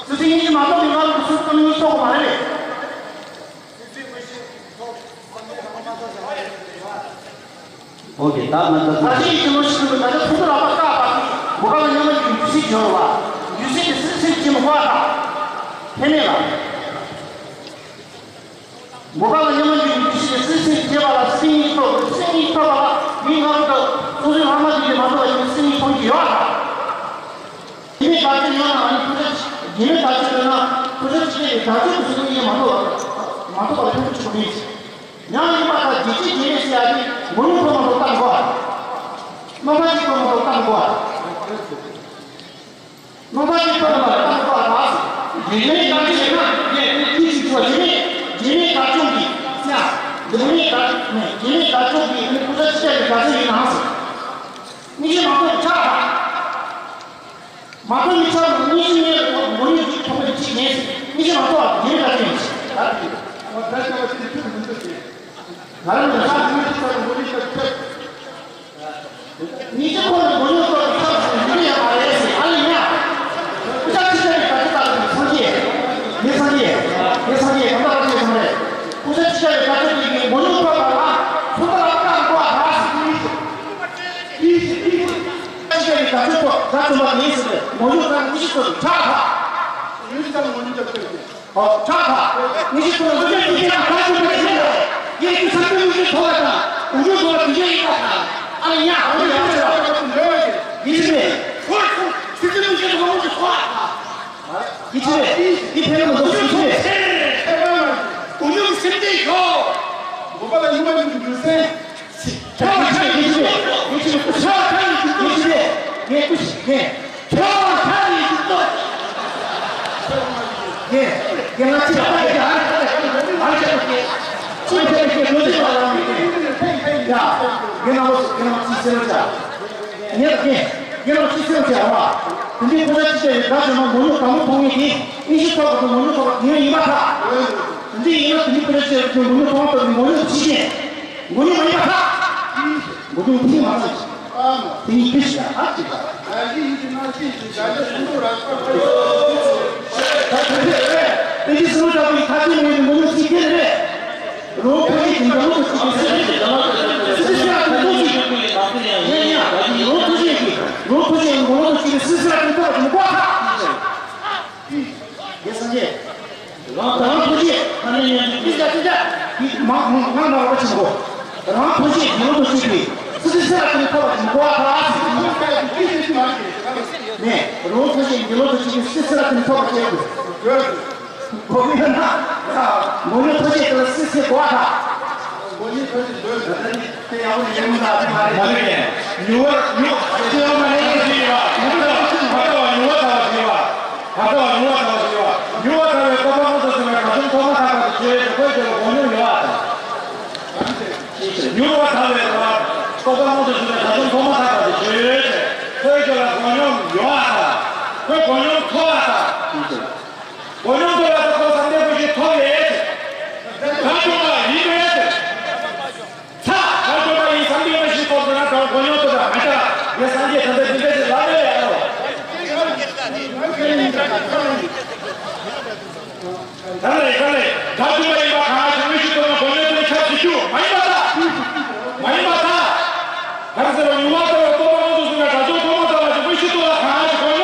སོ་སོའི་ཡིད་བཞིན་མ་གཏོགས་པའི་ངང་དུ་སུ་གཏོང་མི་ཆོག་པ་མ་རེད། ཨོ་ཀེ། ད་ང་ད་ད་ཅི་ཡིན་ནོ་ཞིག་ཏུ་ད་ལྟ་ཚུགས་པ་ལ་བཀག་པ་དེ་མོ་ག་ལ་ཉམས་ལེན་གྱི་འདུ་ཤེས་སྦྱོར་བ། འདུ་ཤེས་ཀྱི་སྲིད་སྲིད་ཀྱི་མི་དགོས་ཨ། ཧེ་མེད་ལ། མོ་ག་ལ་ཉམས་ལེན་གྱི་འདུ་ཤེས་ཀྱི་སྲིད་སྲིད་བྱེད་པ་ལ་སྲིད་ཉིད་ཐོབ། སྲིད་ཉིད་ཐོབ་པ་ལ་མིའི་ངང་དུ་སོ་སོའི་ལྷག་མ་དེ་ལས་མ་ཐོབ་པ་ཡིན་སྲིད་ཉིད་ཐོབ་ཀྱི་ཡོད་ལ། རྒྱུ་མེད་བར་ཆད་ཡོད་ན་ཨ་ནི་ཕུ་ཚ་རྒྱུ་མེད་བར་ཆད་ཡོད་ན་ཕུ་ཚ་ཅི་ཡང་བར་ཆད་ཀྱི་སྲིད་ཉིད་མ་ཐོབ་པ་མ་ཐོབ་པ་ལ་ཕན་ཐོགས་ཆེན་པོ་མེད། ཡང་ཡིན་པ་དང་རྒྱུ་ཆད་རྒྱུ་མེད་ཟེར་ཡ་དེ་མོ་ཉུང་ཐོབ་མ་ཐོབ་ལྟ་དགོས། རྣམ་པ་གཅིག་ཐོབ་མ་ཐོབ་ལྟ་དགོས། རྣམ་པ་གཅིག་ཐོབ་པ་ལ་རྟག་པར་བཞག་རྒྱུ་མེད་བར་ཆད་ན་ཡང་ཁྱེད་ཀྱིས་ཞུ་བ་རྒྱུ་མེད་རྒྱུ་མེད་དགྲ་བཅོམ་གྱི་ཡང་རྒྱུ་མེད་དགྲ་ནས་རྒྱུ་མེད་དགྲ་བཅོམ་གྱི་ནི་ཕུ་ཚ་ཅི་ཡང་གི་དགྲ་ཚོད་ཡིན་ནའང་ཟེར། མིག་ཤེས་མ་ཐོབ་ཆགས་དང་། མ་ཐོབ་མི་ཆགས་ན་མིག་ཤེས་མེད་པ་མོ་ཉུང་གཅིག་ཐོབ་པའི་ཕྱིར་ངེས་ཟེར། མིག་ཤེས་མ་ཐོབ་པ་རྒྱུ་མེད་དགྲ་བཅོམ་ཡིན་ཟེར། ད་དེ་ང་རང་ལ་ཆགས་མིག་ཤེས་ཆགས་མོ་ཉུང་ཆགས་ཐོབ། ཉིད་ཀྱི་ཁོང་ནི་མོ་ཉུང་ཐོབ་ཀྱི་ཐབས་སུ་འདུག་ཡང་མ་རེད་ཟེར་ཨ་ལས་ཡ། སྐུ་ཞབས་ཕྱི་དྲིལ་གྱི་བཀའ་ཁྲིད་ལྟར་དུ་སངས་རྒྱས། ངས་སངས་རྒྱས། ངས་སངས་རྒྱས་གང་ལྟར་བཀའ་ཁྲིད་ཀྱི་མ་རེད། སྐུ་ཞབས་ཕྱི་དྲིལ་གྱི་བཀའ་ཁྲིད་ཀྱི་མོ་ཉུང་ཐོབ་པ་ལ་སུ་ལྟར་བཀའ་བསྒོ་བ་ར་ཟེར། ཕྱི་དྲིལ་གྱི་བཀའ་ཁྲིད་ཐོག་དགྲ་བཅོམ་པ་ངས་ཟེར་མོ་ཉུང་ཐོབ་ཉི་ཤུ་ཐོབ་ཀྱི་ཁྲག་ཁ། ཨོ་ཁྲག་ཁ། ཉི་ཤུ་ཐོབ་ལ་སྐུ་ཞབས་ཕྱི་དྲིལ་གྱི་བཀའ་ཁྲིད་ཐོག་ཡིན་ལ། ཡེ་ཤུ་སངས་རྒྱས་ཀྱི་ཐོག་ལ་དང་དགུ་ཤུ་ཐོབ་ལ་དུས་ཆེན་ཡིན་པ་དང་། ཨ་ལ་ཡ་ཨ་ལ་ཡ་ཨ་ལ་ཡ། ཡིད་ཆེས་མེད། ཁོ་ཁོ་ཁྱེད་ཚོའི་ལུགས་ཀྱི་ངོ་བོ་དེ་ཁོ་ལ་ཡིད་ཆེས་མེད། འདི་ཕན་མི་འདུག་ཡིད་ཆེས་མེད། དུ་ཉུང་སེམས་བདེ་ཤོག་མགོ་པ་ལ་ཡུ་བ་ཉུང་རྒྱུ་སེམས། ཁྱོད་ཁྱོད་ཡིད་ཆེས་མེད། ཡིད་ཆེས་མེད། ཁྱོད་ཁྱོད་ཡིད་ཆེས་མེད། ངས་ཀུ་ཤི་ངས་ཁྱོད་ཁྱོད་ཡིད་ཆེས་མེད། ངས་ངས་ང་ཚོས་ཨ་ཡ་ཨ་ཡ་ཨ་ཡ་ཅི་ཕན་ཁྱེད་ལོ་ཟེར་བ་ལ་ཡ་ངས་ན་ལོ་ངས་ན་ལོ་ཅི་ཟེར་བ་ཅག་ངས་ངས་ངས་ལོ་ཅི་ཟེར་བ་ཅག་བ། དེ་འདྲའི་ཕོ་བྲང་ཅི་བྱ་ཡི་དགྲ་བྱུང་ན་མོ་ཉུང་དང་པོ་ཕོག་ངེས་ཏེ་ཉི་ཤུ་ཐོག་ག་དུ་མོ་ཉུང་ཐོག་ག་དུ་ཡིན་པ་ཐག་དེ་འདྲའི་ཡིན་ན་དེ་འདྲའི་ཕོ་བྲང་ཅི་བྱ་ཡི་མོ་ཉུང་ཐོག་ག་དུ་མོ་ཉུང་ཅི་བྱེད། མགོ་རྙོག་མ་ཡིན་པ་ཁ། མགོ་རྙོག་མཐིང་མ་ཚོས། དེ་ཉིད་ཀྱི་ཞིག་ཨ་ཅིག་ཁ། དེ་ཉིད་སྲིད་ལུགས་ལྟ་བུའི་ཁ་ཆེ་མོའི་མགོ་རྙོག་ཅིག་སྐྱེ་རེད། རོ་ཁོ་ཡི་དེ་འདྲ་མོ་ཅིག་གི་སྲིད་སྲིད་སྲིད་ལ་དེ་ཚོ་ཅིག་ཡ་ཡ་རོ་ཁོ་ཡི་གི་རོ་ཁོ་ཡི་མགོ་རྙོག་ཅིག་གི་སྲིད་སྲིད་ལ་དེ་ཚོ་ཅིག་མགོ་ཁ། ཡེ་སངས་རྒྱས། རང་རང་ཐུགས་རྗེ་ཨ་ནི་ཡང་ཅི་ཅི་ཅི་ཅི་མ་མ་མ་མ་བ་ཆེན་པོ། རང་ཐུགས་རྗེ་ཉིད་དུ་བྱེད་པའི་སྲིད་ཞི་སྲིད་ལ་ཀུན་ཐོབ་པ་ཅིག་གོ་བ་ཐག་ནས་རང་ཐུགས་རྗེ་ཉིད་དུ་བྱེད་པའི་སྲིད་ཞི་སྲིད་ལ་ཀུན་ཐོབ་པ་བྱེད་དགོས། གོ་གི་ཡོད་ན། མོ་ཉུང་ཐུགས་རྗེ་དེ་ལ་སྲིད་ཞི་གོ་བ་ཐག་མོ་ཉུང་ཐུགས་རྗེ་འདོད་ད་ནི། དེ་ཡང་ཡོང་ད་དེ་མ་རེད། མ་རེད། ཉུ་བ་ཉུ་དེ་ཡང་མ་ཉན་ཞིག་ཡོད་པ། ཉུ་བ་ཉུ་བ་ཐག་པ་ཞིག་ཡོད་པ། ད་ལྟ་བ་ཉུ་བ་ཐག་པ་ཞིག་ཡོད་པ། ཉུ་བ་ཐག་པའི་བཀོད་པ་མངོན་དུ་སུམ་པའི་དགྲ་བཅོམ་ཐོག་མ་ཐག་པ་དེ་ཆོས་ཅན། ཁོའི་རྒྱུད་ལ་མགོ་སྙོམས་ཡོད་པ་དང་། ཉུ་བ་ཐག་པའི་བཀོད་པ་མངོན་དུ་སུམ་པའི་དགྲ་བཅོམ་ཐོག་མ་ཐག་པ་དེ་ཆོས་ཅན། ཁོའི་རྒྱུད་ལ་མགོ་སྙོམས་ཡོད་པ་དང་། ཁོས་མགོ་སྙོམས་ཐོབ་པ་དང་། མགོ་སྙོམས་ཐོབ་པ་དང་ཁོ་བསམ་གཏན་དཔེ་བཞི་ཐོབ་ཡོད་ཅེས། དགྲ་བཅོམ་པ་ཡིན་པས་ཚ། དགྲ་བཅོམ་པ་ཡིན་བསམ་གཏན་དཔེ་བཞི་ཐོབ་ཟེར་ན་དགྲ་མགོ་སྙོམས་ཐོབ་པ་མ་ཤར། ངས་སངས་རྒྱས་ད་ལྟ་འདི་འདྲ་ཞིག་ལབ་ཡོད་ཡ་རོ། ག་ལས་ག་ལས་དགྲ་བཅོམ་པ་ཡིན་པ་གང་ཞིག་དངོས་གཞི་ཐོབ་ན་མགོ་སྙོམས་ཐོབ་ནས་ཁྱབ་ཞིག་རྒྱུ་མ་ཡིན་པ་ལྟ། མ་ཡིན་པ་ལྟ། ག་རེ་ཟེར་བ་ཉུང་བ་ལྟ་བའི་བཀོད་པ་མངོན་དུ་སུམ་པའི་དགྲ་བཅོམ་ཐོག་མ་ཐག་པ་ཞིག་དངོས་གཞི་ཐོབ་ལ་གང་ཞིག་མགོ་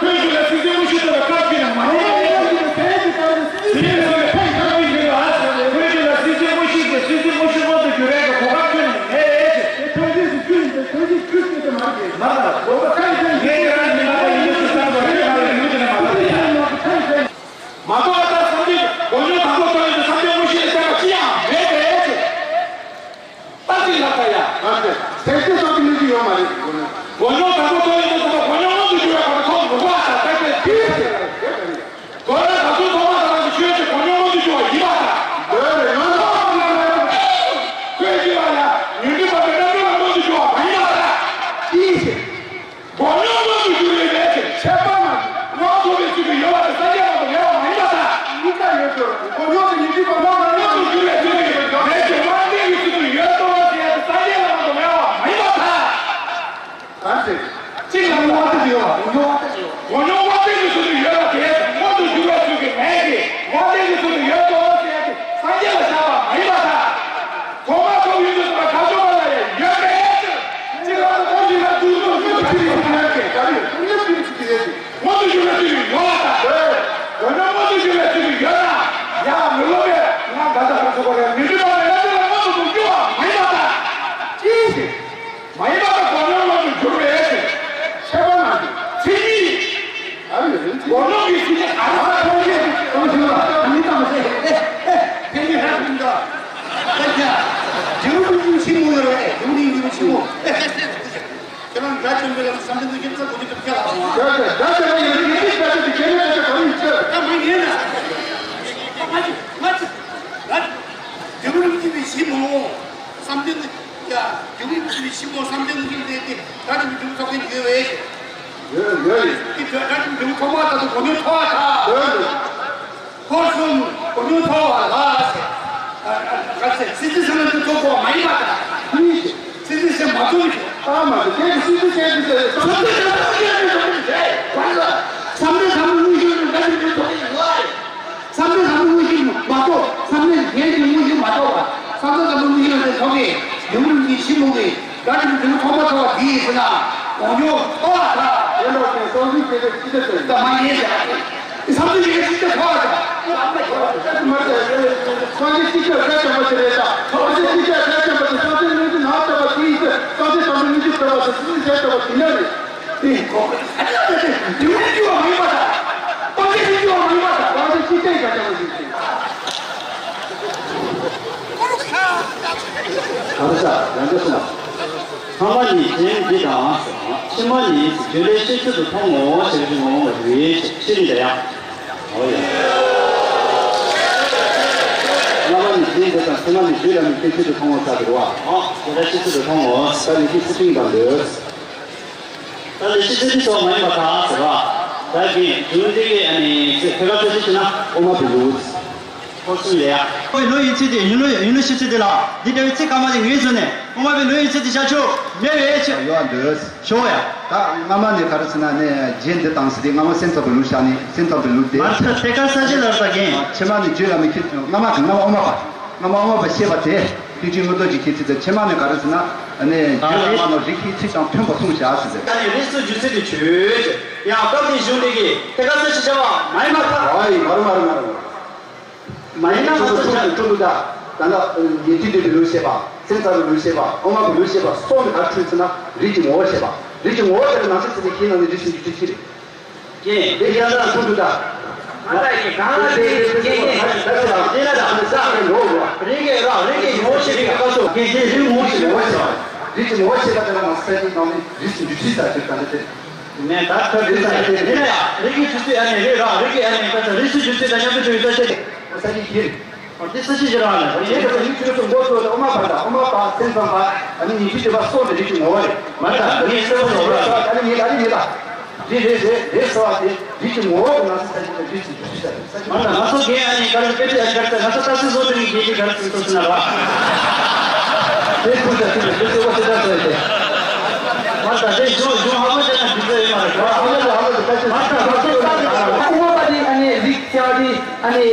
ཁྱོད་ཀྱི་ལ་སྲིད་འཛིན་དངོས་གཞི་ཐོག་ལ་བཀའ་བཀྱོན་ནས་མ་རེད། སྲིད་འཛིན་ལ་སྲིད་འཛིན་དངོས་གཞི་གི་སྲིད་འཛིན་དངོས་གཞི་མངོན་དུ་འགྱུར་བའི་གོ་སྐབས་ཁྱོན་ནས་མེད་རེད། དེ་ཐོན་རྗེས་སུ་ཁྱོད་ཡིན་ཏེ་ཐོན་རྗེས་ཁྱོད་སྐྱེས་ཏེ་མ་རེད། མ་རེད། ངས་ཁྱེད་རང་གི་མ་རེད་ཡིན་ན་ཞུ་ས་མ་རེད། ང་ལ་ཡིན་ན་མ་རེད་ཡ། མ་གཏོགས་ད་བསམ་གྱི་གོ་མྱོང་དང་པོ་ཐོན་ཡོད་དུས་བསམ་གཏན་དངོས་གཞི་ལ་བརྟེན་པ་ཅི་ཡང་མེད་པས། ད་ཅིག་ལབ་ད་ཡ། ཨ་ཙི། ཟེར་ཏེ་བསམ་གྱི་མི་འདུག་ཡོད་མ་རེད་གོ་མྱོང་། གོ་མྱོང་དང་པོ་ཐོན་ཡོད་དུས་ཙམ་པ་གོ་མྱོང་མངོན་དུ་འགྱུར་བའི་ཁོ་ན་ཐོག་མི་དགོས་པ་དང་ཏག་ཏག་ཅིག་རེད། དོན་ལ་ད་དུང་ཐོག་མ་ད་རང་གི་ཆོས་ཀྱི་གོ་མྱོང་མངོན་དུ་འགྱུར་བ་ཡིན་པ་དང་། འདོད་རེ་ཡོད་ན། ཁོས་ཅི་ལ་ཡ་ཉོན་སྒྲིབ་པ་མེད་པའི་རྣམ་གྲངས་ལ་མངོན་དུ་འགྱུར་བ་མ་ཡིན་པ་དང་། ཅི་ཞིག་གོ་མྱོང་མངོན་དུ་འགྱུར་བའི་ལས་ཀྱི་ཁྱད་པར་མ་དབང་ཐོབ་པའི་ཚུལ་གྱིས་ཡོད་པ་དེ་སངས་རྒྱས་ལ་དུ་མེད་པ་མ་ཡིན་པ་དང་། གཉིས་ཀ་ཡོད་དོ། གོ་མྱོང་དེ་ཉོན་སྒྲིབ་པ་མངོན་པར་མངོན་དུ་འགྱུར་བའི་ཚུལ་གྱིས་ལས་ཀྱི་དབང་ལྡན་གྱི་ཚུལ་དུ་ཡོད་དོ་ཞེས་སངས་རྒྱས་ལ་དུ་མེད་པ་མ་ཡིན་པ་དང་། གང་ཞིག་གཅིག་ལ་མངོན་དུ་ཡོད་པ་མངོན་དུ་ཡོད། གོ་མྱོང་དབང་ལྡན་གྱི་ཚུལ་དུ་ཡོད་པ་དེ་མངོན་དུ་འགྱུར་བའི་ཚུལ་གྱིས་མེད་ཀྱི་དབང་ལྡན་གྱི་ཚུལ་དུ་ཡོད་དོ་ཞེས་སངས་རྒྱས་ལ་བཞག་པ་མ་ཡིན་པ་དང་། ཐོག་མར་ཐོབ་ཡོད་དུས་ཙམ་པ་དགག་སྦྱོར་པ་ལ་ཡང་ཡོད་པའི་ཕྱིར། གཅིག་ལ་ཐོག་མར་ཐོབ་ཡོད་དུས་ཙམ་པ་ཡོད་པའི་ཕྱིར། མངོན་དུ་འགྱུར་བའི་ཚུལ་གྱིས་ཡོད་པ་དང་། འོ་ན་མངོན་དུ་འགྱུར་བའི་ཚུལ་གྱིས་ཡོད་ན། ཡང་མི་སློབ་པས་ང་འགལ་ཟླ་གང་ཚུགས་པ་རེད། མི་འགྲིག་པ་རེད་ལབ་ན་མངོན་དུ་འགྱུར་བ་མ་ཡིན་པ་དང་། ཅི་ཞིག་མ་ཡིན་པ་དང་གོ་མྱོང་མངོན་དུ་འགྱུར་བའི་ཕྱིར། ཁྱད་པར་མ་ཚིག་གཉིས། གོ་མྱོང་གི་ཚིག་གཉིས་གང་ལ་ཐོག་ཆེ་གང་ཞིག་ལ་མི་དང་ཟེར། ཨེ་ཨེ་ཕན་གྱི་ར་ཁུང་འདྲ། ཨ་ཀྱ། རྒྱལ་བུ་ཀུན་གྱི་ཕྱི་མོ་ཡོད་རེད། རྒྱལ་བུ་ཀུན་གྱི་ཕྱི་མོ། ཁྱེད་རང་དགྲ་བཅོམ་པའི་ལམ་བསམ་གཏན་དུ་སྐྱེ་ཚར་གོ་རྒྱུ་དེ་ཁྱེད་ལ་དང་བ། དགྲ་བཅོམ་པའི་ལམ་སྐྱེ་ཚར་གོ་རྒྱུ་དེ་ཁྱེད་ལ་དང་བ། ད་མ་ཡིན་ན། ང་ཚོ་ང་ཚོ་རྒྱལ་བུ་ཀུན་གྱི་ཕྱི་མོ་བསམ་གཏན་དུ། ཡ། རྒྱུ་མི་ཕྱི་མོ་བསམ་གཏན་གྱི་ལས་དེ་ད་རིང་གི་རྒྱུ་ཚོགས་ཀྱི་ཡོད་བས། ཡོད་ཡོད། དེ་ད་རིང་གི་རྒྱུ་ཚོགས་མ་ད་དུ་གོ་མྱོང་ཐོག་ད། ཡོད་ཡོད། ཁོ་གསུམ་གོ་མྱོང་ཐོག་ལ་ཟེར། ག་ཚད་སྲིད་རྩེ་ས་ན་དུ་ཐོག་གོ་མ་ཡིན་པ་དང་། ཡིན་ཞེས། སྲིད་རྩེ་ས་མ་ཐོག་ནི་ད་མ་དེ་དེ་སྲིད་རྩེ་ས་དེ་ཟེར་བསམ་གཏན་ས་ན་དུ་ཡོད་ནི་ཐོག་ནི་ཟེར་བ་ལ། བསམ་གཏན་ས་ན་དངོས་གཞི་ནི་ད་དུ་ཐོག་ནི་ཡོད་རེད། བསམ་གཏན་ས་ན་དངོས་གཞི་མ་གཏོགས་བསམ་གཏན་གཞན་གྱི་དངོས་གཞི་མ་གཏོགས་པ། བསམ་གཏན་ས་ན་དངོས་གཞི་ལ་དེ་ཐོག་གི་ཡུམ་རིམ་གྱི་ཕྱི་མོ་གི་དགྲ་རིམ་གྱི་ཐོག་མ་ཐོག་པ་དེ་ཡིན་ཟེར་ན་གོ་མྱོང་ཐོག་ལ་ཐག་ཡོད་འགྲོ་དེ་སོང་ཟིག་དེ་ལས་ཅི་ལྟར་ཟེར་ད་མ་ཡིན་ཟེར་ཨ་ཁེ་བསམ་གཏན་གཞན་ཅི་ལྟར་ཐོག་ལ་ཐག་མ་ཐོག་ལ་ཐག་མ་ཐོག་ལ་ཐག་སངས་རྒྱས་ཅི་ལྟར་ཐག་བཅད་པ་དེ་རེད་ད། སངས་རྒྱས་ཅི་ལྟར་ཐག་བཅད་པ་དེ་སངས་རྒྱས་ལུང་གི་ནང་བཅད་པ་དེ་ཡིན་ཟེར། སངས་རྒྱས་བསམ་གཏན་ལུང་གི་བཅད་པ་དེ་སྲིད་རྩེ་ས་བཅད་པ་དེ་ནི་རེད། དེ་ཁོ་ཁོ་ཡུལ་མི་འགྱུར་བ་མ་ཡིན་པ་དང་། སྟོང་ཆ་མི་འགྱུར་བ་མ་ཡིན་པ་དང་། སྟོང་ཆ་ཅི་སྟེ་ག་ཅང་མ་ཞིག་ཅིང་། གང་ཟག་ཡང་འདི་གསུངས། ཐ་མ་ཉིད་རྐྱེན་འདི་དང་། ཕྱི་མ་ཉིད་རྒྱུ་ལས་སྐྱེ་ཚུལ་དུ་མཐོང་ངོ་། ཞེས་པའི་ངོ་བོ་ལས་ཕྱིར་འདི་ཡང་། འོ་ཡ། སྔ་མ་ཉིད་རྐྱེན་འདི་དང་ཕྱི་མ་ཉིད་རྒྱུ་ལ་ནི་སྐྱེ་ཚུལ་དུ་མཐོང་ངོ་ཟེར་བ་རེད་བ། འོ་དེ་འདྲ་སྐྱེ་ཚུལ་དུ་མཐོང་ངོ་། ད་ནི་ཤི་ཚུལ་ཁྲིམས་དང་འདོད། ད་ལས་ཤི་ཚུལ་ཁྲིམས་སོགས་མ་ཡིན་པར་ཐལ་ཟེར་བ། ད་གིན་རྒྱུ་འདི་གི་ཨ་ནི་ཚེ་ཐད་ཀར་ཚེ་ཤི་ན་དབུ་མ་པའི་ལུགས། ཁོ་གསུམ་ལས་ཡ། ཁོའི་ལུགས་ཡིན་ཚུལ་དེ་ཡིན་ལུགས་ཡིན་ལུགས་ཤི་ཚུལ་དེ་ལ་འདི་འདྲ་བའི་ཚིག་གང་མ་དེ་ངོས་བཟུང་ནས་དབུ་མ་པའི་ལུགས་ཡིན་ཚུལ་དེ་བཞག་ཆོག་མེད་པའི་ཕྱིར། ཡོད་འདོད། ཤོག་ཡ། ད་སྔ་མ་ནས་ག་རེ་ཟེར་ན་ནི་རྗེས་འདི་དང་ཟེར་དེ་སྔ་མ་སེམས་ཙམ་པའི་ལུགས་བཞག་ནས་སེམས་ཙམ་པའི་ལུགས་དེ། མ་ཐད་ཀར་ས་གཞི་ལ་ས་རྒན། ཕྱི་མ་ནི་རྒྱུད་ལ་མི་ཁྱེར། སྔ་མ་གི་སྔ་མ་དབུ་མ་པ། སྔ་མ་དབུ་མ་པ་བཤད་པ་དེ། ཐེག་ཆེན་མངོན་རྟོགས་ཀྱི་ཁྱད་ཚད་དེ་ཕྱི་མ་ནི་ག་རེ་ཟེར་ན། ནི་རྒྱུད་ལ་མ་ནོར་རིགས་ཀྱི་ཚིག་དང་མཐུན་པ་གསུངས་བཞག་ཟེར་ཏེ། ད་ནི་རིགས་སུ་འཇུག་ཚུལ་དེ་ཆོས་ཅན། ཡང་སྐབས་དེའི་གཞུང་འདི་གིས་ཐད་ཀར་ས་གཞི་བྱ་བ་མ་ཡིན་པར་ཐལ། ཨ་ཡི་མ་རུ་མ་རུ་མ་རུ། མ་ཡིན་ན་ང་ཚོ་ཆ། ཀྲུང་དུ་ད། ད་ལྟ་ཉན་ཐོས་འདོད་པའི་ལུགས་བཤད་པ། སེམས་ཙམ་པའི་ལུགས་བཤད་པ། དབུ་མ་པའི་ལུགས་བཤད་པ་སོགས་ནི་ག་རེ་ཟེར་ན་རིགས་ཀྱི་ངོ་བོ་བཤད་པ། རིགས་ཀྱི་ངོ་བོ་དེ་ལ་ནང་གསེས་ཚིག་དེ་ཁྱེད་ནང་ནས་རིགས་སུ་འཇུག་ཚུལ་ཅི་རེད། རྐྱེན། དེ་ཡང་དག་ཐུག་ཏུ་ད། ང་ལྟ་ཡི་གང་ལ་དེ་རྐྱེན་རྐྱེན་ད་ཆ་དེ་ལ་དང་ས་རེ་ལོ་བ། རིགས་ཀྱི་ར་རིགས་ཀྱི་ངོ་བོ་ཤེས་པའི་སྐབས་སུ་རྐྱེན་རྐྱེན་རིགས་ངོ་བོ་ཤེས་པའི་ངོ་བོ་ཤེས་པ། རིགས་ཀྱི་ངོ་བོ་ཤེས་པ་དེ་ལ་ང་ས་ཡི་ནང་ནས་རིགས་སུ་འཇུག་ཚུལ་ས་ཅིག་ད་ལྟ་དེ། ནས་ད་ཁ་རིགས་ས་དེ་དེ་ན་ཡང་རིགས་ཀྱི་འཇུག་ཚུལ་ཨ་ནི་རིགས་ར་རིགས་ཀྱི་ཨ་ནི་ད་ཆ་རིགས་སུ་འཇུག་ཚུལ་ད་མཉམ་དུ་འཇུག་ཡོད་ས་ཆེ། ས་ཡི་ཡིན། འོ་དེ་ས་ཆེ་ཞེ་དྲག་ནས་འོ་ཡིན་ད་ཡིན་ཚུལ་སོ་མགོ་ཚོས་དབུ་མ་པ་དང་དབུ་མ་པ་སེམས་ཙམ་པ་ཨ་ནི་ཉན་ཐོས་སྤྱོད་པ་སོགས་ཀྱི་རིགས་ཀྱི་ངོ་བོ་རེད། མ་ད་ངས་སེམས་ཙམ་པ་ཨ་ནི་ངས་ད་ནི་ངས་ད། རེད་རེད་རེད་རེད་ཟེར་བ་དེ་རིགས་ཀྱི་ངོ་བོ་གི་ནང་ས་ས་ཆེ་དང་རིགས་སུ་འཇུག་ཚུལ་ས་རེད། མ་ད་ང་ཚོ་རྒན་ཨ་ནི་ག་རེ་དཔེ་དེ་ཨ་ནི་ག་རེ་ད་ང་ཚོ་ལྟ་ཚུལ་བཟོ་དེ་ནི་རྒན་གྱི་ག་རེ་ཟེར་ཐུབ་ཟིན་ན་ར། དེ་ཐུག་ས་དེ་ལ་དེ་ཚོ་བ་དེ་ད་ཟེར་དེ། མ་ད་དེ་གཞུང་གཞུང་ཧ་མ་ཅན་ན་དེ་ཚོ་ཡིན་མ་རེད་ག་ཧ་མ་ཅན་ཧ་མ་ཅན་ད་ཆེ། མ་ད་ང་ཚོ་ལྟ་དེ་ད་ཁོ་བ་དེ་ཨ་ནི་རིགས་བྱ་དེ་ཨ་ནི།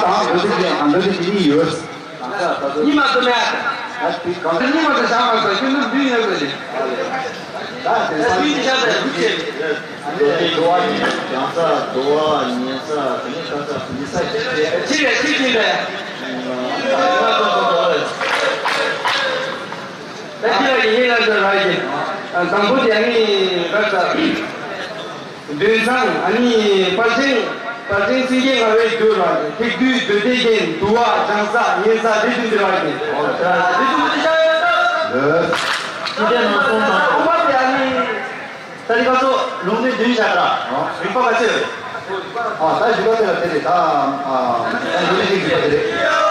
དང་འདོད་སྲེད་ཀྱི་ཨ་འདོད་སྲེད་ཀྱི་གཉིས་ཡོད། གཉིས་མ་གཏོགས་མེད། ད་དེ་གང་གཉིས་མ་གཏོགས་བཞག་མ་སོང་ཁྱོད་ཚོ་འདུས་ཡོད་པ་རེད། ད་དེ་ད་འདུས་ཀྱི་ཤ་ཚ་འདུས་བྱས། འགྲོ་བ་ཉོན་ས་འགྲོ་བ་ཉན་ས་དེ་ནས་ད་ས་ཉན་ས་ཅི་རེད་ཅི་ཅི་རེད། ད་ཅི་ལ་ཡིན་ལ་ཟེར་བ་ཡིན། དང་པོ་དེ་ནི་ར་ས། འདུན་ཚང་ཨ་ནི་པར་ཤིང་པར་ཤིང་སེང་གེ་ལྔ་བའི་རྒྱུ་ར་ཐིག་རྡུལ་རྡུལ་སྡེ་རྒྱན་དུ་བ་བྱང་ས་ཉན་ས་རི་བདུན་འདི་ར་ཡིན། རི་བདུན་འདི་ཤ་ཡོད་ད། ལོས། ཅི་སྟེ་ནང་སོང་དང་ཁོང་པ་དེ་ཨ་ནི་ད་རི་ཁ་ཚོ་ལུང་འདི་བདུན་བྱ་དྲ་རིག་པ་ག་ཚོད་རེད། ཨ་ད་རིག་པ་དེ་ལ་དེ་རེད་ད། ཨ་ད་འདུལ་བའི་རིག་པ་དེ་རེད།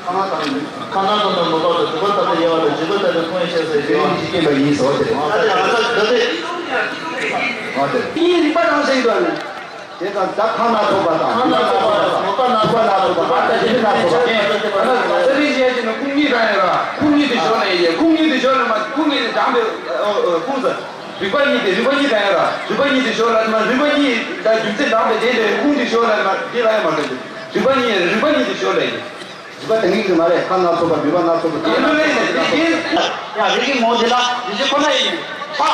ཁ་ན་དང་དང་མི་རྟག་ཏུ་དུ་བ་ལྟ་བུ་དབྱེ་བ་དང་འཇུག་པ་ལྟ་བུ་མཐོང་བའི་ཕྱིར་ཟེར་གྱི་ཡོད། ཇི་སྐྱེས་པ་ཡིན་ཟེར་བ་དེ་རེད། ཨ་དེ་ང་ཚོ་འདི་དེ། ཨ་དེ། དེའི་རིག་པ་རང་བཞིན་དུ་ནི། དེ་དང་ད་ཁ་ན་ཐོ་བ་དང་ཁ་ན་ཐོ་བ་དང་ནོར་བ་ན་ཐོ་བ་དང་ད་དེ་ན་ཐོ་བ་དང་ད་དེ་ན་ཐོ་བ། ས་རིག་བྱས་ཀྱི་ནི་ཁུངས་གཉིས་དང་ཡོད་ར་ཁུངས་གཉིས་དུ་ཞོག་ལ་ཡེ་ཁུངས་གཉིས་དུ་ཞོག་ལ་མ་ཁུངས་གཉིས་དུ་དྲངས་པའི་ཁུངས་སུ། རིག་པ་གཉིས་ཏེ་རིག་པ་གཉིས་དང་ཡང་ར་རིག་པ་གཉིས་ཏེ་ཞོར་ལ་མ་རིག་པ་གཉིས་ད་རྒྱུ་མཚན་དང་པའི་དེ་ལས་ཁུངས་ཏེ་ཞོར་ལ་མ་འདི་ལ་ཡང་མ་འདོད་དེ་རིག་པ་གཉིས་རིག་པ་གཉིས་ཏེ་ཞོར་ལ་ཡིན། རིག་པ་དེ་ཉིད་ཀྱི་མ་རེད་ཁ་ན་ཚོགས་པ་རིག་པ་སྣ་ཚོགས་པ་དེ་ཡིན་ནོ་ལས་ནས་རིག་གིན། ཡང་རིག་གི་མོ་དེ་ལ་རིག་གཞི་ཁོ་ན་ཡིན་ཆ།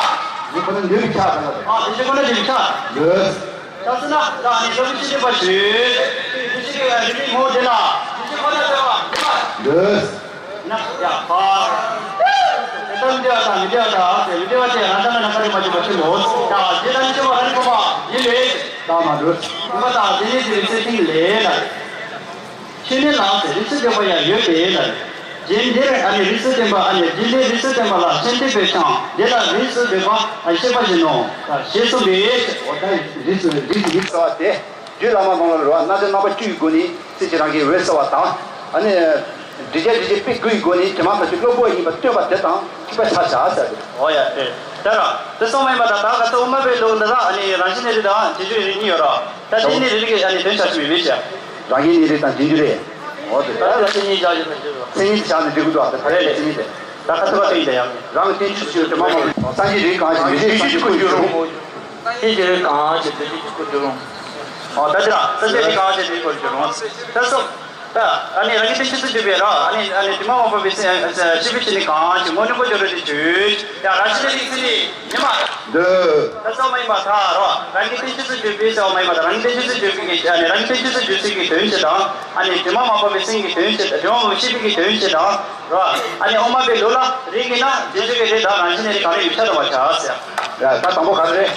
རིག་ཁོ་ན་འདོད་པའི་ཆ་དང་ལ་དེ། ཨ་རིག་གཞི་ཁོ་ན་འདོད་པའི་ཆ། ཡོད། ཆ་ཟེར་ན་ད་ནི་ལྟ་བུ་ཤེས་བྱེད་པ་ཞུས། རིག་གཞི་རིག་གི་མོ་དེ་ལ་རིག་གཞི་ཁོ་ན་འདོད་པ། ཡོད། ན་ཡ་ཧ། དེ་ལྟར་མི་བདེ་བ་དང་མི་བདེ་བ་དང་ཟེར་མི་བདེ་བ་དེ་རང་ལྟར་ན་ནམ་མཁའ་རིག་པ་འཇུག་པ་ཆེན་པོ། ཡ་དེ་ལྟར་མི་བདེ་བ་རང་རིག་པ་ཡིན་ལས། ད་མ་འགྲོ། ཡིན་པ་དང་དེ་ཉིད་ཀྱི་རིག་ཚད་ཐིག་ལེ་ལ། ཤེས་ནས་ལ་ཟེར་རིག་ཚད་ཐེག་པ་ཡང་ཡོད་དེ་ལ། རྗེས་འདིར་ཨ་ནི་རིག་ཚད་བསྟན་པ་ཨ་ནི་རྗེས་འདིར་རིག་ཚད་བསྟན་པ་ལ་ཤེས་འདོད་པའི་ཀྱང་དེ་ལ་རིག་ཚད་འདོད་པ་ཨ་ཤེས་པ་བཞིན་ནོ། ཞེས་གསུངས་པས། འོ་ད་རིག་ཚད་རིག་ཚད་རིག་ཚད་དེ། རྒྱུད་བླ་མ་ནང་ལ་རེད་བ། རྣལ་འབྱོར་རྣམ་པ་བཅུ་ཡི་སྒོ་ནས་སྲིད་ཀྱི་རང་གི་འོད་གསལ་བ་དང་། ཨ་ནི། འདྲི་བྱ་འདྲི་བྱེད་དཔེ་དགུ་ཡི་སྒོ་ནས་དྲི་མ་ཐག་གཅོད་བློ་སྒོ་ཡིན་པ་སྟོན་པ་དེ་དང་གཅིག་པ་ཆ་བཞག་ཟེར་ཏེ། འོ་ཡ་ཨེ། དེ་ར། དེ་སོང་མ་ཡིན་པ་དང་ད་ག་ཚོད་དབུ་མ་པའི་ལུགས་འདི་ལ་ཨ་ནི་རང་བཞིན་གནས་རིགས་དང་རྗེས་འཇུག་རིགས་གཉིས་ཡོད་ར། ད་དེ་གནས་རིགས་ཀྱི་ཨ་ནི་དོན་བྱ་ཞིག་མི་བེད་ཅེ། རང་བཞིན་གནས་རིགས་དང་རྗེས་འཇུག་རེད། འོ་དེ། ད་ལ་མཚན་ཉིད་བཞག་ཡོད་ན་འཇུག་ར། མཚན་ཉིད་དེ་བཞག་ནས་འགྲིག་གི་འདུག་ཨ། དེ་ཕ་རེད་ལས་མཚན་ཉིད་དེ། ད་ག་ཚོད་པ་སྟོན་ཡིན་ད་ཡང་། རང་གི་བསྟན་བཅོས་སུ་ཡོད་དྲི་མ་མང་པོ་སངས་རྒྱས་རིགས་གང་ཞིག་མི་རིགས་སུ་ཞིག་ཀུན་འགྱུར་རུང་། ཤེས་བྱ་གང་བྱེད་དེ་ཤེས་བྱེད་སྐོར་བརྗོད་རུང་། ཨོ་ད་ཅི་ར་ས་བྱེད་ཀྱི་གང་བྱེད་དེ་སྐོར་བརྗོད་རུང་། ད་སོ། ད་ཨ་ནི་རང་གི་བསྟན་བཅོས་སུ་གྱུར་པའི་ར་ཨ་ནི་ཨ་ནི་དྲི་མ་མ་ཕོག་པའི་སེམས་ཤེས་པའི་ཆོས་ནི་གང་བྱེད་དངོས་གྲུབ་པོ་སྦྱོར་བ་དེ་བརྗོད། ཡ་རང་བཞིན་གནས་ལུགས་ཀྱི་མཚན་ཉིད་ཉིད་མ། འདོད། ད་སོ་མ་ཡིན་པར་ཐལ་རོ། རང་གི་བསྟན་བཅོས་སུ་གྱུར་པའི་སོ་མ་ཡིན་པར་ཐལ། རང་གི་བསྟན་བཅོས་སུ་གྱུར་པའི་གི་ཨ་ནི་རང་གི་བསྟན་བཅོས་སུ་གྱུར་ཚུལ་གྱི་དོན་བྱེད་དང་། ཨ་ནི་དྲི་མ་མ་ཕོག་པའི་སེམས་ཀྱི་དོན་བྱེད་དང་དྲི་མ་མ་ཕོག་པའི་ཤེས་པའི་གི་དོན་བྱེད་དང་། རོ། ཨ་ནི་དབུ་མ་པའི་ལུགས་ལ་རིགས་ཡིན་ན་རྗེས་འཇུག་གི་རིགས་དང་རང་བཞིན་གནས་རིགས་གང་རུང་ཡིན་པས་ཁྱབ་བསྡད་པར་བྱ་ཟེར། ཡ་ད་དང་པོ་ག་རེ་རེད།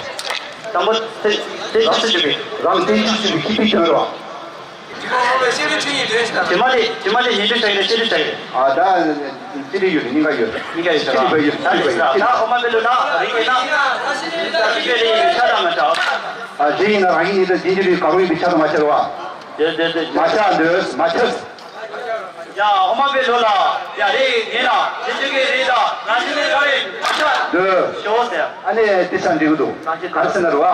དང་པོ་དེ་དེ་ཅི་ཞིག་བྱེད་པའི། རང་བསྟན་བཅོས་སུ་གྱུར་པའི་ཤེས་པའི་དོན་རོ། དྲི་མ་མ་ཕོག་པའི་ཤེས་པའི་ཆོས་ཉིད་དོན་ཞེས་དང་། དྲི་མ་དེ་དྲི་མ་དེ་ཉིད་དོན་བྱ་གི་རེད་ཤེས་རིག་བྱ་གི་རེད། ཨ་ད་ཅི་རིགས་ཡོད་རེད། གཉིས་ཀ་ཡོད་རེད། ཆོས་རིག་པ་ཡོད་ཆོས་རིག་པ་ཡོད། ད་དབུ་མ་པའི་ལུགས་ལ་རིགས་ཡིན་ན་རྗེས་འཇུག་གི་རིགས་ཡིན་པས་ཁྱབ་དང་མི་ཁྱབ། ཨ་རིགས་ཡིན་ན་རང་བཞིན་གནས་རིགས་དང་རྗེས་འཇུག་རིགས་གང་རུང་ཡིན་པས་ཁྱབ་དང་མ་ཁྱབ་རེད་བ། དེ་དེ་དེ་མ་ཁྱབ་འདོད་མ་ཁྱབ། ཡ་དབུ་མ་པའི་ལུགས་ལ་ཡ་རིགས་ཡིན་ན་རྗེས་འཇུག་གི་རིགས་དང་རང་བཞིན་གནས་རིགས་གང་རུང་ཡིན་པས་ཁྱབ། འདོད། ཞོག་ཟེར། ཨ་ནི་དེ་ཆ་འགྲིག་གི་འདུག་ག་རེ་ཟེར་ན་རེད་བ།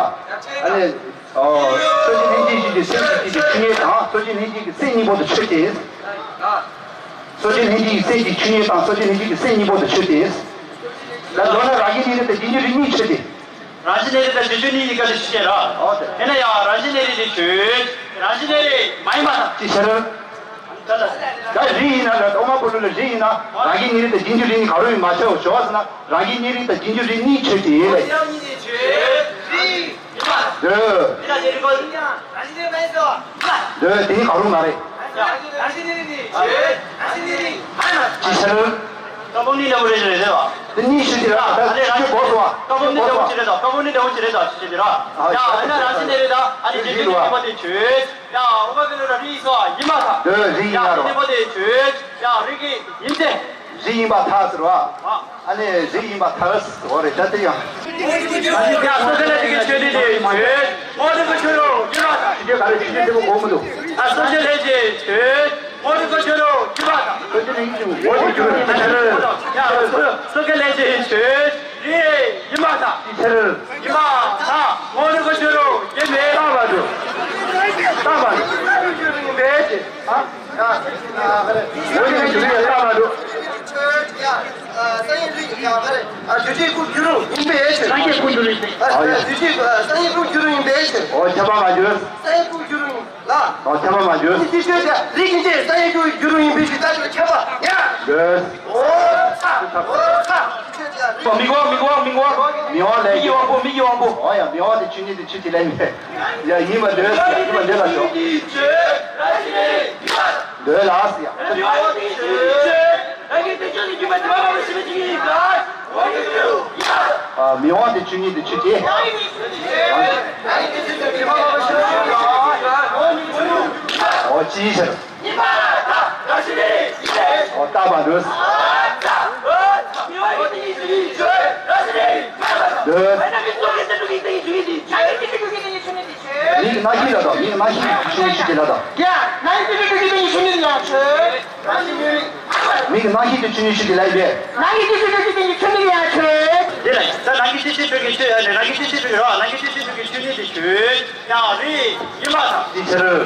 ཨ་ནི། ཨོ། སོ་སྐྱེ་ལྷན་སྐྱེས་ཀྱི་སེམས་ཀྱི་ཆོས་ཉིད་དང་སོ་སྐྱེ་ལྷན་སྐྱེས་ཀྱི་སེམས་གཉིས་པོ་དེ་ཆོས་ཅན། སོ་སྐྱེ་ལྷན་སྐྱེས་ཀྱི་སེམས་ཀྱི་ཆོས་ཉིད་དང་སོ་སྐྱེ་ལྷན་སྐྱེས་ཀྱི་སེམས་གཉིས་པོ་དེ་ཆོས་ཅན། ད་མདོར་ན་རང་བཞིན་གནས་རིགས་དང་རྗེས་འཇུག་རིགས་གཉིས་ཆོས་ཅན། རང་བཞིན་གནས་རིགས་དང་རྗེས་འཇུག་གཉིས་ཀ་དེ་ཆོས་ཅན་ར། ཨོ་དེ། དེ་ན་ཡང་རང་བཞིན་གནས་རིགས་དེ་ཆོས། རང་བཞིན་གནས་རིགས་མ་ཡིན་པ་དང་། ཅི་ཕྱིར། ད་རིགས་ཡིན་ན་ལ་དབུ་མ་པོ་ལུགས་ལ་རིགས་ཡིན་ན་རང་བཞིན་གནས་རིགས་དང་རྗེས་འཇུག་རིགས་གཉིས་གང་རུང་ཡིན་མ་ཆགས་ཞོག་ཟེར་ན་རང་བཞིན་གནས་རིགས་དང་རྗེས་འཇུག་རིགས་གཉིས་ཆོས་ཅན་ལ། འདོད། འདོད། དེ་ནི་གང་རུང་མ་རེད། ཅི་ཕྱིར། ཀ་བུ་ནི་འདྲ་བོ་རེད་རེད་རེད་བ། དེ་གཉིས་ཤུ་ཅི་ར། ད་ལྟ་ཅི་གོ་སོང་བ། ཀ་བུ་ནི་འདྲ་བོ་ཅི་རེད་ད། ཀ་བུ་ནི་འདྲ་བོ་ཅི་རེད་ད་ཅི་ཅི་ར། ཡ་ཨ་ན་རང་བཞིན་གནས་རིགས་ད་ཨ་ནི་རྗེས་འཇུག་རིགས་གཉིས་པོ་དེ་ཆོས། ཡ་དབུ་མ་པའི་ལུགས་ལ་རིགས་སོ་ཡིན་མ་ཐག་འདོད་རིགས་ཡིན་ཡ་ན་རོ། རིགས་པོ་དེ་ཆོས། ཡ་རིགས་ཀྱི་ཡིན་ཏེ། རིགས་ཡིན་པར་ཐལ་ཟེར་བ། ཨ་ནི་རིགས་ཡིན་པར་ཐལ་ཟེར་བ་རེད་ད་དེ་ཡང་། ཡ་སོ་སྐྱེ་ལྷན་སྐྱེས་ཀྱི་ཆོས་ཉིད་དེ་ཆོས། དངོས་གྲུབ་ཀྱི་ཆོས་ལུགས་ཡིན་པར་ཐལ། ཆོས་ཉིད་ག་རེ་ཆོས་ཉིད་དེ་མོ་གོ་མི་འདུག་ཨ་སོ་སྐྱེ་ལྷན་སྐྱེས་ཆོས། དངོས་གྲུབ་ཀྱི་ཆོས་ལུགས་ཡིན་པར་ཐལ། སོ་སྐྱེ་ལྷན་སྐྱེས་ངོ་བོ་ཆོས་ལུགས་ཡིན་པར་ཐལ། ཡ་སོ་སོ་སྐྱེ་ལྷན་སྐྱེས་ཆོས། རིགས་ཡིན་པར་ཐལ། ཅི་ཕྱིར། ཡིན་པར་ཐལ། དངོས་གྲུབ་ཀྱི་ཆོས་ལུགས་ཡིན་མིན། རྟག་པར་འགྲུབ། རྟག་པར་འགྲུབ་པའི་ཕྱིར། ཨ། ཨ། ཨ། དངོས་གྲུབ་ཀྱི་ཆོས་ལུགས་ཡིན་པར་ཐལ། རྟག་པར་འགྲུབ། ཨ། དུས་གཅིག་སྐུ་འགྱུར་རུང་ཡིན་པའི་ཕྱིར། སངས་རྒྱས་སྐུ་འགྱུར་རུང་ཡིན་པའི་ཕྱིར། ཨ། དུས་གཅིག་སངས་རྒྱས་སྐུ་འགྱུར་རུང་ཡིན་པའི་ཕྱིར། འོ་ཁྱབ་པ་མ་གྱུར། སངས་རྒྱས་སྐུ་འགྱུར་རུང་ཡིན་ལ། ཨོ་ཁྱབ་པ་མ་གྱུར། ནི་ཅི་ཆོས་ཀྱང་རིགས་ཀྱི་སྟེང་སངས་རྒྱས་སྐུ་འགྱུར་རུང་ཡིན་པའི་ཕྱིར་ད་ཆོས་ཁྱབ་པ་ཡང་། འདོད། འོ་ཁ། འོ་ཁ། ཆོས་ཀྱང་རིགས། མིག་དབང་མིག་དབང་མིག་དབང་། མིག་དབང་ལས། མིག་གི་དབང་པོ་མིག་གི་དབང་པོ། ཨོ་ཡ་མིག་དབང་དེ་ཆོས་ཉིད་དེ་ཆོས་ཅན་ལས་མེད། ཡ་ཡིན་པ་འདོད། ཡིན་པ་འདོད་ལ་ཞོག་འདོད་ལ་ཟེར་ཡ། ཨ། མིག་དབང་དེ་ཆོས་ཉིད་དེ་ཆོས་ཅན། ཨོ་ཅི་ཟེར། ཨོ་རྟག་པར་འགྲུབ། འདོད། མིག་རྣམ་ཤེས་ལ་དང་མིག་རྣམ་ཤེས་ཀྱི་ཆོས་ཉིད་ཆོས་ཅན་ལ་དང་། མིག་རྣམ་ཤེས་ཀྱི་ཆོས་ཉིད་ཆོས་ཅན་ལ་ཡིན་པས། ནང་གི་དེ་ཆོས་ཉིད་ཆོས་ཅན་ལ་ཡིན་པས། ནང་གི་དེ་ཆོས་ཉིད་ཆོས་ཅན་གྱི་ཆོས་ཉིད་ཡང་ཆོས། དེ་ལ་ད་ནང་གི་དེ་ཆོས་ཉིད་ཆོས་ཀྱི་ཆོས་ཡང་ནང་གི་དེ་ཆོས་ཉིད་ཆོས་ཀྱི་རོ། ནང་གི་དེ་ཆོས་ཉིད་ཆོས་ཀྱི་ཆོས་ཉིད་དེ་ཆོས་ཡང་རིགས་ཡིན་པར་ཐལ། དེ་ཕྱིར།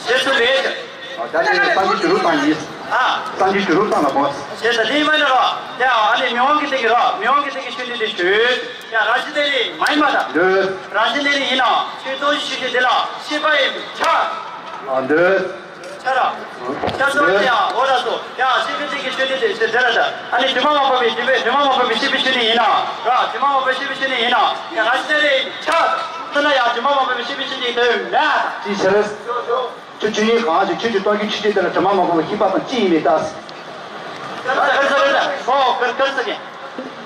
ཞེས་གསུངས་པས། ད་དེ་སངས་རྒྱས་བྱུ་རུ་ཐང་ཡིན། ཨ། སངས་རྒྱས་བྱུ་རུ་ཐང་ལ་གོ། ཞེས་ད་དེ་མ་ནི་རོ། ཡང་ཨ་ནི་མིག་དབང་གི་སྟེང་གི་རོ། མིག་དབང་གི་སྟེང་གི་ཆོས་ཉིད་དེ་ཆོས། ཡང་རང་བཞིན་གནས་རིགས་མ་ཡིན་པར་ཐལ། འདོད། རང་བཞིན་གནས་རིགས་ཡིན་ནའང་ཆོས་སྟོང་གཞི་ཆོས་ཅན་དེ་ལ་ཤེས་པ་ཡིན་པས་ཁྱབ། ཨ་འདོད། ཆ་ར། ཆ་སོགས་ཀྱི་ཡང་འོ་ར་སོ། ཡང་ཤེས་པའི་སྟེང་གི་ཆོས་ཉིད་དེ་ཆོས་དེ་ལ་ད། ཨ་ནི་དྲི་མ་མ་ཕོག་པའི་དྲི་མ་དྲི་མ་མ་ཕོག་པའི་ཤེས་པའི་ཆོས་ཉིད་ཡིན་ན། ར་དྲི་མ་མ་ཕོག་པའི་ཤེས་པའི་ཆོས་ཉིད་ཡིན་ན། ཡང་རང་བཞིན་གནས་རིགས་ཁྱབ། ཟེར་ན་ཡང་དྲི་མ་མ་ཕོག་པའི་ཤེས་པའི་ཆོས་ཉིད་དེ་མེད། ཅིའི་ཕྱིར། ཁྱོད་ཆོས་ཉིད་གང་ཞིག་ཁྱོད་ཀྱི་སྟོང་གཞི་ཆོས་ཅན་དེ་ལ་དྲི་མ་མ་ཕོག་པའི་ཤེས་པ་དང་གཅིག་ཡིན་མིན་ལྟ། ཨོ་གར་གར་ས་ཀྱི།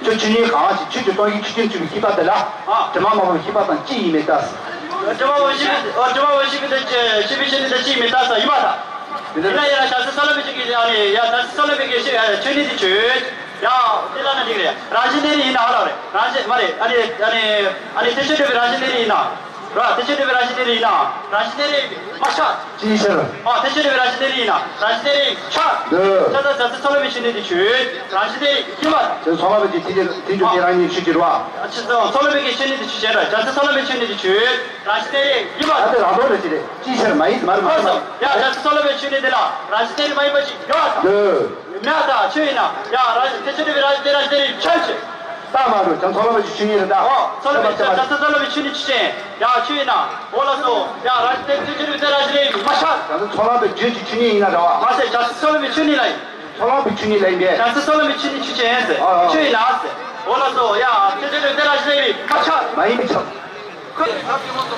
ཁྱོད་ཆོས་ཉིད་གང་ཞིག་ཁྱོད་ཀྱི་སྟོང་གཞི་ཆོས་ཅན་གྱི་ཤེས་པ་དེ་ལ། ཨ། དྲི་མ་མ་ཕོག་པའི་ཤེས་པ་དང་གཅིག་ཡིན་མིན་ལྟ། དྲི་མ་མ་ཕོག་པའི་ཤེས་པ་དང་གཅིག་ཡིན་མིན་ལྟ་ས་ཡིན་པར་ཐལ། དེ་ལ་ཡང་ཞལ་ཟས་སོགས་ལ་མི་ཆོས་ཀྱི་ཨ་ནི་ཡང་ཞལ་ཟས་སོགས་ལ་མི་ཆོས་ཀྱི་ཆོས་ཉིད་དེ་ཆོས། ཡང་དེ་ལ་ན་འགྲིག་རེད། རང་བཞིན་གནས་རིགས་ཡིན་ན་ཨ་ལ་རེད། རང་བཞིན་མ་རེད། ཨ་ནི་ཨ་ནི་ཨ་ནི་དེ་ཆོས་སྒྲུབ་པའི་རང་བཞིན་གནས་རིགས་ཡིན་ན། ར་དེ་ཆོས་སྒྲུབ་པའི་རང་བཞིན་གནས་རིགས་ཡིན་ན་རང་བཞིན་གནས་རིགས་མ་ཆགས། ཅིའི་ཕྱིར། ཨ་དེ་ཆོས་སྒྲུབ་པའི་རང་བཞིན་གནས་རིགས་ཡིན་ན་རང་བཞིན་གནས་རིགས་ཆགས། འདོད། ཆགས་ད་ཞལ་ཟས་སོགས་ལ་མི་ཆོས་ཉིད་དེ་ཆོས། རང་བཞིན་གནས་རིགས་ཡིན་པར། ཞལ་ཟས་སོགས་ལ་མི་ཆོས་ཉིད་དེ་ཆོས་ཀྱི་རང་ཉིད་ཆོས་ཀྱི་རེད་བ། ཨ་ཆོས་སོགས་ལ་མི་ཆོས་ཉིད་དེ་ཆོས་ཅན་ར། ཞལ་ཟས་སོགས་ལ་མི་ཆོས་ཉིད་དེ་ཆོས། རང་བཞིན་གནས་རིགས་ཡིན་པར། ད་དེ་རང་ལྡོག་རེད་ཅི་རེད། ཅིའི་ཕྱིར་མ་ཡིན་མ་རེད་མ་རེད་མ་རེད། ཡ་ཞལ་ཟས་སོགས་ལ་མི་ཆོས་ཉིད་དེ་ལ་རང་བཞིན་གནས་རིགས་མ་ཡིན་པ་ཞིག་ཡོད་དམ། འདོད། མེད་ད་ཆོས་ཡིན་ན་ཡ་རང་བཞིན་དེ་ཆོས་སྒྲུབ་པའི་རང་བཞིན་དེ་རང་བཞིན་གནས་རིགས་ཆགས་ཆོས། ད་མ་རུ་ཅང་ཚོགས་ལམ་པའི་ཆོས་ཉིད་རེད་ད། ཨོ། ཚོགས་ལམ་པའི་ཆོས་ཉིད། ཆོས་ཉིད་ཡ་ཆོས་ཉིད་ཡིན་ན། ཨོ་ལགས་སོ། ཡ་ར་ཏེ་ཏེ་ཏེ་ར་ཏེ་ར་ཏེ་ར་ཏེ་ར་ཏེ་མ་ཤ། ཅང་ཚོགས་ལམ་པའི་རྒྱུད་ཀྱི་ཆོས་ཉིད་ཡིན་ན་ར་བ། མ་ཟེར། ཅང་ཚོགས་ལམ་པའི་ཆོས་ཉིད་ལ་ཡིན། ཚོགས་ལམ་པའི་ཆོས་ཉིད་ལ་ཡིན་པས། ཅང་ཚོགས་ལམ་པའི་ཆོས་ཉིད་ཆོས་ཅན་ཟེར། ཨོ་ཨོ། ཆོས་ཡིན་ན་ཟེར། ཨོ་ལགས་སོ། ཡ་ཏེ་ཏེ་ར་ཏེ་ར་ཏེ་ར་མ་ཤ། མ་ཡིན་པའི་ཕྱིར། ཁོ་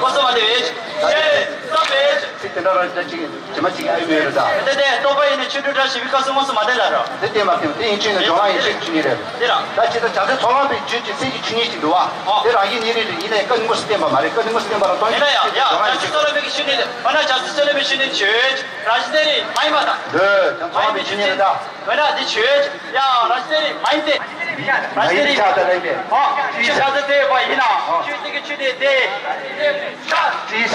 ཁོ་སོ་མ་དེ་བས། ཤེས་སོ་བས། ཚིག་དེ་འདྲ་ར་ཅིག་ཇི་མ་ཅིག་ཨ་ཡི་མེད་རེད་ད། དེ་དེ་རྟོག་པ་ཡིན་ན་ཆོས་དྲུག་བཀྲ་ཤིས་པའི་སྐབས་སུ་དངོས་སུ་མ་བསྟན་ལ་རོ། དེ་བསྟན་པ་བསྟན་པ་དེ་ཡིན་ཆོས་ན་སྦྱོར་བ་ཡིན་ཆོས་ཀྱི་ཆོས་ཉིད་རེད། དེ་ར། ད་ཅི་ད་བྱ་ཚེ་ཚོགས་ལམ་པའི་རྒྱུད་ཀྱི་སེམས་ཀྱི་ཆོས་ཉིད་ཅིག་འདུག་བ། ཨོ། དེ་རང་བཞིན་ཉིད་རེད་དེ་ཡིན་ནའི་སྐབས་དངོས་སུ་བསྟན་པ་མ་རེད། སྐབས་དངོས་སུ་བསྟན་པ་ར་སྟོང་ཉིད་ཡིན་ན་ཡང་ཡང་སྦྱོར་བ་ཡིན་ཆོས་ཀྱི་སྦྱོར་བ་ཡིན་ཆོས། ཡིན་ན་ཡང་བྱ་ཚེ་ཚོགས་ལམ་པའི་ཆོས་ཉིད་ཆོས་རང་བཞིན་དེ་རེད་མ་ཡིན་པ་དང་། འདོད་ཀྱང་ཚོགས་ལམ་པའི་ཆོས་ཉིད་རེད་ད། འོ་ན་འདི་ཆོས་ཡང་ར་ཤི་རི་མ་ཡིན་ཏེ། ར་ཤི་རི་ཡིན་ཆགས་ད་ལེན་པས། ཧོ། ཆོས་ཆགས་ད་དེ་བ་ཡིན་ན། ཆོས་དེ་གི་ཆོས་དེ་དེ། ཤ་དྲིས།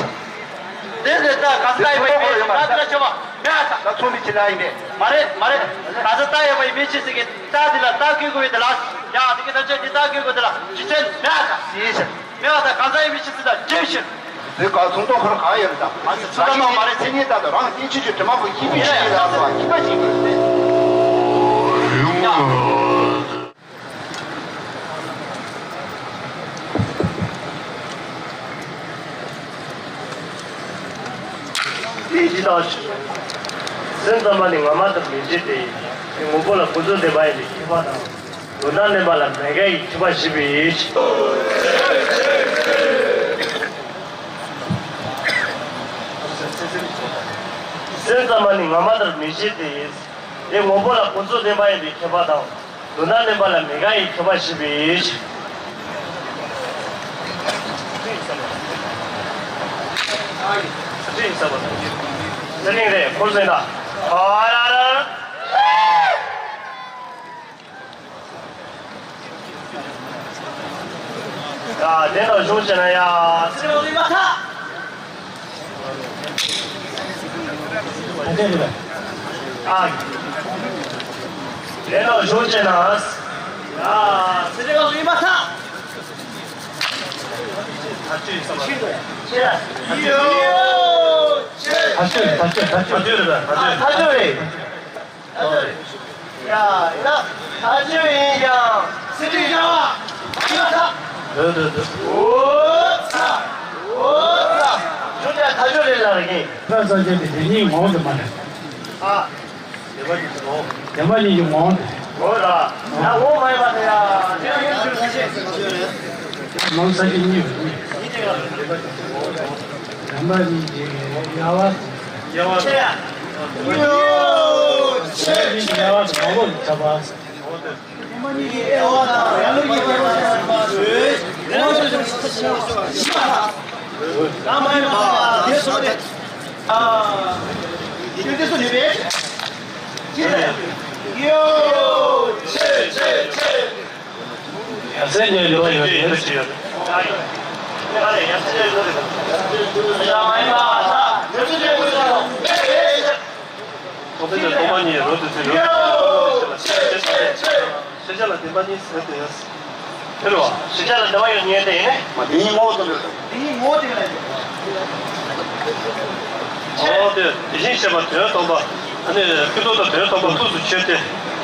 དེ་དེ་ད་ག་ས་ཡོད་པའི་མི་ད་དེ་ལ་ཆོས་བ་མེད་ཨ་ས། ད་ཚོ་མི་ཆེ་ལ་ཡིན་པས། མ་རེད་མ་རེད། ག་ས་ད་ཡོད་པའི་མི་ཆེ་ཟེར་གི་ད་དེ་ལ་ད་གི་གོ་ཡི་དེ་ལ། ཡ་དེ་གི་ད་ཆོས་དེ་ད་གི་གོ་དེ་ལ་ཆོས་ཆེན་མེད་ཨ་ས། དྲིས། མེད་པ་དང་གང་ཟག་ཡིན་མིན་ཤེས་ཚུལ་དང་འདྲེས་ཕྱིར། དེ་ག་ཚོང་དོན་ཁོ་རང་གང་ཡོད་རེད་དམ། མ་ཟད་ཚུལ་ཁ་ནང་མ་རེད། མཚན་ཉིད་ལྟར་དུ་རང་བསྟན་ཕྱིན་ཆོས་དྲི་མ་པོ་ཤེས་པའི་ཤེས་ཡོད་ལ་སོགས་པ་ཤེས་པ་ཤེས་པའི་ལས། དེ་ཇི་ལྟར་སེམས་ཙམ་པ་ནི་ངོ་མ་ལྟར་མི་བྱེད་དེ། དེ་ངོ་བོ་ལ་ཀུན་རྫོབ་བདེན་པ་ཡིན་པའི་ཁྱད་པར་དང་། དོན་དམ་བདེན་པ་ལ་མེད་འགལ་གྱི་ཁྱད་པར་བཞི་པའི། སེམས་ཙམ་པ་ནི་ངོ་མ་ལྟར་མི་བྱེད་དེ། དེ་ངོ་བོ་ལ་ཀུན་རྫོབ་བདེན་པ་ཡིན་པའི་ཁྱད་པར་དང་། དོན་དམ་བདེན་པ་ལ་མེད་འགལ་གྱི་ཁྱད་པར་བཞི་པའི། ས་སྟེང་རེད་འཁོར་ཟེར་ན། ཨ་ར་ར། ཡ། དེ་ནང་བཞུགས་བྱས་ན་ཡ། ཨ། དེ་ནང་བཞུགས་བྱས་ན། ཡ། ད་ཆོས་ཡིན་ས་མ་རེད། ད་ཆོས་ཡིན་ས་མ་རེད། ད་ཆོས་ད་ཆོས་ད་ཆོས་ད་ཆོས་རེད། ད་ཆོས་ད་ཆོས་རེད། ད་ཆོས་ཡིན་ཀྱང་སྲིད་པའི་བྱ་བ་མ་ཡིན་པར་ཐལ། འདོད་འདོད་འདོད། འོ་ཚ། འོ་ཚ། ཁྱོད་ཀྱང་ཐལ་ཆོག་རེད་ལ་རེད་ངེས། ཕར་ས་ཆེན་པའི་དེ་ཉིད་ངོ་བོ་དུ་མ་རེད། ཨ། བདེན་པ་གཉིས་ཀྱི་ངོ་བོ། བདེན་པ་གཉིས་ཀྱི་ངོ་བོ་དེ། ངོ་བོ་ལ། ཡང་ངོ་བོ་མ་ཡིན་པ་དེ་ཡང་དེ་ཡང་ཡོད་དུ་མ་ཤེས། ནང་ས་ཆེན་གཉིས་རེད། བདེན་པ་གཉིས་ཀྱི་དབྱེ་བ། དབྱེ་བ། ཡོད་ཆེ། དབྱེ་བ་དང་ངོ་བོ་ཁྱབ་པ། དེ་མ་ཉིད་ཀྱི་དབྱེ་བ་དང་རང་ལུགས་ཀྱི་དབྱེ་བ་ཞེས་པ་ཡོད། དེ་མ་ཉིད་ཀྱི་དབྱེ་བ་དང་རང་ལུགས་ཀྱི་དབྱེ་བ་ཞེས་པ་ཡོད། ཨ། དེ་དེ་སུ་ནི་བས། ཅི་ལ་ཡང་། ཡོད་ཆེ་ཆེ་ཆེ། ཡ་མཚན་ཉིད་ཡོད་ཡོད་ཡོད་ཅེས་ཡོད། ཐོག་མཐའ་སྟོང་པ་ཉིད་རོ་དེ་ཚེ་རོ། ཤེས་བྱ་ལ་བདེན་པ་གཉིས་ཟེར་ཏེ། དེ་རེད་བ། ཤེས་བྱ་ལ་བདེན་པ་ཡོད་ཉན་ཏེ་ཡིན་ནི། མ་དེ་ཉིད་ངོ་བོ་དང་འདྲ། འོ་དེ། དེ་བཞིན་གཤེགས་པ་དོན་སྟོང་པ། ཨ་ནི་ཀུན་རྟོག་དང་དོན་སྟོང་པ་ཐུགས་སུ་ཆུད་དེ།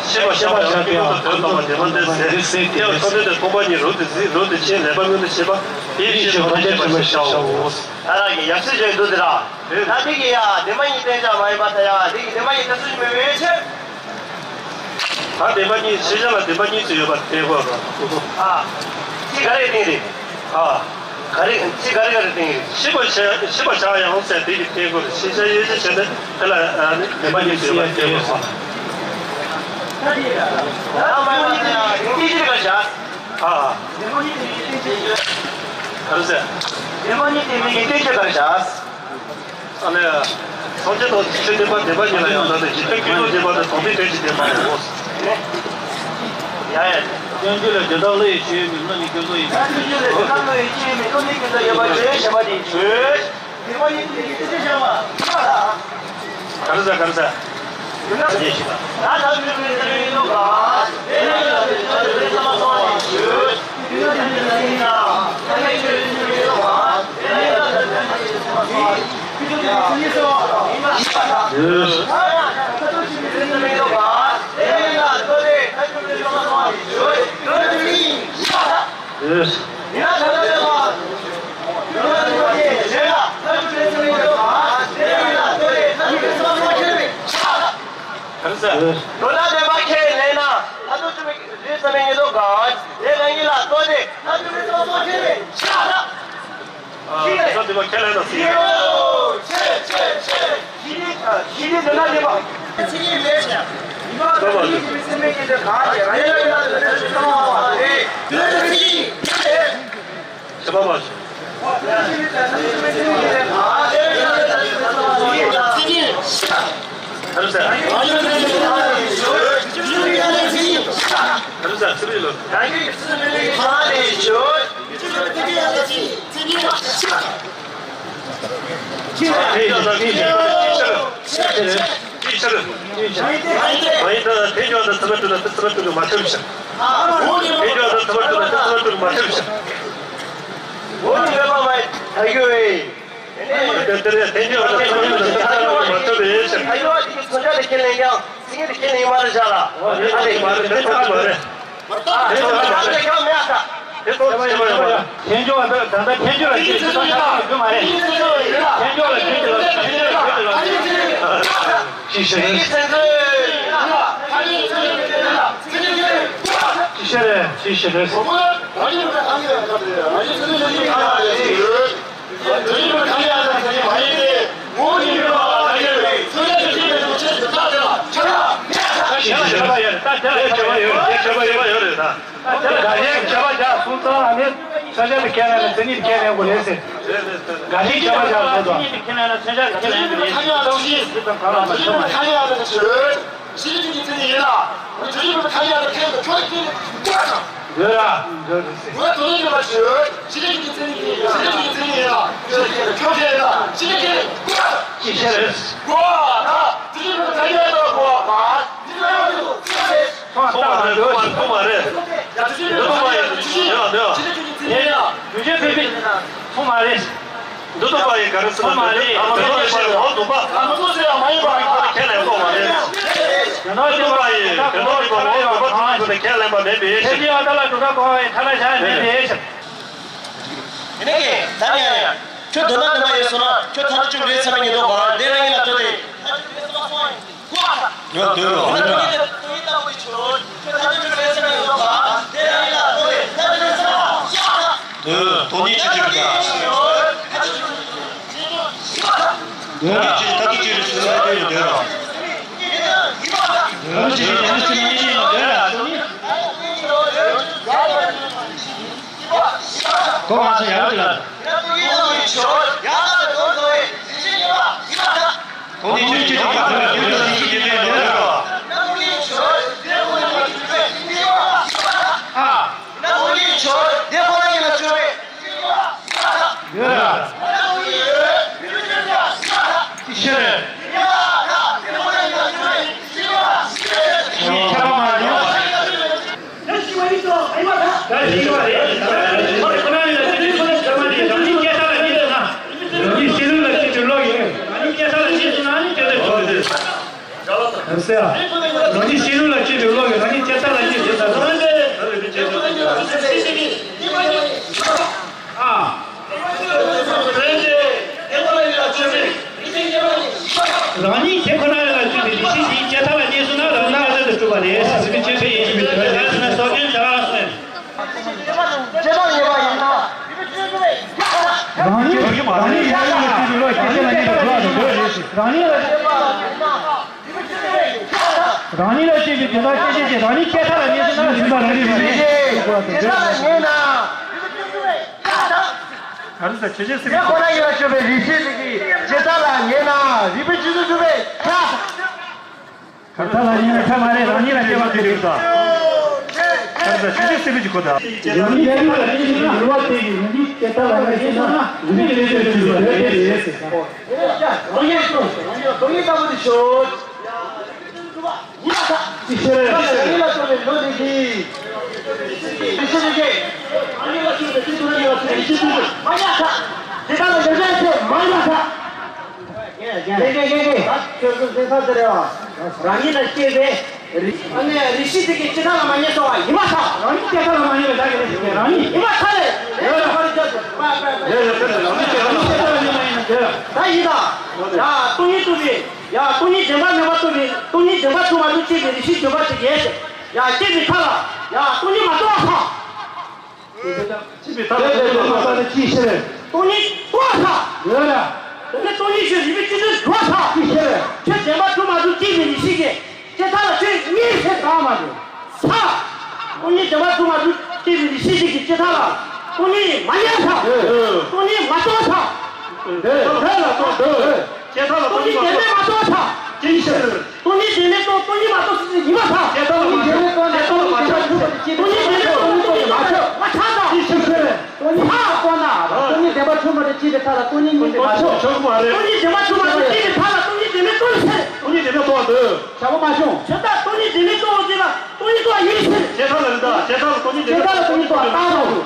ཤེས་པ་བཞག་པ་ཡང་ཀུན་རྟོག་དང་དོན་སྟོང་པ་བདེན་པ་འདི་ཟེར། དེ་ཡང་ཐོག་མཐའ་སྟོང་པ་ཉིད་རོ་དེ་གཟིགས་རོ་དེ་ཕྱིན་ལེགས་པར་མངོན་དུ་བྱེད་པ། དེའི་ཕྱིར་ཐོག་མཐའ་ཆེན་པོ་ཞེས་བྱའོ། ད་རང་གི་ཡབ་སྲས་ཅན་འདུག་དེ་ར། ད་དེ་གི་ཡ་བདེན་པ་གཉིས་བསྟན་བྱ་མ་ཡིན་པ་ད་ཡ་དེ་གི་བདེན་པ་གཉིས་ད་སུ་ཞིག་མེད་པའི་ཕྱིར། ད་བདེན་པ་གཉིས་ཤེས་བྱ་ལ་བདེན་པ་གཉིས་སུ་ཡོད་པ་དེ་དགོས་པ། ཨ། ཅི་ག་རེ་བསྟན་རེད། ཨ། ག་རེ་ཅི་ག་རེ་ག་རེ་བསྟན་རེད། ཤེས་པ་བྱ་ཤེས་པ་བྱ་ཡང་ཟེར་དེ་གི་བསྟན་དགོས་རེད། ཤེས་བྱ་ཡོད་ཅེས་བྱས་ཏེ་དེ་ལ་ཨ་ནི་བདེན་པ་གཉིས་སུ་ཡོད་པ་དེ་དགོས་པ། ད་དེ་ཡ་ད་མ་ཡིན་པ་ད་ཡ་དེ་གི་ག་རེ་བྱ། ཨ། ག་རེ་ཟེར། ཨ་ནི། སངས་རྒྱས་དང་ཆོས་བདེན་པ་བདེན་པ་ཉིད་ལ་ཡང་ལྟ་སྟེ་འཇིག་རྟེན་ཀུན་རྫོབ་བདེན་པ་དང་དོན་མཐུན་དོན་གཅིག་བདེན་པའོ། ཡ་ཡ། སྐྱོན་བརྗོད་ལ་དོན་དམ་བློ་ཡི་ཆོས་ཡོད་མིན་བློ་ནི་ཀུན་རྫོབ་ཡིན་པ། སྐྱོན་བརྗོད་ལ་དོན་དམ་བློ་ཡི་ཆོས་ཡོད་མིན་བློ་ནི་ཀུན་རྫོབ་ཡོད་པར་བརྗོད་བྱ་བ་ནི་ཆོས། ག་རེ་ཟེར་ག་རེ་ཟེར། ཡིན་ན་ད་ལྟ་ལས་མ། ཡིན་ན་ད་ལྟ་ལས་མ། ལས་ལ་ཐབས་ཇུས་སྤེལ་ཚུལ་ཡིན་འདུག་ག་ལས་ཡིན་ལ་ལྟོས་ཏེ་ཐབས་ཇུས་སྤེལ་ཚུལ་མ་ཁྱེར་བས། ཧར་ཟ། ལོ་ན་ལྡན་པ་ཁས་ལེན་ན་ལྷ་ཐོ་ཆུ་མི་རིགས་ས་མེད་ཉེ་དོ་ག་ལས་རང་ཉིད་ལ་ལྟོས་ཏེ་ལྷ་ཐོ་མི་སོགས་སོགས་ཁས་ལེན་ཤ་ལ། ཨ་ལྷ་ཐོ་ལྡན་པ་ཁས་ལེན་ན་སྲིད། ཆེ་ཆེ་ཆེ། ཤི་ནི་ཤི་ནི་ལོ་ན་ལྡན་པ། ཚིག་ཡིག་མེད་ཅིང་། ཡིན་པ་ལ་ཡིད་ཀྱི་སེམས་མེད་ཀྱི་དེ་ག་ཅེ་རང་ཉིད་ལ་ཡིད་ལ་དོན་ནས་སུ་གཏོང་བ་རེད། དོན་དུ་ཚིག་ཡིག་ཁས་ལེན། ཞེས་པ་མ་ཞུ། དེ་ཚོ་ཚང་མ་རེད། དེ་ཚོ་ཚང་མ་རེད། དེ་ཚོ་ཚང་མ་རེད། དེ་ཚོ་ཚང་མ་རེད། ཐེན་ཅོ་ཨ་ད་ད་ལྟ་ཐེན་ཅོ་ལ་ཅིག་ཅིག་ཐག་ཆགས་རྒྱུ་མ་རེད། ཐེན་ཅོ་ལ་ཅིག་ཅིག་ལ་ཅིག་ཅིག་ལ་ཅིག་ཅིག་ལ། ཅི་ཤེས་རེད། ཅི་ཤེས་རེད། ཅི་ཤེས་རེད། ད་དེ་ལ་ཁྱད་པར་ཡོད་རེད། ད་དེ་ལ་ཁྱད་པར་ཡོད་རེད། ད་དེ་ལ་ཁྱད་པར་ཡོད་རེད། ད་དེ་ལ་ག་རེ་ཁྱད་པར་བྱ་སོང་ཙང་ཨ་ནི་ས་ཆ་དེ་ཁས་ལེན་ན་མཚན་ཉིད་ཁས་ལེན་དགོས་རེད་ཟེར། ག་རེ་ཁྱད་པར་བྱ་སོང་ཙང་། མཚན་ཉིད་ཁས་ལེན་ན་ས་ཆ་དེ་ཁས་ལེན་དགོས་རེད་ཟེར། དེ་ཙམ་གང་ལ་མ་ཤོང་བ་རེད། ཤེས་རིག་གི་མཚན་ཉིད་ཡིན་ལ། ང་ཚོ་ཡིན་པ་ཁ་ཡ་ལ་ཁྱེད་ཀྱི་ཁྱོད་ཀྱི་ཁྱོད་ཀྱི་འདོད་ར་འདོད་རེད་ཟེར། ང་ཚོ་ཡིན་པ་ཁྱོད་ཤེས་རིག་གི་མཚན་ཉིད་ཡིན། ཤེས་རིག་གི་མཚན་ཉིད་ཡིན་ལ། ཁྱོད་ཀྱི་ཁྱོད་ཀྱི་ལ་ཤེས་རིག་གི་ཅི་ཤེས་རེད། གོ་ད་ཤེས་རིག་གི་ཁ་ཡ་ལ་གོ་བ་ཚོང་ལ་འདོད་ཚོང་མ་རེད། ཡ་ཤེས་རིག་གི་ཁ་ཡ་ལ་ཤེས་རིག་གི་མཚན་ཉིད་ཡིན་ལ། ཡུལ་ཆོས་ཕེབས་པའི་ཚོང་མ་རེད། འདི་ཐོག་པ་ཡི་ག་རེ་ཟེར་ན་མ་རེད། ཨ་མ་ཚོ་ཞེས་པ་འོག་ཏུ་པ། ཨ་མ་ཚོ་ཞེས་པ་མ་ཡིན་པ། ཁས་ལེན་ཐོག་མ་རེད། འདི་ཐོག་པ་ཡི་ག་རེ་ཟེར་ན་འོག་ཏུ་པ་ཁས་ལེན་པ་མེད་པའི་ཕྱིར། ཨ་ད་ལ་གྲུབ་མཐའ་གོ་བའི་ཐ་ན་བཞག་མེད་པའི་ཕྱིར། ཡིན་ནའི་ད་ནི་ཁྱོད་དོ་སྣང་དུ་མ་ཡོད་སོང་ན་ཁྱོད་ཐ་ན་ཅུང་རེད་ཚ་མི་ཉིད་དོ་ག་དེ་རང་ཡིན་ལ་ལྟོས་ཏེ། ཡོད་འདོད་རོ། འདོད། དོན་གཉིས་ཆོས་ཅན་གྱི་དོན་གཉིས་ཆོས་ཅན་ཐ་དད་ཅིག་རེད་ཟེར་ན་འདོད་ཡོད་འདོད་རོ། དོན་གཉིས་ཆོས་ཅན་ཐ་དད་ཅིག་རེད་ཟེར་ན་འདོད་རོ། གོ་མ་སོང་ཡག་པོ་ཅིག་ལ། གོང་ནས་ཆོས་ཀྱི་ཐོག་ལ་ཡོད་ལ་ཡིད་ཆེས་ཀྱི་ལས་ལ་ཡོད་རོ། ཨ། ཡོད་ར། ཤེས་རེད། ཁྱད་པར་མ་ཡོང་། ད་ཞིག་པ་ཡིན་ཙང་ཨ་ཡིན་པ་ད། ད་ཞིག་པ་རེད། ཁོ་ན་ཡིན་ལ་དེ་དུས་ཁོ་ན་ཞག་མ་དེ་རང་ཉིད་སྐད་ཆ་ལ་ཉན་ན། རང་ཉིད་ཤེས་ལུགས་ལ་ཅིག་ཏུ་ལོག་ཡོད། རང་ཉིད་སྐད་ཆ་ལ་ཉན་སོང་ན་ནི་སྐད་ཆ་ཆོག་ཟེར། ཟེར་ཡ། རང་ཉིད་ཤེས་ལུགས་ལ་ཅིག་ཏུ་ལོག་ཡོད། རང་ཉིད་སྐད་ཆ་ལ་ཉན་ཟེར་ད་ཟེར། ཨ། རང་ཉིད་དེ་ཁོ་ན་ལ་བརྟེན་ནས་རིགས་ཤེས་ཀྱི་སྐྱེ་ཐབས་ལ་གནས་ཚུལ་ནི་རང་སྣང་ལ་གསལ་དུ་གྲུབ་པ་རེད། སྲིད་པའི་ཆོས་ཅན་ཡིན་ཞིང་མི་འདོད་པ་ལས་སོགས་ནས་སོགས་ཀྱིས་བྱ་བ་ལ་སོགས་ནས། རང་ཉིད་རང་ཉིད་ཡང་ཡང་ལ་བརྟེན་ནས་ལོག་སྐྱེ་ཤེས་ལ་གནས་པའི་དགོས་པ་དེ་རེད། རང་ཉིད་ལ་རང་ཉིད་ལ་བརྟེན་པའི་དོན་དག་ཤེས་བྱེད་ཀྱི་རང་ཉིད་སྐྱེ་ཐབས་ལ་གནས་ཚུལ་ནི་རང་སྣང་ལ་གསལ་དུ་གྲུབ་པ་དེ་རེད། ག་རེ་ཟེར་ཆོས་ཅན་སྲིད་པའི་ཁོ་ན་ཡིན་ལ་སྤྱོད་པའི་རིགས་ཤེས་ཅིག་གིས་ཇི་ལྟར་ལ་ངེས་ན་རིགས་པའི་ཆོས་སུ་གྲུབ་པའི་ཁ། ཇི་ལྟར་ལ་ངེས་ན་ཁ་མ་རེད། རང་ཉིད་ལ་སྐྱེ་བ་དེ་རིགས་སོ། ག་རེ་ཟེར་ཆོས་ཅན་སྲིད་པའི་ཀྱི་ཁོ་ཐག་རང་ཉིད་ལ་ཡུལ་བ་དེ་ཡིན་ནི་ཇི་ལྟར་ལ་ངེས་ན་རིགས་པའི་ཆོས་སུ་གྲུབ་པའི་ཁ་རེད་ཟེར། རང་ཉིད་སོ། རང་ཉིད་ལྟ་བུ་དེ་ཤོད། ཅི་ཕྱིར། རང་ཉིད་ལ་ལྟོས་པའི་ལུགས་འདི་གིས། ཡེ་ཤེས་ཀྱི། རང་ཉིད་ལ་ལྟོས་པའི་ཚིག་ཏུ་རང་ཉིད་ལ་ལྟོས་པའི་ཡེ་ཤེས་ཀྱི། མ་ཉག་ཐག་དེ་དག་ལ་ཡོད་ཚད་མ་ཉག་ཐག་ངེས་ངེས་ངེས་ངེས། ཁྱོད་ཚོ་སེམས་ཚ་ཟེར་རེད་བ། རང་ཉིད་ལ་སྐྱེས་པའི། ཨ་ནི་རིགས་ཤེས་དེ་གི་ཅི་ཐ་ལ་མ་ཉན་སོང་བ་ཡིན་མ་ཐག་རང་ཉིད་ཅི་ཐ་ལ་མ་ཉན་པའི་བདག་གི་རེད་ཟེར་རང་ཉིད་ཡིན་མ་ཐག་རེད། རེད་རེད་རེད་རེད་རེད་རེད་རེད་རེད་རེད་རེད་རེད་རེད་རེད། ད་ཡིན་ད། ཡ་སྟོང་ཉིད་རྟོགས་པའི་ཡ་སྟོང་ཉིད་བདེན་པ་མེད་པ་རྟོགས་པའི་སྟོང་ཉིད་བདེན་པ་ཐུག་མ་ཐུག་སྐྱེས་པའི་རིགས་ཤེས་བརྗོད་པ་ཅིག་ཡིན་ཟེར། ཡ་སྐྱེས་པའི་ཐ་ལ་ཡ་སྟོང་ཉིད་མ་རྟོགས་པ་ཐག་ཅི་བའི་ཐ་ལ་ཅི་ཤེས། སྟོང་ཉིད་ལྟོ་ཐ། ཡོད་ལ། དེ་ནི་སྟོང་ཉིད་ཞིག་རིག་པའི་སྤྱི་དོན་འགྲོ་ཐ། ཅི་ཤེས། ཁྱོད་བདེན་པ་ཐུག་མ་ཐུག་སྐྱེས་པའི་ཡེ་ཤེས་ཀྱི། ཅི་ཐ་ལ་ཁྱོད་གཉིས་ཤེས་གང་མ་འགྲོ། ཐ། སྟོང་ཉིད་བདེན་པ་ཐུག་མ་ཐུག་སྐྱེས་པའི་ཡེ་ཤེས་ཀྱི་ཅི་ཐ་ལ། སྟོང་ཉིད་མ་ཉན་ཐ། སྟོང་ཉིད་མ་རྟོགས་ཐ། འདི་འདི་ལ་ལྟོས་འདི། ཅི་ཐ་ལ་སྟོང་ཉིད་བདེན་མེད་མ་རྟོགས་ཐ། ཅི་ཤེས། སྟོང་ཉིད་བདེན་མེད་རྟོགས་སྟོང་ཉིད་མ་རྟོགས་སྲིད་ཡིན་པ་ཐལ། ཅི་ཐ་ལ་མ་ཆགས། ཅི་ཐ་ལ་མ་ཆགས། སྟོང་ཉིད་བདེན་མེད་རྟོགས་སྟོང་ཉིད་མ་ཆགས། མ་ཆགས་ད། ཅི་ཤེས། སྟོང་ཉིད་མ་རྟོགས་ན་སྟོང་ཉིད་བདེན་པ་ཐུག་མ་ཐུག་སྐྱེས་པའི་ཐ་ལ་སྟོང་ཉིད་གཉིས་ལས་མ་ཆགས། ཆགས་མ་རེད། སྟོང་ཉིད་བདེན་པ་ཐུག་མ་ཐུག་སྐྱེས་པའི་ཐ་ལ་སྟོང་ཉིད་བདེན་མེད་རྟོགས་ཤེས། སྟོང་ཉིད་བདེན་མེད་རྟོགས་འདོད། བྱ་བ་མ་བྱུང་། ཁྱོད་ད་སྟོང་ཉིད་བདེན་མེད་རྟོགས་འོང་དུས་ལ་སྟོང་ཉིད་རྟོགས་ཡིན་ཤེས། ཅི་ཐ་ལ་རེད་ད། ཅི་ཐ་ལ་སྟོང་ཉིད་བདེན་མེད་རྟོགས། སྟོང་ཉིད་རྟོགས་ད་རུང་།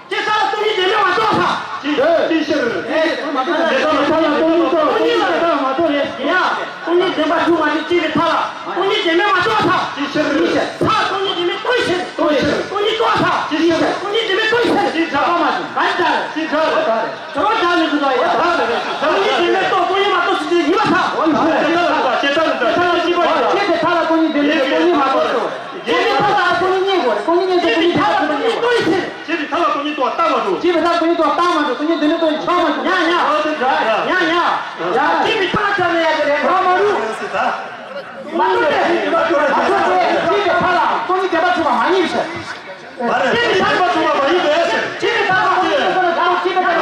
ཅི་ཐ་ལ་སྟོང་ཉིད་བདེན་མེད་མ་རྟོགས་ཐ། ཅི་ཅི་ཤེས། ཅི་ཐ་ལ་སྟོང་ཉིད་རྟོགས། སྟོང་ཉིད་རྟོགས་ཡ། སྟོང་ཉིད་བདེན་པ་ཐུག་མ་ཐུག་སྐྱེས་པའི་ཐ་ལ་སྟོང་ཉིད་བདེན་མེད་མ་རྟོགས་ཐ། ཅི་ཤེས། ཅི་ཤེས། ཐ་སྟོང་ཉིད་བདེན་མེད་རྟོགས་ཤེས། རྟོགས་ཤེས། སྟོང་ཉིད་རྟོགས་ཐ། ཅི་ཤེས། སྟོང་ཉིད་བདེན་མེད་རྟོགས་ཤེས། ཅི་ཐ་མ་ཐུག་ག་ད་རེད། ཅི་ཐ་རེད། ད་རེད། ད་རེད། ད་རེད། སྟོང་ཉིད་བདེན་མེད་རྟོགས་སྟོང་ཉིད་མ་རྟོགས་སྲིད་ཡིན་པ་ཐལ། ཅི་ཐ་ལ་ད། ཅི་ཐ་ལ་ད། ཅི་ཐ་ལ་ད། སྐྱེས་པའི་ཐ་ལ་སྟོང་ཉིད་བདེན་མེད་སྟོང་ཉིད་མ་རྟོགས་སོ། སྐྱེས་པའི་ཐ་ལ་སྟོང་ཉིད་རྙེད་དགོས། སྟོང་ཉིད་རྙེད་དགོས། སྟོང་ཉིད་བདེན་མེད་རྟོགས་ཤེས། སྐྱེས་པའི་ཐ་ལ་སྟོང་ཉིད་རྟོགས་ལྟ་མ་འགྲོ། སྐྱེས་པའི་ཐ་ལ་སྟོང་ཉིད་རྟོགས་ལྟ་མ་འགྲོ། སྟོང་ཉིད་བདེན་མེད་རྟོགས་ཆགས་མ་འགྲོ། ཉ་ཉ། ཨོ་དེ་འདྲ་ཡ། ཉ་ཉ། ཡ་སྐྱེས་པའི་ཐ་ལ་ཆགས་ནས་ཡ་དེ་རེད་རོ་མ་རུ། མ་འདུག་སྟེ། མ་འདུག་སྟེ། སྐྱེས་པའི་ཐ་ལ་སྟོང་ཉིད་བདེན་པ་ཐུག་པ་མ་ཡིན་ཟེར། མ་རེད། སྐྱེས་པའི་ཐ་ལ་ཐུག་པ་མ་ཡིན་པས་ཟེར། སྐྱེས་པའི་ཐ་ལ་སྟོང་ཉིད་བདེན་པ་ཐུག་པ་མ་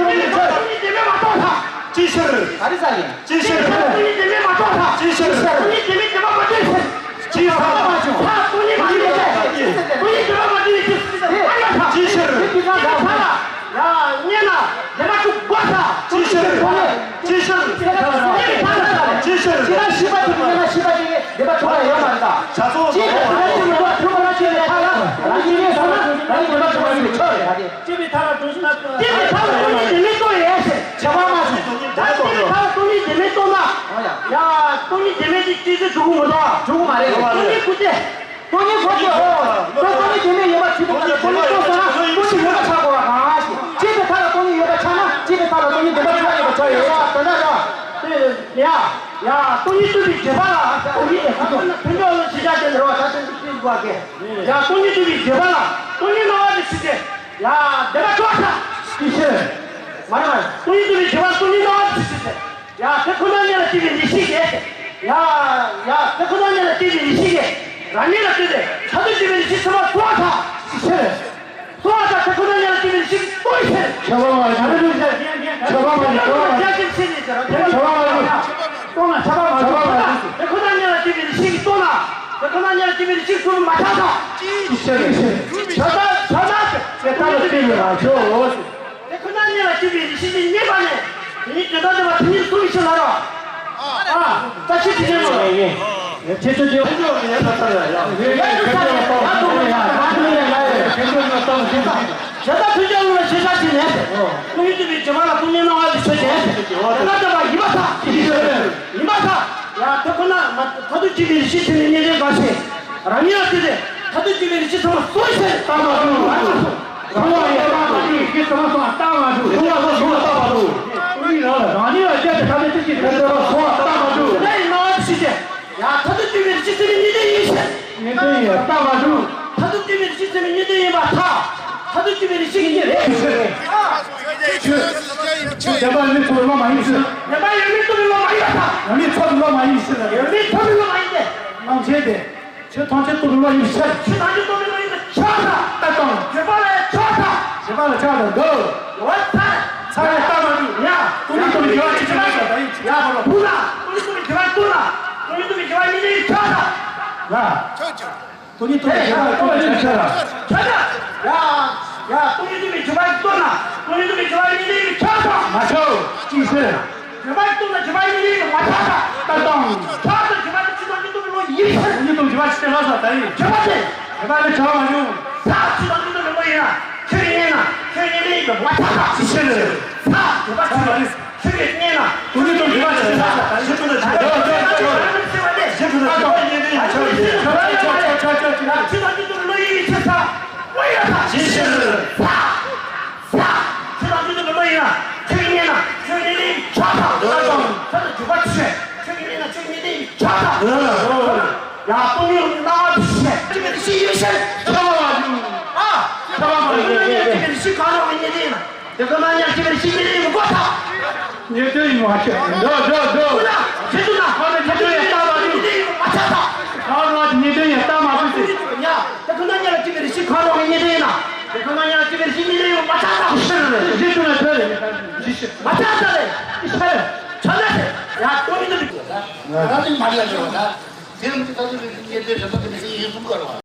ཡིན་པས་ཟེར། སྟོང་ཉིད་བདེན་མེད་མ་རྟོགས་ཐ། ཅི་ཤེས། ག་རེ་ཟ་ཡིན། ཅི་ཤེས། སྟོང་ཉིད་བདེན་མེད་མ་རྟོགས་ཐ། ཅི་ཤེས། སྟོང་ཉིད་བདེན་མེད་བདེན་པ་མ་སྟོན་ཟེར། ཅི་ཤེས། ཐ་སྟོང་ཉིད་མ་སྟོན་ཟེར། སྟོང་ཉིད་བདེན་པ་མ་སྟོན་ཟེར། ཅི་ཤེས། ཡ་རྙེད་ན་བདེན་པ་ཐུག་དགོས་ཐ། ཅི་ཤེས། ཅི་ཤེས། ཅི་ཤེས། ཅི་ཤེས། ཅི་ཤེས། བདེན་པ་ཐུག་པ་ཡོད་མ་རེད་ད། ཅི་ཤེས། བདེན་པ་ཐུག་པ་ཡོད་མ་རེད་ད། ཅི་ཤེས། བདེན་པ་ཐུག་པ་ཡོད་མ་རེད་ད། རང་ཉིད་ཡིན་སོང་ན་རང་ཉིད་བདེན་པ་ཐུག་པ་ཡོད་མ་རེད། སྐྱེས་པའི་ཐ་ལ་སྟོང་ཉིད་བདེན་མེད་རྟོགས་ཡོད་ཟེར། བྱ་བ་མ་བྱུང་། ད་སྐྱེས་པའི་ཐ་ལ་སྟོང་ཉིད་བདེན་མེད་རྟོགས་ན། ཡ། སྟོང་ཉིད་བདེན་མེད་ཀྱི་སྐྱེས་ཚུལ་འགྲུབ་ཀྱི་མི་འདུག་ཨ། འགྲུབ་ཀྱི་མ་རེད། སྟོང་ཉིད་སྐུ་སྟེ། སྟོང་ཉིད་སྐུ་སྟེ་ཨོ། སྟོང་ཉིད་བདེན་མེད་ཡིན་པ་ཇི་ལྟར་སྟོང་ཉིད་རྟོགས་ཟེར་ན་སྟོང་ཉིད་ཡོད་པ་ཆགས་དགོས་པ་གང་ཞིག་སྐྱེས་པའི་ཐ་ལ་སྟོང་ཉིད་ཡོད་པ་ཆགས་ན་སྐྱེས་པའི་ཐ་ལ་སྟོང་ཉིད་བདེན་པ་ཆགས་ཡོད་པ་ཆགས་ཡོད་ད་ལྟ་ར། ཡ། ཡ། སྟོང་ཉིད་རྟོགས་པའི་བརྗོད་པ་ལ་སྟོང་ཉིད་ཡོད་པ་ཆགས་ན་ཕན་ཚུན་ལ་ཤེས་བྱ་དེ་འདྲ་བ་ད་སྟོང་ཉིད་རྟོགས་པའི་བརྗོད་པ་ལ། ཡ། སྟོང་ཉིད་རྟོགས་པའི་བརྗོད་པ་ལ་སྟོང་ཉིད་སྣང་བ་དེ་ཕྱི་ལྟས། ཡ། བདེན་པ་ཆགས་ས། ཅི་ཤེས། མ་རེད་མ་རེད། སྟོང་ཉིད་རྟོགས་པའི་བརྗོད་པ་སྟོང་ཉིད་སྣང་བ་དེ་ཕྱི་ལྟས། ཡ། དེ་ཁོ་ན་ཉིད་ལ་སྐྱེས་པའི་ཡེ་ཤེས་ཀྱིས། ཡ། ཡ། དེ་ཁོ་ན་ཉིད་ལ་སྐྱེས་པའི་ཡེ་ཤེས་ཀྱིས། རང་ཉིད་ལ་ལྟོས་ཏེ་མཐར་ཐུག་སྐྱེས་པའི་ཡེ་ཤེས་ཚད་མ་རྟོགས་པ་དང་། ཤེས། རྟོགས་པ་དང་དེ་ཁོ་ན་ཉིད་ལ་སྐྱེས་པའི་ཡེ་ཤེས་ཀྱིས་རྟོགས་ཤེས། ཁྱད་པར་མ་ཡིན། ཁྱད་པར་མ་ཡིན། རྟོགས་པ་ཁྱད་པར་མ་ཡིན། རྟོགས་ན་ཁྱད་པར་མ་ཡིན། དེ་ཁོ་ན་ཉིད་ལ་སྐྱེས་པའི་ཡེ་ཤེས་ཀྱིས་རྟོགས་ན། དེ་ཁོ་ན་ཉིད་ལ་སྐྱེས་པའི་ཡེ་ཤེས་ཀྱིས་རྟོགས་ན་མ་ཆགས་དང་། ཤེས། ཤེས། བྱ་ལྟ་བྱ་ལྟ་དེ་ལྟ་ལ་བརྟེན་ནས་མ་ཆོག་དེ་ཁོ་ན་ཉིད་ལ་སྐྱེས་པའི་ཡེ་ཤེས་ཀྱིས་རྙེད་པ་ནས། དེ་ཉིད་དོན་དམ་བདེན་པ་དེ་ཉིད་གསུངས་ཤིང་ལ་རོ། ཨ། བཀྲ་ཤིས་དྲིན་ཅན་མོ། ཁྱེད་ཚོ་ཀྱི་ཡོད་ཡོད་ན་ཚར་ཡ། ཡོད་ཡོད་ཡོད་ཡོད་ཡོད། ད་དུང་ཡོད་ཡ། ད་དུང་ཡོད་ཡ། ཁྱེད་ཚོ་ཡོད་ན་ཚར་ཡ། བྱ་ལྟ་ཐུན་ཅང་ལ་ཤེས་བྱ་ཅི་ནས། ཀུན་ཏུ་བའི་བྱེད་པ་ལ་སྟོང་ཉིད་སྣང་བ་ལས་ཆོས་ཅན། དོན་དམ་བདེན་པ་ཡིན་པར་ཐལ། ཡིན་པར་ཐལ། ཡ་དེ་ཁོ་ན་མ་མཐར་ཐུག་སྐྱེས་པའི་ཡེ་ཤེས་ཆེན་པོའི་གཉེན་ལྡན་འགའ་ཞིག་རང་ཉིད་ལ་ལྟོས་ཏེ་མཐར་ཐུག་སྐྱེས་པའི་ཡེ་ཤེས་ཚང་མ་གསོ་ཞིང་བཏང་བ་དང་། རང་ལ་ཡང་བཏང་བ་དང་ཡེ་ཤེས་ཚང་མ་གསོ་བ་བཏང་བ་དང་། གསོ་བ་གསོ་བ་བཏང་བ་དང་། ཀུན་རང་ལ་རང་ཉིད་ལ་སྐྱེས་པའི་ཐ་མའི་ཐུགས་ཀྱི་དོན་དུ་གསོ་བ་བཏང་བ་དང་། དེ་ཡི་སྣང་བ་ཞིག་སྟེ། ཡང་མཐར་ཐུག་སྐྱེས་པའི་ཡེ་ཤེས་ཚད་མའི་གཉེན་ལྡན་ཡིན་ཞེས། གཉེན་ལྡན་ཡིན་པར་ཐལ། མཐར་ཐུག་སྐྱེས་པའི་ཡེ་ཤེས་ཚད་མའི་གཉེན་ལྡན་ཡིན་པར་ཐལ། མཐར་ཐུག་སྐྱེས་པའི་ཡེ་ཤེས་ཀྱི་གཉེན་ལྡན་ཡིན་ཞེས། བདེན་པ་ཡོད་མེད་ཐོབ་པའི་བློ་མ་ཡིན་ཞེས། བདེན་པ་ཡོད་མེད་ཐོབ་པའི་བློ་མ་ཡིན་པར་ཐལ། ཡོད་མེད་ཐོབ་པའི་བློ་མ་ཡིན་ཞེས། ཡོད་མེད་ཐོབ་པའི་བློ་མ་ཡིན་ཏེ། སྣང་མཆེད་དེ། ཆོས་ཐམས་ཅད་རྟོགས་པའི་བློ་ཡིན་ཕྱིར། ཆོས་ཐམས་ཅད་རྟོགས་པའི་བློ་ཡིན་ཕྱིར། ལྟ་སྟངས། བརྗོད་པ་ལ་ཆགས་ཐལ། བརྗོད་པ་ལ་ཆགས་དང་འདུག་འོ་ཚར། ཚར་ཡང་ལྟ་མ་འདུག་ཡ། སྟོང་ཉིད་རྟོགས་པའི་བརྗོད་པ་ཅི་ཆགས་ལ་ད་ཡིན་ཡ་བ་ལ་ཕུག་ན། སྟོང་ཉིད་རྟོགས་པའི་བརྗོད་པ་རྟོགས་ན། སྟོང་ཉིད་རྟོགས་པའི་བརྗོད་པ་གཉིས་ལྡན་ཡིན་ཕྱིར་ལ། ལ། སྟོང་ཉིད་རྟོགས་པའི་བརྗོད་པ་རྟོགས་ན་ཕྱིར་ཕྱིར་ལ། ཕྱིར་ལ། ཡ། ཡ། སྟོང་ཉིད་རྟོགས་པའི་བརྗོད་པ་རྟོགས་ན། སྟོང་ཉིད་རྟོགས་པའི་བརྗོད་པ་གཉིས་ལྡན་ཡིན་ཕྱིར་ལ། མ་ཆོག་ཅི་ཟེར། བརྗོད་པ་རྟོགས་ན་བརྗོད་པ་གཉིས་ལྡན་ཡིན་མ་ཆགས་ས། ལྟ་སྟངས། ཆགས་ས་བརྗོད་པ་དེ་ཆོས་ཐམས་ཅད་རྟོགས་པའི་བློ་ཡིན་ཕྱིར། སྟོང་ཉིད་རྟོགས་བརྗོད་པ་ཅི་སྟེ་ལ་ས་ད་ཡིན། བརྗོད་པ་དེ། བརྗོད་པ་ལས་བྱ་བ་མ་བྱུང་། ས་ཆོས་ཐམས་ཅད་རྟོགས་པའི་བློ་ཡིན་ན། ཆོས་ཀྱི་གཉེན་ན། ཆོས་གཉེན་ལས་ཡིན་པ་མ་ཆགས་ས། ཅི་ཕྱིར། ས་བརྗོད་པ་ཆགས་པ་རེད། ཆོས་ཀྱི་གཉེན་ན། སྟོང་ཉིད་རྟོགས་བརྗོད་པ་ཅི་སྟེ་ལ་ས་ད་ཡིན། ཆོས་ཀྱི་གཉེན་ན། ཆོས་ཀྱི་གཉེན་ན། ཆོས་དང་སྤྱོད་པའི་བློ་ཡིས་ཆེ་ས་དངོས་ཡོད་ས། ཇི་ཕྱིར། ས། ས། ཆོས་དང་སྤྱོད་པའི་བློ་ཡིན་ན་ཆོས་ཉིད་ལས་ཆོག་དང་། ཆོས་དང་འཇུག་པ་ཆོས། ཆོས་ཉིད་ལས་ན་ཆོས་ཉིད་ལས་ཆོག་དང་། ཡང་སྟོང་ཉིད་སྣང་བ་ཆོས། ཆོས་ཉིད་ཤེས་ཡུལ་ཤེས། ཆོས་པ་མ་བྱུང་། ཨ། ཆོས་པ་མ་བྱུང་། ཆོས་ཉིད་ཤེས་གང་རུང་བའི་ཉིད་ལས་ན། དེ་ཁོ་ན་ཉིད་ལ་སྐྱེ་བའི་ཕྱིར་ཉིད་ལས་ཡིན་པ་ཐལ། ཉེ་དོན་ཡིན་པ་མ་ཆགས། འགྲོ་འགྲོ་འགྲོ། ཁོ་ན་ཇི་ལྟར་ན་ཁོ་ན་ཉེ་དོན་ཡང་རྟག་མ་ཉིད་ལས་ཡིན་པ་མ་ཆགས་ཐལ། ཁོ་ན་ཉེ་དོན་ཡང་རྟག་མ་ཉིད་ལས་ཡིན་པ་མ་ཆགས་ཐལ། ཉ། དེ་ཁོ་ན་ཉིད་ལ་སྐྱེ་བའི་ཕྱིར་ཁོ་རང་གི་ཉེ་དོན་ཡིན་ན། དེ་ཁོ་ན་ཉིད་ལ་སྐྱེ་བའི་ཕྱིར་ཉིད་ལས་ཡིན་པ་མ་ཆགས་ཐལ། ཕྱིར་ཇི་ལྟར་ན་ཐལ། མ་ཆགས་ཐལ་ལེ། ཕྱིར། ཆ་ན་ཐལ། ཡ་ཏོ་མི་འདུག་ང་རང་ཚོའི་མ་ཡ་ཞོ་ད། དེ་རིང་གི་ད་ཚོད་ཀྱི་ཉེ་དོན་རེ་ད་དེ་མི་ཡིན་གསུང་གར་བ།